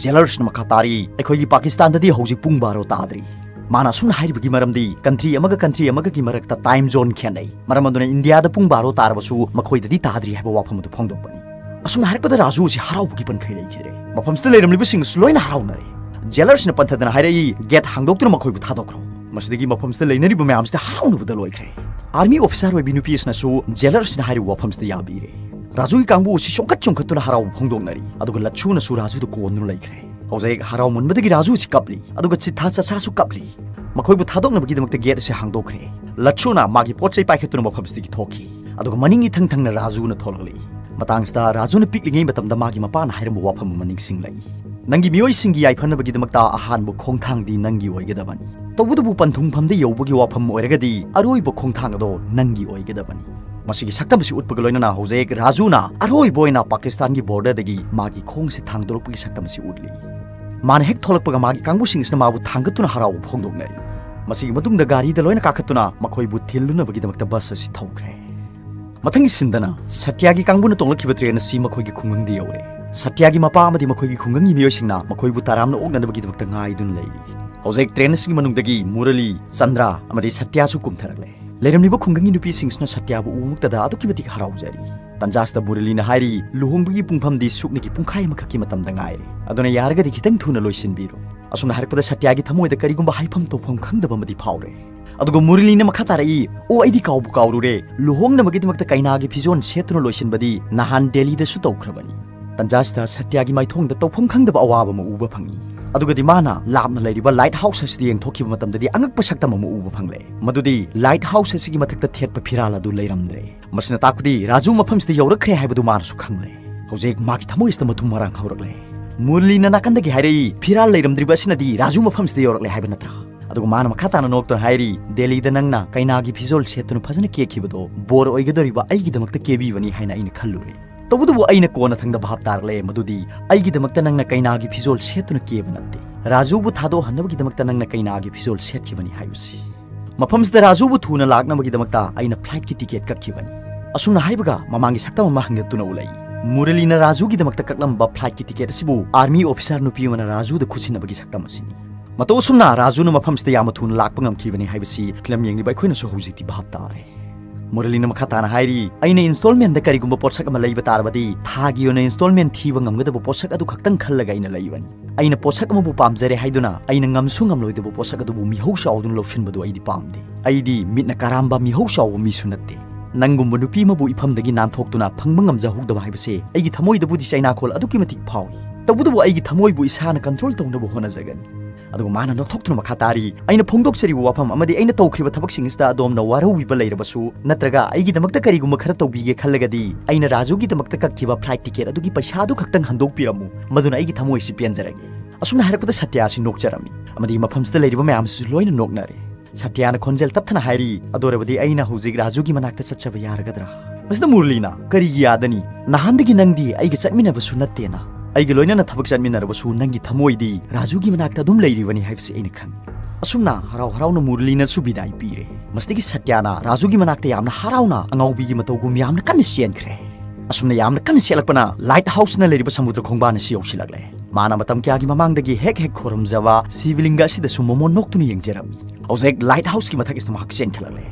Jailer ꯁꯤꯅ ꯃꯈꯥ ꯇꯥꯔꯤ, "ꯑꯩꯈꯣꯏꯒꯤ ꯄꯥꯀꯤꯁꯇꯥꯟꯗꯗꯤ ꯍꯧꯖꯤꯛ ꯄꯨꯡ ꯕꯥꯔꯣ ꯇꯥꯗ꯭ꯔꯤ꯫" ꯃꯥꯅ ꯑꯁꯨꯝꯅ ꯍꯥꯏꯔꯤꯕꯒꯤ ꯃꯔꯝꯗꯤ country ꯑꯃꯒ country ꯑꯃꯒꯒꯤ ꯃꯔꯛꯇ time zone ꯈꯦꯠꯅꯩ꯫ ꯃꯔꯝ ꯑꯗꯨꯅ ꯏꯟꯗꯤꯌꯥꯗ ꯄꯨꯡ ꯕꯥꯔꯣ ꯇꯥꯔꯕꯁꯨ ꯃꯈꯣꯏꯗꯗꯤ ꯇꯥꯗ꯭ꯔꯤ ꯍꯥꯏꯕ ꯋꯥꯐꯝ ꯑꯗꯨ ꯐꯣꯡꯗꯣꯛꯄꯅꯤ꯫ ꯑꯁꯨꯝꯅ ꯍꯥꯏꯔꯛꯄꯗ ꯔꯥꯖꯨ ꯑꯁꯤ ꯍꯔꯥꯎꯕꯒꯤ ꯄꯟꯈꯩ ꯂꯩꯈꯤꯗ꯭ꯔꯦ꯫ ꯃꯐꯝꯁꯤꯗ ꯂꯩꯔꯝꯂꯤꯕꯁꯤꯡ ꯑꯁꯨ ꯂꯣꯏꯅ ꯍꯔꯥꯎꯅꯔꯦ꯫ Jailer ꯁꯤꯅ ꯄꯟꯊꯗꯅ ꯍꯥꯏꯔꯛꯏ, "Gate ꯍꯥꯡꯗꯣꯛꯇꯨꯅ ꯃꯈꯣꯏꯕꯨ ꯊꯥꯗꯣꯛꯈ꯭ꯔꯣ꯫" ꯃꯁꯤꯗꯒꯤ ꯃꯐꯝꯁꯤꯗ ꯂꯩꯅꯔꯤꯕ ꯃꯌꯥꯝꯁꯤꯗ ꯍꯔꯥꯎꯅꯕꯗ ꯂꯣꯏꯈ꯭ꯔꯦ꯫ Army officer ꯑꯣꯏꯕꯤ ꯅꯨꯄꯤ ꯑꯁꯤꯅꯁꯨ jailer ꯁꯤꯅ ꯍꯥꯏꯔꯤꯕ ꯋꯥꯐꯝꯁꯤꯗ ꯌꯥꯕꯤꯔꯦ꯫ ꯔꯥꯖꯨꯒꯤ ꯀꯥꯡꯕꯨ ꯑꯁꯤ ꯆꯣꯡꯈꯠ ꯆꯣꯡꯈꯠꯇꯨꯅ ꯍꯔꯥꯎꯕ ꯐꯣꯡꯗꯣꯛꯅꯔꯤ꯫ ꯑꯗꯨꯒ ꯂꯠꯁꯨꯅꯁꯨ ꯔꯥꯖꯨꯗ ꯀꯣꯟꯗꯨꯅ ꯂꯩꯈ꯭ꯔꯦ꯫ ꯍꯧꯖꯤꯛ ꯍꯔꯥꯎꯃꯟꯕꯗꯒꯤ ꯔꯥꯖꯨ ꯑꯁꯤ ꯀꯞꯂꯤ꯫ ꯑꯗꯨꯒ ꯆꯤꯊꯥ ꯆꯆꯥꯁꯨ ꯀꯞꯂꯤ꯫ ꯃꯈꯣꯏꯕꯨ ꯊꯥꯗꯣꯛꯅꯕꯒꯤꯗꯃꯛꯇ gate ꯑꯁꯤ ꯍꯥꯡꯗꯣꯛꯈ꯭ꯔꯦ꯫ ꯂꯠꯁꯨꯅ ꯃꯥꯒꯤ ꯄꯣꯠ ꯆꯩ ꯄꯥꯏꯈꯠꯇꯨꯅ ꯃꯐꯝꯁꯤꯗꯒꯤ ꯊꯣꯛꯈꯤ꯫ ꯑꯗꯨꯒ ꯃꯅꯤꯡ ꯏꯊꯪ ꯊꯪꯅ ꯔꯥꯖꯨꯅ ꯊꯣꯛꯂꯛꯂꯤ꯫ ꯃꯇꯥꯡꯁꯤꯗ ꯔꯥꯖꯨꯅ ꯄꯤꯛꯂꯤꯉꯩ ꯃꯇꯝꯗ ꯃꯥꯒꯤ ꯃꯄꯥꯅ ꯍꯥꯏꯔꯝꯕ ꯋꯥꯐꯝ ꯑꯃ ꯅꯤꯡꯁꯤꯡꯂꯛꯏ, "ꯅꯪꯒꯤ ꯃꯤꯑꯣꯏꯁꯤꯡꯒꯤ ꯌꯥꯏꯐꯅꯕꯒꯤꯗꯃꯛꯇ ꯑꯍꯥꯟꯕ ꯈꯣꯡꯊꯥꯡꯗꯤ ꯅꯪꯒꯤ ꯑꯣꯏꯒꯗꯕꯅꯤ꯫ ꯇꯧꯕꯇꯕꯨ ꯄꯟꯊꯨꯡꯐꯝꯗ ꯌꯧꯕꯒꯤ ꯋꯥꯐꯝ ꯑꯣꯏꯔꯒꯗꯤ ꯑꯔꯣꯏꯕ ꯈꯣꯡꯊꯥꯡ ꯑꯗꯣ ꯅꯪꯒꯤ ꯑꯣꯏꯒꯗꯕꯅꯤ꯫" ꯃꯁꯤꯒꯤ ꯁꯛꯇꯝ ꯑꯁꯤ ꯎꯠꯄꯒ ꯂꯣꯏꯅꯅ ꯍꯧꯖꯤꯛ ꯔꯥꯖꯨꯅ ꯑꯔꯣꯏꯕ ꯑꯣꯏꯅ ꯄꯥꯀꯤꯁꯇꯥꯟꯒꯤ border ꯗꯒꯤ ꯃꯥꯒꯤ ꯈꯣꯡꯁꯦ ꯊꯥꯡꯗꯣꯔꯛꯄꯒꯤ ꯁꯛꯇꯝ ꯑꯁꯤ ꯎꯠꯂꯤ꯫ ꯃꯥꯅ ꯍꯦꯛ ꯊꯣꯛꯂꯛꯄꯒ ꯃꯥꯒꯤ ꯀꯥꯡꯕꯨꯁꯤꯡꯁꯤꯅ ꯃꯥꯕꯨ ꯊꯥꯡꯒꯠꯇꯨꯅ ꯍꯔꯥꯎꯕ ꯐꯣꯡꯗꯣꯛꯅꯔꯤ꯫ ꯃꯁꯤꯒꯤ ꯃꯇꯨꯡꯗ ꯒꯥꯔꯤꯗ ꯂꯣꯏꯅ ꯀꯥꯈꯠꯇꯨꯅ ꯃꯈꯣꯏꯕꯨ ꯊꯤꯜꯂꯨꯅꯕꯒꯤꯗꯃꯛꯇ bus ꯑꯁꯤ ꯊꯧꯈ꯭ꯔꯦ꯫ ꯃꯊꯪꯒꯤ ꯁꯤꯟꯗꯅ ꯁꯇ꯭ꯌꯥꯒꯤ ꯀꯥꯡꯕꯨꯅ ꯇꯣꯡꯂꯛꯈꯤꯕ train ꯑꯁꯤ ꯃꯈꯣꯏꯒꯤ ꯈꯨꯡꯒꯪꯗ ꯌꯧꯔꯦ꯫ ꯁꯇ꯭ꯌꯥꯒꯤ ꯃꯄꯥ ꯑꯃꯗꯤ ꯃꯈꯣꯏꯒꯤ ꯈꯨꯡꯒꯪꯒꯤ ꯃꯤꯑꯣꯏꯁꯤꯡꯅ ꯃꯈꯣꯏꯕꯨ ꯇꯔꯥꯝꯅ ꯑꯣꯛꯅꯅꯕꯒꯤꯗꯃꯛꯇ ꯉꯥꯏꯗꯨꯅ ꯂꯩꯔꯤ꯫ ꯍꯧꯖꯤꯛ train ꯑꯁꯤꯒꯤ ꯃꯅꯨꯡꯗꯒꯤ ꯃꯨꯔꯂꯤ, ꯆꯟꯗ꯭ꯔꯥ ꯑꯃꯗꯤ ꯁꯇ꯭ꯌꯥꯁꯨ ꯀꯨꯝꯊꯔꯛꯂꯦ꯫ ꯂꯩꯔꯝꯂꯤꯕ ꯈꯨꯡꯒꯪꯒꯤ ꯅꯨꯄꯤꯁꯤꯡꯁꯤꯅ ꯁꯇ꯭ꯌꯥꯕꯨ ꯎꯕꯃꯛꯇꯗ ꯑꯗꯨꯛꯀꯤ ꯃꯇꯤꯛ ꯍꯔꯥꯎꯖꯔꯤ꯫ ꯇꯟꯖꯥꯁꯤꯗ ꯃꯨꯔꯂꯤꯅ ꯍꯥꯏꯔꯤ, "ꯂꯨꯍꯣꯡꯕꯒꯤ ꯄꯨꯡꯐꯝꯗꯤ ꯁꯨꯞꯅꯒꯤ ꯄꯨꯡꯈꯥꯏ ꯑꯃꯈꯛꯀꯤ ꯃꯇꯝꯗ ꯉꯥꯏꯔꯦ꯫ ꯑꯗꯨꯅ ꯌꯥꯔꯒꯗꯤ ꯈꯤꯇꯪ ꯊꯨꯅ ꯂꯣꯏꯁꯤꯟꯕꯤꯔꯣ꯫" ꯑꯁꯨꯝꯅ ꯍꯥꯏꯔꯛꯄꯗ ꯁꯇ꯭ꯌꯥꯒꯤ ꯊꯃꯣꯏꯗ ꯀꯔꯤꯒꯨꯝꯕ ꯍꯥꯏꯐꯝ ꯇꯧꯐꯝ ꯈꯪꯗꯕ ꯑꯃꯗꯤ ꯐꯥꯎꯔꯦ꯫ ꯑꯗꯨꯒ ꯃꯨꯔꯂꯤꯅ ꯃꯈꯥ ꯇꯥꯔꯛꯏ, "ꯑꯣ, ꯑꯩꯗꯤ ꯀꯥꯎꯕꯨ ꯀꯥꯎꯔꯨꯔꯦ꯫ ꯂꯨꯍꯣꯡꯅꯕꯒꯤꯗꯃꯛꯇ ꯀꯩꯅꯥꯒꯤ ꯐꯤꯖꯣꯜ ꯁꯦꯠꯇꯨꯅ ꯂꯣꯏꯁꯤꯟꯕꯗꯤ ꯅꯍꯥꯟ ꯗꯦꯜꯂꯤꯗꯁꯨ ꯇꯧꯈ꯭ꯔꯕꯅꯤ꯫" ꯇꯟꯖꯥꯁꯤꯗ ꯁꯇ꯭ꯌꯥꯒꯤ ꯃꯥꯏꯊꯣꯡꯗ ꯇꯧꯐꯝ ꯈꯪꯗꯕ ꯑꯋꯥꯕ ꯑꯃ ꯎꯕ ꯐꯪꯏ꯫ ꯑꯗꯨꯒꯗꯤ ꯃꯥꯅ ꯂꯥꯞꯅ ꯂꯩꯔꯤꯕ ꯂꯥꯏꯠ ꯍꯥꯎꯁ ꯑꯁꯤꯗ ꯌꯦꯡꯊꯣꯛꯈꯤꯕ ꯃꯇꯝꯗꯗꯤ ꯑꯉꯛꯄ ꯁꯛꯇꯝ ꯑꯃ ꯎꯕ ꯐꯪꯂꯦ꯫ ꯃꯗꯨꯗꯤ ꯂꯥꯏꯠ ꯍꯥꯎꯁ ꯑꯁꯤꯒꯤ ꯃꯊꯛꯇ ꯊꯦꯠꯄ ꯐꯤꯔꯥꯜ ꯑꯗꯨ ꯂꯩꯔꯝꯗ꯭ꯔꯦ꯫ ꯃꯁꯤꯅ ꯇꯥꯛꯄꯗꯤ ꯔꯥꯖꯨ ꯃꯐꯝꯁꯤꯗ ꯌꯧꯔꯛꯈ꯭ꯔꯦ ꯍꯥꯏꯕꯗꯨ ꯃꯥꯅꯁꯨ ꯈꯪꯂꯦ꯫ ꯍꯧꯖꯤꯛ ꯃꯥꯒꯤ ꯊꯃꯣꯏꯁꯤꯗ ꯃꯊꯨꯝ ꯃꯔꯥꯡ ꯍꯧꯔꯛꯂꯦ꯫ ꯃꯨꯔꯂꯤꯅ ꯅꯥꯀꯟꯗꯒꯤ ꯍꯥꯏꯔꯛꯏ, "ꯐꯤꯔꯥꯜ ꯂꯩꯔꯝꯗ꯭ꯔꯤꯕ ꯑꯁꯤꯅꯗꯤ ꯔꯥꯖꯨ ꯃꯐꯝꯁꯤꯗ ꯌꯧꯔꯛꯂꯦ ꯍꯥꯏꯕ ꯅꯠꯇ꯭ꯔꯥ?" ꯑꯗꯨꯒ ꯃꯥꯅ ꯃꯈꯥ ꯇꯥꯅ ꯅꯣꯛꯇꯨꯅ ꯍꯥꯏꯔꯤ, "ꯗꯦꯜꯂꯤꯗ ꯅꯪꯅ ꯀꯩꯅꯥꯒꯤ ꯐꯤꯖꯣꯜ ꯁꯦꯠꯇꯨꯅ ꯐꯖꯅ ꯀꯦꯈꯤꯕꯗꯣ ꯕꯣꯔ ꯑꯣꯏꯒꯗꯧꯔꯤꯕ ꯑꯩꯒꯤꯗꯃꯛꯇ ꯀꯦꯕꯤꯕꯅꯤ ꯍꯥꯏꯅ ꯑꯩꯅ ꯈꯜꯂꯨꯔꯦ꯫ ꯇꯧꯕꯇꯕꯨ ꯑꯩꯅ ꯀꯣꯟꯅꯊꯪꯗ ꯚꯥꯞ ꯇꯥꯔꯛꯂꯦ ꯃꯗꯨꯗꯤ ꯑꯩꯒꯤꯗꯃꯛꯇ ꯅꯪꯅ ꯀꯩꯅꯥꯒꯤ ꯐꯤꯖꯣꯜ ꯁꯦꯠꯇꯨꯅ ꯀꯦꯕ ꯅꯠꯇꯦ, ꯔꯥꯖꯨꯕꯨ ꯊꯥꯗꯣꯛꯍꯟꯅꯕꯒꯤꯗꯃꯛꯇ ꯅꯪꯅ ꯀꯩꯅꯥꯒꯤ ꯐꯤꯖꯣꯜ ꯁꯦꯠꯈꯤꯕꯅꯤ ꯍꯥꯏꯕꯁꯤ꯫ ꯃꯐꯝꯁꯤꯗ ꯔꯥꯖꯨꯕꯨ ꯊꯨꯅ ꯂꯥꯛꯅꯕꯒꯤꯗꯃꯛꯇ ꯑꯩꯅ ꯐ꯭ꯂꯥꯏꯠꯀꯤ ꯇꯤꯀꯦꯠ ꯀꯛꯈꯤꯕꯅꯤ꯫" ꯑꯁꯨꯝꯅ ꯍꯥꯏꯕꯒ ꯃꯃꯥꯡꯒꯤ ꯁꯛꯇꯝ ꯑꯃ ꯍꯪꯒꯠꯇꯨꯅ ꯎꯠꯂꯛꯏ꯫ ꯃꯨꯔꯂꯤꯅ ꯔꯥꯖꯨꯒꯤꯗꯃꯛꯇ ꯀꯛꯂꯝꯕ ꯐ꯭ꯂꯥꯏꯠꯀꯤ ꯇꯤꯀꯦꯠ ꯑꯁꯤꯕꯨ ꯑꯥꯔꯃꯤ ꯑꯣꯐꯤꯁꯥꯔ ꯅꯨꯄꯤ ꯑꯃꯅ ꯔꯥꯖꯨꯗ ꯈꯨꯠꯁꯤꯟꯅꯕꯒꯤ ꯁꯛꯇꯝ ꯑꯁꯤꯅꯤ꯫ ꯃꯇꯧ ꯑꯁꯨꯝꯅ ꯔꯥꯖꯨꯅ ꯃꯐꯝꯁꯤꯗ ꯌꯥꯝꯅ ꯊꯨꯅ ꯂꯥꯛꯄ ꯉꯝꯈꯤꯕꯅꯤ ꯍꯥꯏꯕꯁꯤ ꯐꯤꯂꯝ ꯌꯦꯡꯂꯤꯕ ꯑꯩꯈꯣꯏꯅꯁꯨ ꯍꯧꯖꯤꯛꯇꯤ ꯚꯥꯞ ꯇꯥꯔꯦ꯫ ꯃꯨꯔꯂꯤꯅ ꯃꯈꯥ ꯇꯥꯅ ꯍꯥꯏꯔꯤ, "ꯑꯩꯅ ꯏꯟꯁꯇꯣꯜꯃꯦꯟꯗ ꯀꯔꯤꯒꯨꯝꯕ ꯄꯣꯠꯁꯛ ꯑꯃ ꯂꯩꯕ ꯇꯥꯔꯕꯗꯤ ꯊꯥꯒꯤ ꯑꯣꯏꯅ ꯏꯟꯁꯇꯣꯜꯃꯦꯟ ꯊꯤꯕ ꯉꯝꯒꯗꯕ ꯄꯣꯠꯁꯛ ꯑꯗꯨ ꯈꯛꯇꯪ ꯈꯜꯂꯒ ꯑꯩꯅ ꯂꯩꯕꯅꯤ꯫ ꯑꯩꯅ ꯄꯣꯠꯁꯛ ꯑꯃꯕꯨ ꯄꯥꯝꯖꯔꯦ ꯍꯥꯏꯗꯨꯅ ꯑꯩꯅ ꯉꯝꯁꯨ ꯉꯝꯂꯣꯏꯗꯕ ꯄꯣꯠꯁꯛ ꯑꯗꯨꯕꯨ ꯃꯤꯍꯧ ꯆꯥꯎꯗꯨꯅ ꯂꯧꯁꯤꯟꯕꯗꯨ ꯑꯩꯗꯤ ꯄꯥꯝꯗꯦ꯫ ꯑꯩꯗꯤ ꯃꯤꯠꯅ ꯀꯥꯔꯥꯝꯕ ꯃꯤꯍꯧ ꯆꯥꯎꯕ ꯃꯤꯁꯨ ꯅꯠꯇꯦ꯫ ꯅꯪꯒꯨꯝꯕ ꯅꯨꯄꯤ ꯑꯃꯕꯨ ꯏꯐꯝꯗꯒꯤ ꯅꯥꯟꯊꯣꯛꯇꯨꯅ ꯐꯪꯕ ꯉꯝꯖꯍꯧꯗꯕ ꯍꯥꯏꯕꯁꯦ ꯑꯩꯒꯤ ꯊꯃꯣꯏꯗꯕꯨꯗꯤ ꯆꯩꯅꯥꯈꯣꯜ ꯑꯗꯨꯛꯀꯤ ꯃꯇꯤꯛ ꯐꯥꯎꯏ꯫ ꯇꯧꯕꯇꯕꯨ ꯑꯩꯒꯤ ꯊꯃꯣꯏꯕꯨ ꯏꯁꯥꯅ ꯀꯟꯇ꯭ꯔꯣꯜ ꯇꯧꯅꯕ ꯍꯣꯠꯅꯖꯒꯅꯤ꯫" ꯑꯗꯨꯒ ꯃꯥꯅ ꯅꯣꯛꯊꯣꯛꯇꯨꯅ ꯃꯈꯥ ꯇꯥꯔꯤ, "ꯑꯩꯅ ꯐꯣꯡꯗꯣꯛꯆꯔꯤꯕ ꯋꯥꯐꯝ ꯑꯃꯗꯤ ꯑꯩꯅ ꯇꯧꯈ꯭ꯔꯤꯕ ꯊꯕꯛꯁꯤꯡ ꯑꯁꯤꯗ ꯑꯗꯣꯝꯅ ꯋꯥꯔꯧꯕꯤꯕ ꯂꯩꯔꯕꯁꯨ ꯅꯠꯇ꯭ꯔꯒ ꯑꯩꯒꯤꯗꯃꯛꯇ ꯀꯔꯤꯒꯨꯝꯕ ꯈꯔ ꯇꯧꯕꯤꯒꯦ ꯈꯜꯂꯒꯗꯤ ꯑꯩꯅ ꯔꯥꯖꯨꯒꯤꯗꯃꯛꯇ ꯀꯛꯈꯤꯕ ꯐ꯭ꯂꯥꯏꯠ ꯇꯤꯀꯦꯠ ꯑꯗꯨꯒꯤ ꯄꯩꯁꯥ ꯑꯗꯨ ꯈꯛꯇꯪ ꯍꯟꯗꯣꯛꯄꯤꯔꯝꯃꯨ, ꯃꯗꯨꯅ ꯑꯩꯒꯤ ꯊꯃꯣꯏ ꯑꯁꯤ ꯄꯦꯟꯖꯔꯒꯦ꯫" ꯑꯁꯨꯝꯅ ꯍꯥꯏꯔꯛꯄꯗ ꯁꯇ꯭ꯌ ꯑꯁꯤ ꯅꯣꯛꯆꯔꯝꯃꯤ ꯑꯃꯗꯤ ꯃꯐꯝꯁꯤꯗ ꯂꯩꯔꯤꯕ ꯃꯌꯥꯝ ꯑꯁꯤꯁꯨ ꯂꯣꯏꯅ ꯅꯣꯛꯅꯔꯦ꯫ ꯁꯇ꯭ꯌꯅ ꯈꯣꯟꯖꯦꯜ ꯇꯞꯊꯅ ꯍꯥꯏꯔꯤ, "ꯑꯗꯨ ꯑꯣꯏꯔꯕꯗꯤ ꯑꯩꯅ ꯍꯧꯖꯤꯛ ꯔꯥꯖꯨꯒꯤ ꯃꯅꯥꯛꯇ ꯆꯠꯆꯕ ꯌꯥꯔꯒꯗ꯭ꯔꯥ?" ꯃꯁꯤꯗ ꯃꯨꯔꯂꯤꯅ, "ꯀꯔꯤꯒꯤ ꯌꯥꯗꯅꯤ? ꯅꯍꯥꯟꯗꯒꯤ ꯅꯪꯗꯤ ꯑꯩꯒ ꯆꯠꯃꯤꯟꯅꯕꯁꯨ ꯅꯠꯇꯦꯅ꯫ ꯑꯩꯒ ꯂꯣꯏꯅꯅ ꯊꯕꯛ ꯆꯠꯃꯤꯟꯅꯔꯕꯁꯨ ꯅꯪꯒꯤ ꯊꯃꯣꯏꯗꯤ ꯔꯥꯖꯨꯒꯤ ꯃꯅꯥꯛꯇ ꯑꯗꯨꯝ ꯂꯩꯔꯤꯕꯅꯤ ꯍꯥꯏꯕꯁꯤ ꯑꯩꯅ ꯈꯪꯏ꯫" ꯑꯁꯨꯝꯅ ꯍꯔꯥꯎ ꯍꯔꯥꯎꯅ ꯃꯨꯔꯂꯤꯅꯁꯨ ꯕꯤꯗꯥꯏ ꯄꯤꯔꯦ꯫ ꯃꯁꯤꯗꯒꯤ ꯁꯇ꯭ꯌꯅ ꯔꯥꯖꯨꯒꯤ ꯃꯅꯥꯛꯇ ꯌꯥꯝꯅ ꯍꯔꯥꯎꯅ ꯑꯉꯥꯎꯕꯤꯒꯤ ꯃꯇꯧꯒꯨꯝ ꯌꯥꯝꯅ ꯀꯟꯅ ꯆꯦꯟꯈ꯭ꯔꯦ꯫ ꯑꯁꯨꯝꯅ ꯌꯥꯝꯅ ꯀꯟꯅ ꯆꯦꯜꯂꯛꯄꯅ ꯂꯥꯏꯠ ꯍꯥꯎꯁꯅ ꯂꯩꯔꯤꯕ ꯁꯃꯨꯗ꯭ꯔ ꯈꯣꯡꯕꯥꯟ ꯑꯁꯤ ꯌꯧꯁꯤꯜꯂꯛꯂꯦ꯫ ꯃꯥꯅ ꯃꯇꯝ ꯀꯌꯥꯒꯤ ꯃꯃꯥꯡꯗꯒꯤ ꯍꯦꯛ ꯍꯦꯛ ꯈꯣꯏꯔꯝꯖꯕ ꯁꯤꯕꯂꯤꯡꯒ ꯑꯁꯤꯗꯁꯨ ꯃꯣꯃꯣꯟ ꯅꯣꯛꯇꯨꯅ ꯌꯦꯡꯖꯔꯝꯃꯤ꯫ ꯍꯧꯖꯤꯛ ꯂꯥꯏꯠ ꯍꯥꯎꯁꯀꯤ ꯃꯊꯛ ꯑꯁꯤꯗ ꯃꯍꯥꯛ ꯆꯦꯟꯈꯠꯂꯛꯂꯦ꯫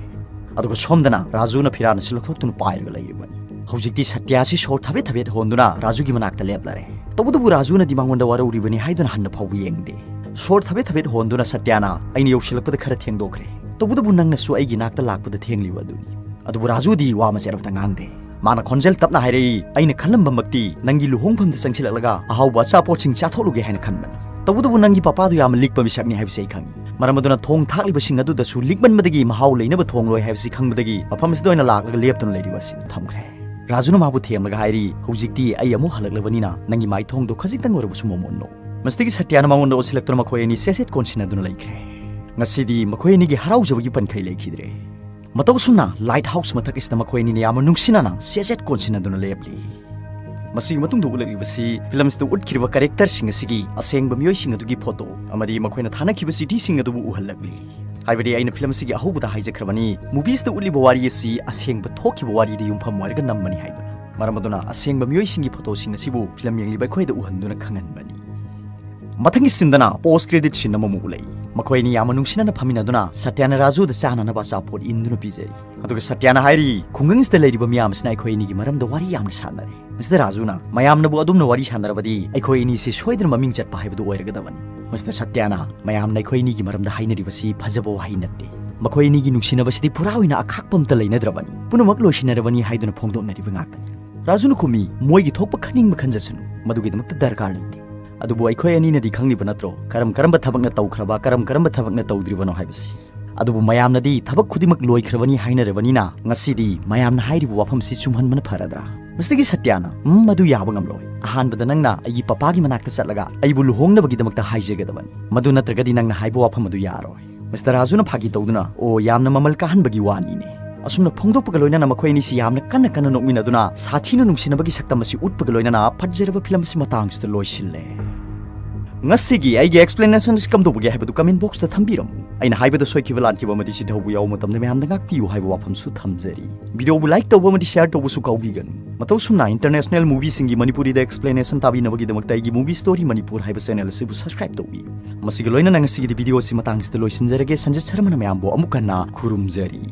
ꯑꯗꯨꯒ ꯁꯣꯝꯗꯅ ꯔꯥꯖꯨꯅ ꯐꯤꯔꯥꯟ ꯑꯁꯤ ꯂꯧꯊꯣꯛꯇꯨꯅ ꯄꯥꯏꯔꯒ ꯂꯩꯔꯤꯕꯅꯤ꯫ ꯍꯧꯖꯤꯛꯇꯤ ꯁꯇ꯭ꯌ ꯑꯁꯤ ꯁꯣꯔ ꯊꯕꯦꯠ ꯊꯕꯦꯠ ꯍꯣꯟꯗꯨꯅ ꯔꯥꯖꯨꯒꯤ ꯃꯅꯥꯛꯇ ꯂꯦꯞꯂꯔꯦ꯫ ꯇꯧꯕꯇꯕꯨ ꯔꯥꯖꯨꯅꯗꯤ ꯃꯉꯣꯟꯗ ꯋꯥꯔꯧꯔꯤꯕꯅꯤ ꯍꯥꯏꯗꯨꯅ ꯍꯟꯅ ꯐꯥꯎꯕ ꯌꯦꯡꯗꯦ꯫ ꯁꯣꯔ ꯊꯕꯦꯠ ꯊꯕꯦꯠ ꯍꯣꯟꯗꯨꯅ ꯁꯇ꯭ꯌꯅ, "ꯑꯩꯅ ꯌꯧꯁꯤꯜꯂꯛꯄꯗ ꯈꯔ ꯊꯦꯡꯗꯣꯛꯈ꯭ꯔꯦ꯫ ꯇꯧꯕꯇꯕꯨ ꯅꯪꯅꯁꯨ ꯑꯩꯒꯤ ꯅꯥꯛꯇ ꯂꯥꯛꯄꯗ ꯊꯦꯡꯂꯤꯕ ꯑꯗꯨꯅꯤ꯫" ꯑꯗꯨꯕꯨ ꯔꯥꯖꯨꯗꯤ ꯋꯥ ꯃꯆꯦꯠ ꯑꯃꯇ ꯉꯥꯡꯗꯦ꯫ ꯃꯥꯅ ꯈꯣꯟꯖꯦꯜ ꯇꯞꯅ ꯍꯥꯏꯔꯛꯏ, "ꯑꯩꯅ ꯈꯜꯂꯝꯕꯃꯛꯇꯤ ꯅꯪꯒꯤ ꯂꯨꯍꯣꯡꯐꯝꯗ ꯆꯪꯁꯤꯜꯂꯛꯂꯒ ꯑꯍꯥꯎꯕ ꯑꯆꯥꯄꯣꯠꯁꯤꯡ ꯆꯥꯊꯣꯛꯂꯨꯒꯦ ꯍꯥꯏꯅ ꯈꯟꯕꯅꯤ꯫ ꯇꯧꯕꯇꯕꯨ ꯅꯪꯒꯤ ꯄꯄꯥꯗꯨ ꯌꯥꯝꯅ ꯂꯤꯛꯄ ꯃꯤꯁꯛꯅꯤ ꯍꯥꯏꯕꯁꯤ ꯑꯩ ꯈꯪꯏ꯫ ꯃꯔꯝ ꯑꯗꯨꯅ ꯊꯣꯡ ꯊꯥꯛꯂꯤꯕꯁꯤꯡ ꯑꯗꯨꯗꯁꯨ ꯂꯤꯛꯃꯟꯕꯗꯒꯤ ꯃꯍꯥꯎ ꯂꯩꯅꯕ ꯊꯣꯡꯂꯣꯏ ꯍꯥꯏꯕꯁꯤ ꯈꯪꯕꯗꯒꯤ ꯃꯐꯝ ꯑꯁꯤꯗ ꯑꯣꯏꯅ ꯂꯥꯛꯂꯒ ꯂꯦꯞꯇꯨꯅ ꯂꯩꯔꯤꯕ ꯑꯁꯤꯅꯤ" ꯊꯝꯈ꯭ꯔꯦ꯫ ꯔꯥꯖꯨꯅ ꯃꯥꯕꯨ ꯊꯦꯝꯂꯒ ꯍꯥꯏꯔꯤ, "ꯍꯧꯖꯤꯛꯇꯤ ꯑꯩ ꯑꯃꯨꯛ ꯍꯜꯂꯛꯂꯕꯅꯤꯅ ꯅꯪꯒꯤ ꯃꯥꯏꯊꯣꯡꯗꯣ ꯈꯖꯤꯛꯇꯪ ꯑꯣꯏꯔꯕꯁꯨ ꯃꯣꯃꯣꯟꯅꯣ"꯫ ꯃꯁꯤꯗꯒꯤ ꯁꯇ꯭ꯌꯥꯅ ꯃꯉꯣꯟꯗ ꯑꯣꯟꯁꯤꯜꯂꯛꯇꯨꯅ ꯃꯈꯣꯏ ꯑꯅꯤ ꯁꯦꯠ ꯁꯦꯠ ꯀꯣꯟꯁꯤꯟꯅꯗꯨꯅ ꯂꯩꯈ꯭ꯔꯦ꯫ ꯉꯁꯤꯗꯤ ꯃꯈꯣꯏ ꯑꯅꯤꯒꯤ ꯍꯔꯥꯎꯖꯕꯒꯤ ꯄꯟꯈꯩ ꯂꯩꯈꯤꯗ꯭ꯔꯦ꯫ ꯃꯇꯧ ꯑꯁꯨꯝꯅ ꯂꯥꯏꯠ ꯍꯥꯎꯁ ꯃꯊꯛ ꯑꯁꯤꯗ ꯃꯈꯣꯏ ꯑꯅꯤꯅ ꯌꯥꯝꯅ ꯅꯨꯡꯁꯤꯅꯅ ꯁꯦꯠ ꯁꯦꯠ ꯀꯣꯟꯁꯤꯟꯅꯗꯨꯅ ꯂꯦꯞꯂꯤ꯫ ꯃꯁꯤꯒꯤ ꯃꯇꯨꯡꯗ ꯎꯠꯂꯛꯂꯤꯕꯁꯤ ꯐꯤꯂꯝꯁꯤꯗ ꯎꯠꯈꯤꯕ ꯀꯦꯔꯦꯛꯇꯔꯁꯤꯡ ꯑꯁꯤꯒꯤ ꯑꯁꯦꯡꯕ ꯃꯤꯑꯣꯏꯁꯤꯡ ꯑꯗꯨꯒꯤ ꯐꯣꯇꯣ ꯑꯃꯗꯤ ꯃꯈꯣꯏꯅ ꯊꯥꯅꯈꯤꯕ ꯆꯤꯊꯤꯁꯤꯡ ꯑꯗꯨꯕꯨ ꯎꯍꯜꯂꯛꯂꯤ꯫ ꯍꯥꯏꯕꯗꯤ ꯑꯩꯅ ꯐꯤꯂꯝꯁꯤꯒꯤ ꯑꯍꯧꯕꯗ ꯍꯥꯏꯖꯈ꯭ꯔꯕꯅꯤ, ꯃꯨꯚꯤꯁꯇ ꯎꯠꯂꯤꯕ ꯋꯥꯔꯤ ꯑꯁꯤ ꯑꯁꯦꯡꯕ ꯊꯣꯛꯈꯤꯕ ꯋꯥꯔꯤꯗ ꯌꯨꯝꯐꯝ ꯑꯣꯏꯔꯒ ꯅꯝꯕꯅꯤ ꯍꯥꯏꯗꯨꯅ꯫ ꯃꯔꯝ ꯑꯗꯨꯅ ꯑꯁꯦꯡꯕ ꯃꯤꯑꯣꯏꯁꯤꯡꯒꯤ ꯐꯣꯇꯣꯁꯤꯡ ꯑꯁꯤꯕꯨ ꯐꯤꯂꯝ ꯌꯦꯡꯂꯤꯕ ꯑꯩꯈꯣꯏꯗ ꯎꯍꯟꯗꯨꯅ ꯈꯪꯍꯟꯕꯅꯤ꯫ ꯃꯊꯪꯒꯤ ꯁꯤꯟꯗꯅ ꯄꯣꯁ ꯀ꯭ꯔꯦꯗꯤꯠ ꯁꯤꯟ ꯑꯃꯃꯨꯛ ꯎꯠꯂꯛꯏ꯫ ꯃꯈꯣꯏ ꯑꯅꯤ ꯌꯥꯝꯅ ꯅꯨꯡꯁꯤꯅꯅ ꯐꯝꯃꯤꯟꯅꯗꯨꯅ ꯁꯇ꯭ꯌꯥꯅ ꯔꯥꯖꯨꯗ ꯆꯥꯅꯅꯕ ꯑꯆꯥꯄꯣꯠ ꯏꯟꯗꯨꯅ ꯄꯤꯖꯔꯤ꯫ ꯑꯗꯨꯒ ꯁꯇ꯭ꯌꯥꯅ ꯍꯥꯏꯔꯤ, "ꯈꯨꯡꯒꯪꯁꯤꯗ ꯂꯩꯔꯤꯕ ꯃꯤꯌꯥꯝꯁꯤꯅ ꯑꯩꯈꯣꯏ ꯑꯅꯤꯒꯤ ꯃꯔꯝꯗ ꯋꯥꯔꯤ ꯌꯥꯝꯅ ꯁꯥꯟꯅꯔꯦ"꯫ ꯃꯤꯁꯇꯔ ꯔꯥꯖꯨꯅ, "ꯃꯌꯥꯝꯅꯕꯨ ꯑꯗꯨꯝꯅ ꯋꯥꯔꯤ ꯁꯥꯟꯅꯔꯕꯗꯤ ꯑꯩꯈꯣꯏ ꯑꯅꯤꯁꯤ ꯁꯣꯏꯗꯅ ꯃꯃꯤꯡ ꯆꯠꯄ ꯍꯥꯏꯕꯗꯨ ꯑꯣꯏꯔꯒꯗꯕꯅꯤ"꯫ ꯃꯤꯁꯇꯔ ꯁꯇ꯭ꯌꯥꯅ, "ꯃꯌꯥꯝꯅ ꯑꯩꯈꯣꯏ ꯑꯅꯤꯒꯤ ꯃꯔꯝꯗ ꯍꯥꯏꯅꯔꯤꯕꯁꯤ ꯐꯖꯕ ꯋꯥꯍꯩ ꯅꯠꯇꯦ꯫ ꯃꯈꯣꯏ ꯑꯅꯤꯒꯤ ꯅꯨꯡꯁꯤꯅꯕꯁꯤꯗꯤ ꯄꯨꯔꯥ ꯑꯣꯏꯅ ꯑꯈꯥꯛꯄ ꯑꯝꯇ ꯂꯩꯅꯗ꯭ꯔꯕꯅꯤ꯫ ꯄꯨꯝꯅꯃꯛ ꯂꯣꯏꯁꯤꯟꯅꯔꯕꯅꯤ ꯍꯥꯏꯗꯨꯅ ꯐꯣꯡꯗꯣꯛꯅꯔꯤꯕ ꯉꯥꯛꯇꯅꯤ"꯫ ꯔꯥꯖꯨꯅ ꯈꯨꯝꯃꯤ, "ꯃꯣꯏꯒꯤ ꯊꯣꯛꯄ ꯈꯟꯅꯤꯡꯕ ꯈꯟꯖꯁꯅꯨ, ꯃꯗꯨꯒꯤꯗꯃꯛꯇ ꯗꯔꯀꯥꯔ ꯂꯩꯇꯦ꯫ ꯑꯗꯨꯕꯨ ꯑꯩꯈꯣꯏ ꯑꯅꯤꯅꯗꯤ ꯈꯪꯂꯤꯕ ꯅꯠꯇ꯭ꯔꯣ, ꯀꯔꯝ ꯀꯔꯝꯕ ꯊꯕꯛꯅ ꯇꯧꯈ꯭ꯔꯕ, ꯀꯔꯝ ꯀꯔꯝꯕ ꯊꯕꯛꯅ ꯇꯧꯗ꯭ꯔꯤꯕꯅꯣ ꯍꯥꯏꯕꯁꯤ? ꯑꯗꯨꯕꯨ ꯃꯌꯥꯝꯅꯗꯤ ꯊꯕꯛ ꯈꯨꯗꯤꯡꯃꯛ ꯂꯣꯏꯈ꯭ꯔꯕꯅꯤ ꯍꯥꯏꯅꯔꯕꯅꯤꯅ, ꯉꯁꯤꯗꯤ ꯃꯌꯥꯝꯅ ꯍꯥꯏꯔꯤꯕ ꯋꯥꯐꯝꯁꯤ ꯆꯨꯝꯍꯟꯕꯅ ꯐꯔꯗ꯭ꯔꯥ?" ꯃꯁꯤꯗꯒꯤ ꯁꯇ꯭ꯌꯥꯅ, "ꯎꯝ, ꯃꯗꯨ ꯌꯥꯕ ꯉꯝꯂꯣꯏ꯫ ꯑꯍꯥꯟꯕꯗ ꯅꯪꯅ ꯑꯩꯒꯤ ꯄꯄꯥꯒꯤ ꯃꯅꯥꯛꯇ ꯆꯠꯂꯒ ꯑꯩꯕꯨ ꯂꯨꯍꯣꯡꯅꯕꯒꯤꯗꯃꯛꯇ ꯍꯥꯏꯖꯒꯗꯕꯅꯤ꯫ ꯃꯗꯨ ꯅꯠꯇ꯭ꯔꯒꯗꯤ ꯅꯪꯅ ꯍꯥꯏꯕ ꯋꯥꯐꯝ ꯑꯗꯨ ꯌꯥꯔꯣꯏ"꯫ ꯃꯤꯁꯇꯔ ꯔꯥꯖꯨꯅ ꯐꯥꯒꯤ ꯇꯧꯗꯨꯅ, "ꯑꯣ, ꯌꯥꯝꯅ ꯃꯃꯜ ꯀꯥꯍꯟꯕꯒꯤ ꯋꯥꯅꯤꯅꯦ"꯫ ꯑꯁꯨꯝꯅ ꯐꯣꯡꯗꯣꯛꯄꯒ ꯂꯣꯏꯅꯅ ꯃꯈꯣꯏ ꯑꯅꯤꯁꯤ ꯌꯥꯝꯅ ꯀꯟꯅ ꯀꯟꯅ ꯅꯣꯛꯃꯤꯟꯅꯗꯨꯅ ꯁꯥꯊꯤꯅ ꯅꯨꯡꯁꯤꯅꯕꯒꯤ ꯁꯛꯇꯝ ꯑꯁꯤ ꯎꯠꯄꯒ ꯂꯣꯏꯅꯅ ꯐꯠꯖꯔꯕ ꯐꯤꯂꯝ ꯑꯁꯤ ꯃꯇꯥꯡꯁꯤꯗ ꯂꯣꯏꯁꯤꯜꯂꯦ꯫ ꯉꯁꯤꯒꯤ ꯑꯩꯒꯤ explanation ꯑꯁꯤ ꯀꯝꯗꯧꯕꯒꯦ ꯍꯥꯏꯕꯗꯨ comment box ꯇ ꯊꯝꯕꯤꯔꯝꯃꯨ꯫ ꯑꯩꯅ ꯍꯥꯏꯕꯗ ꯁꯣꯏꯈꯤꯕ ꯂꯥꯟꯈꯤꯕ ꯑꯃꯗꯤ ꯁꯤꯙꯧꯕ ꯌꯥꯎꯕ ꯃꯇꯝꯗ ꯃꯌꯥꯝꯅ ꯉꯥꯛꯄꯤꯌꯨ ꯍꯥꯏꯕ ꯋꯥꯐꯝꯁꯨ ꯊꯝꯖꯔꯤ꯫ Video ꯕꯨ like ꯇꯧꯕ ꯑꯃꯗꯤ share ꯇꯧꯕꯁꯨ ꯀꯥꯎꯕꯤꯒꯅꯨ꯫ ꯃꯇꯧ ꯁꯨꯝꯅ international movie ꯁꯤꯡꯒꯤ ꯃꯅꯤꯄꯨꯔꯤꯗ explanation ꯇꯥꯕꯤꯅꯕꯒꯤꯗꯃꯛꯇ ꯑꯩꯒꯤ Movie Story ꯃꯅꯤꯄꯨꯔ ꯍꯥꯏꯕ channel ꯑꯁꯤꯕꯨ subscribe ꯇꯧꯕꯤꯌꯨ꯫ ꯃꯁꯤꯒ ꯂꯣꯏꯅꯅ ꯉꯁꯤꯒꯤꯗꯤ video ꯑꯁꯤ ꯃꯇꯥꯡꯁꯤꯗ ꯂꯣꯏꯁꯤꯟꯖꯔꯒꯦ꯫ ꯁꯟꯖꯤꯠ ꯁꯔꯃꯅ ꯃꯌꯥꯝꯕꯨ ꯑꯃꯨꯛ ꯍꯟꯅ ꯈꯨꯔꯨꯝꯖꯔꯤ꯫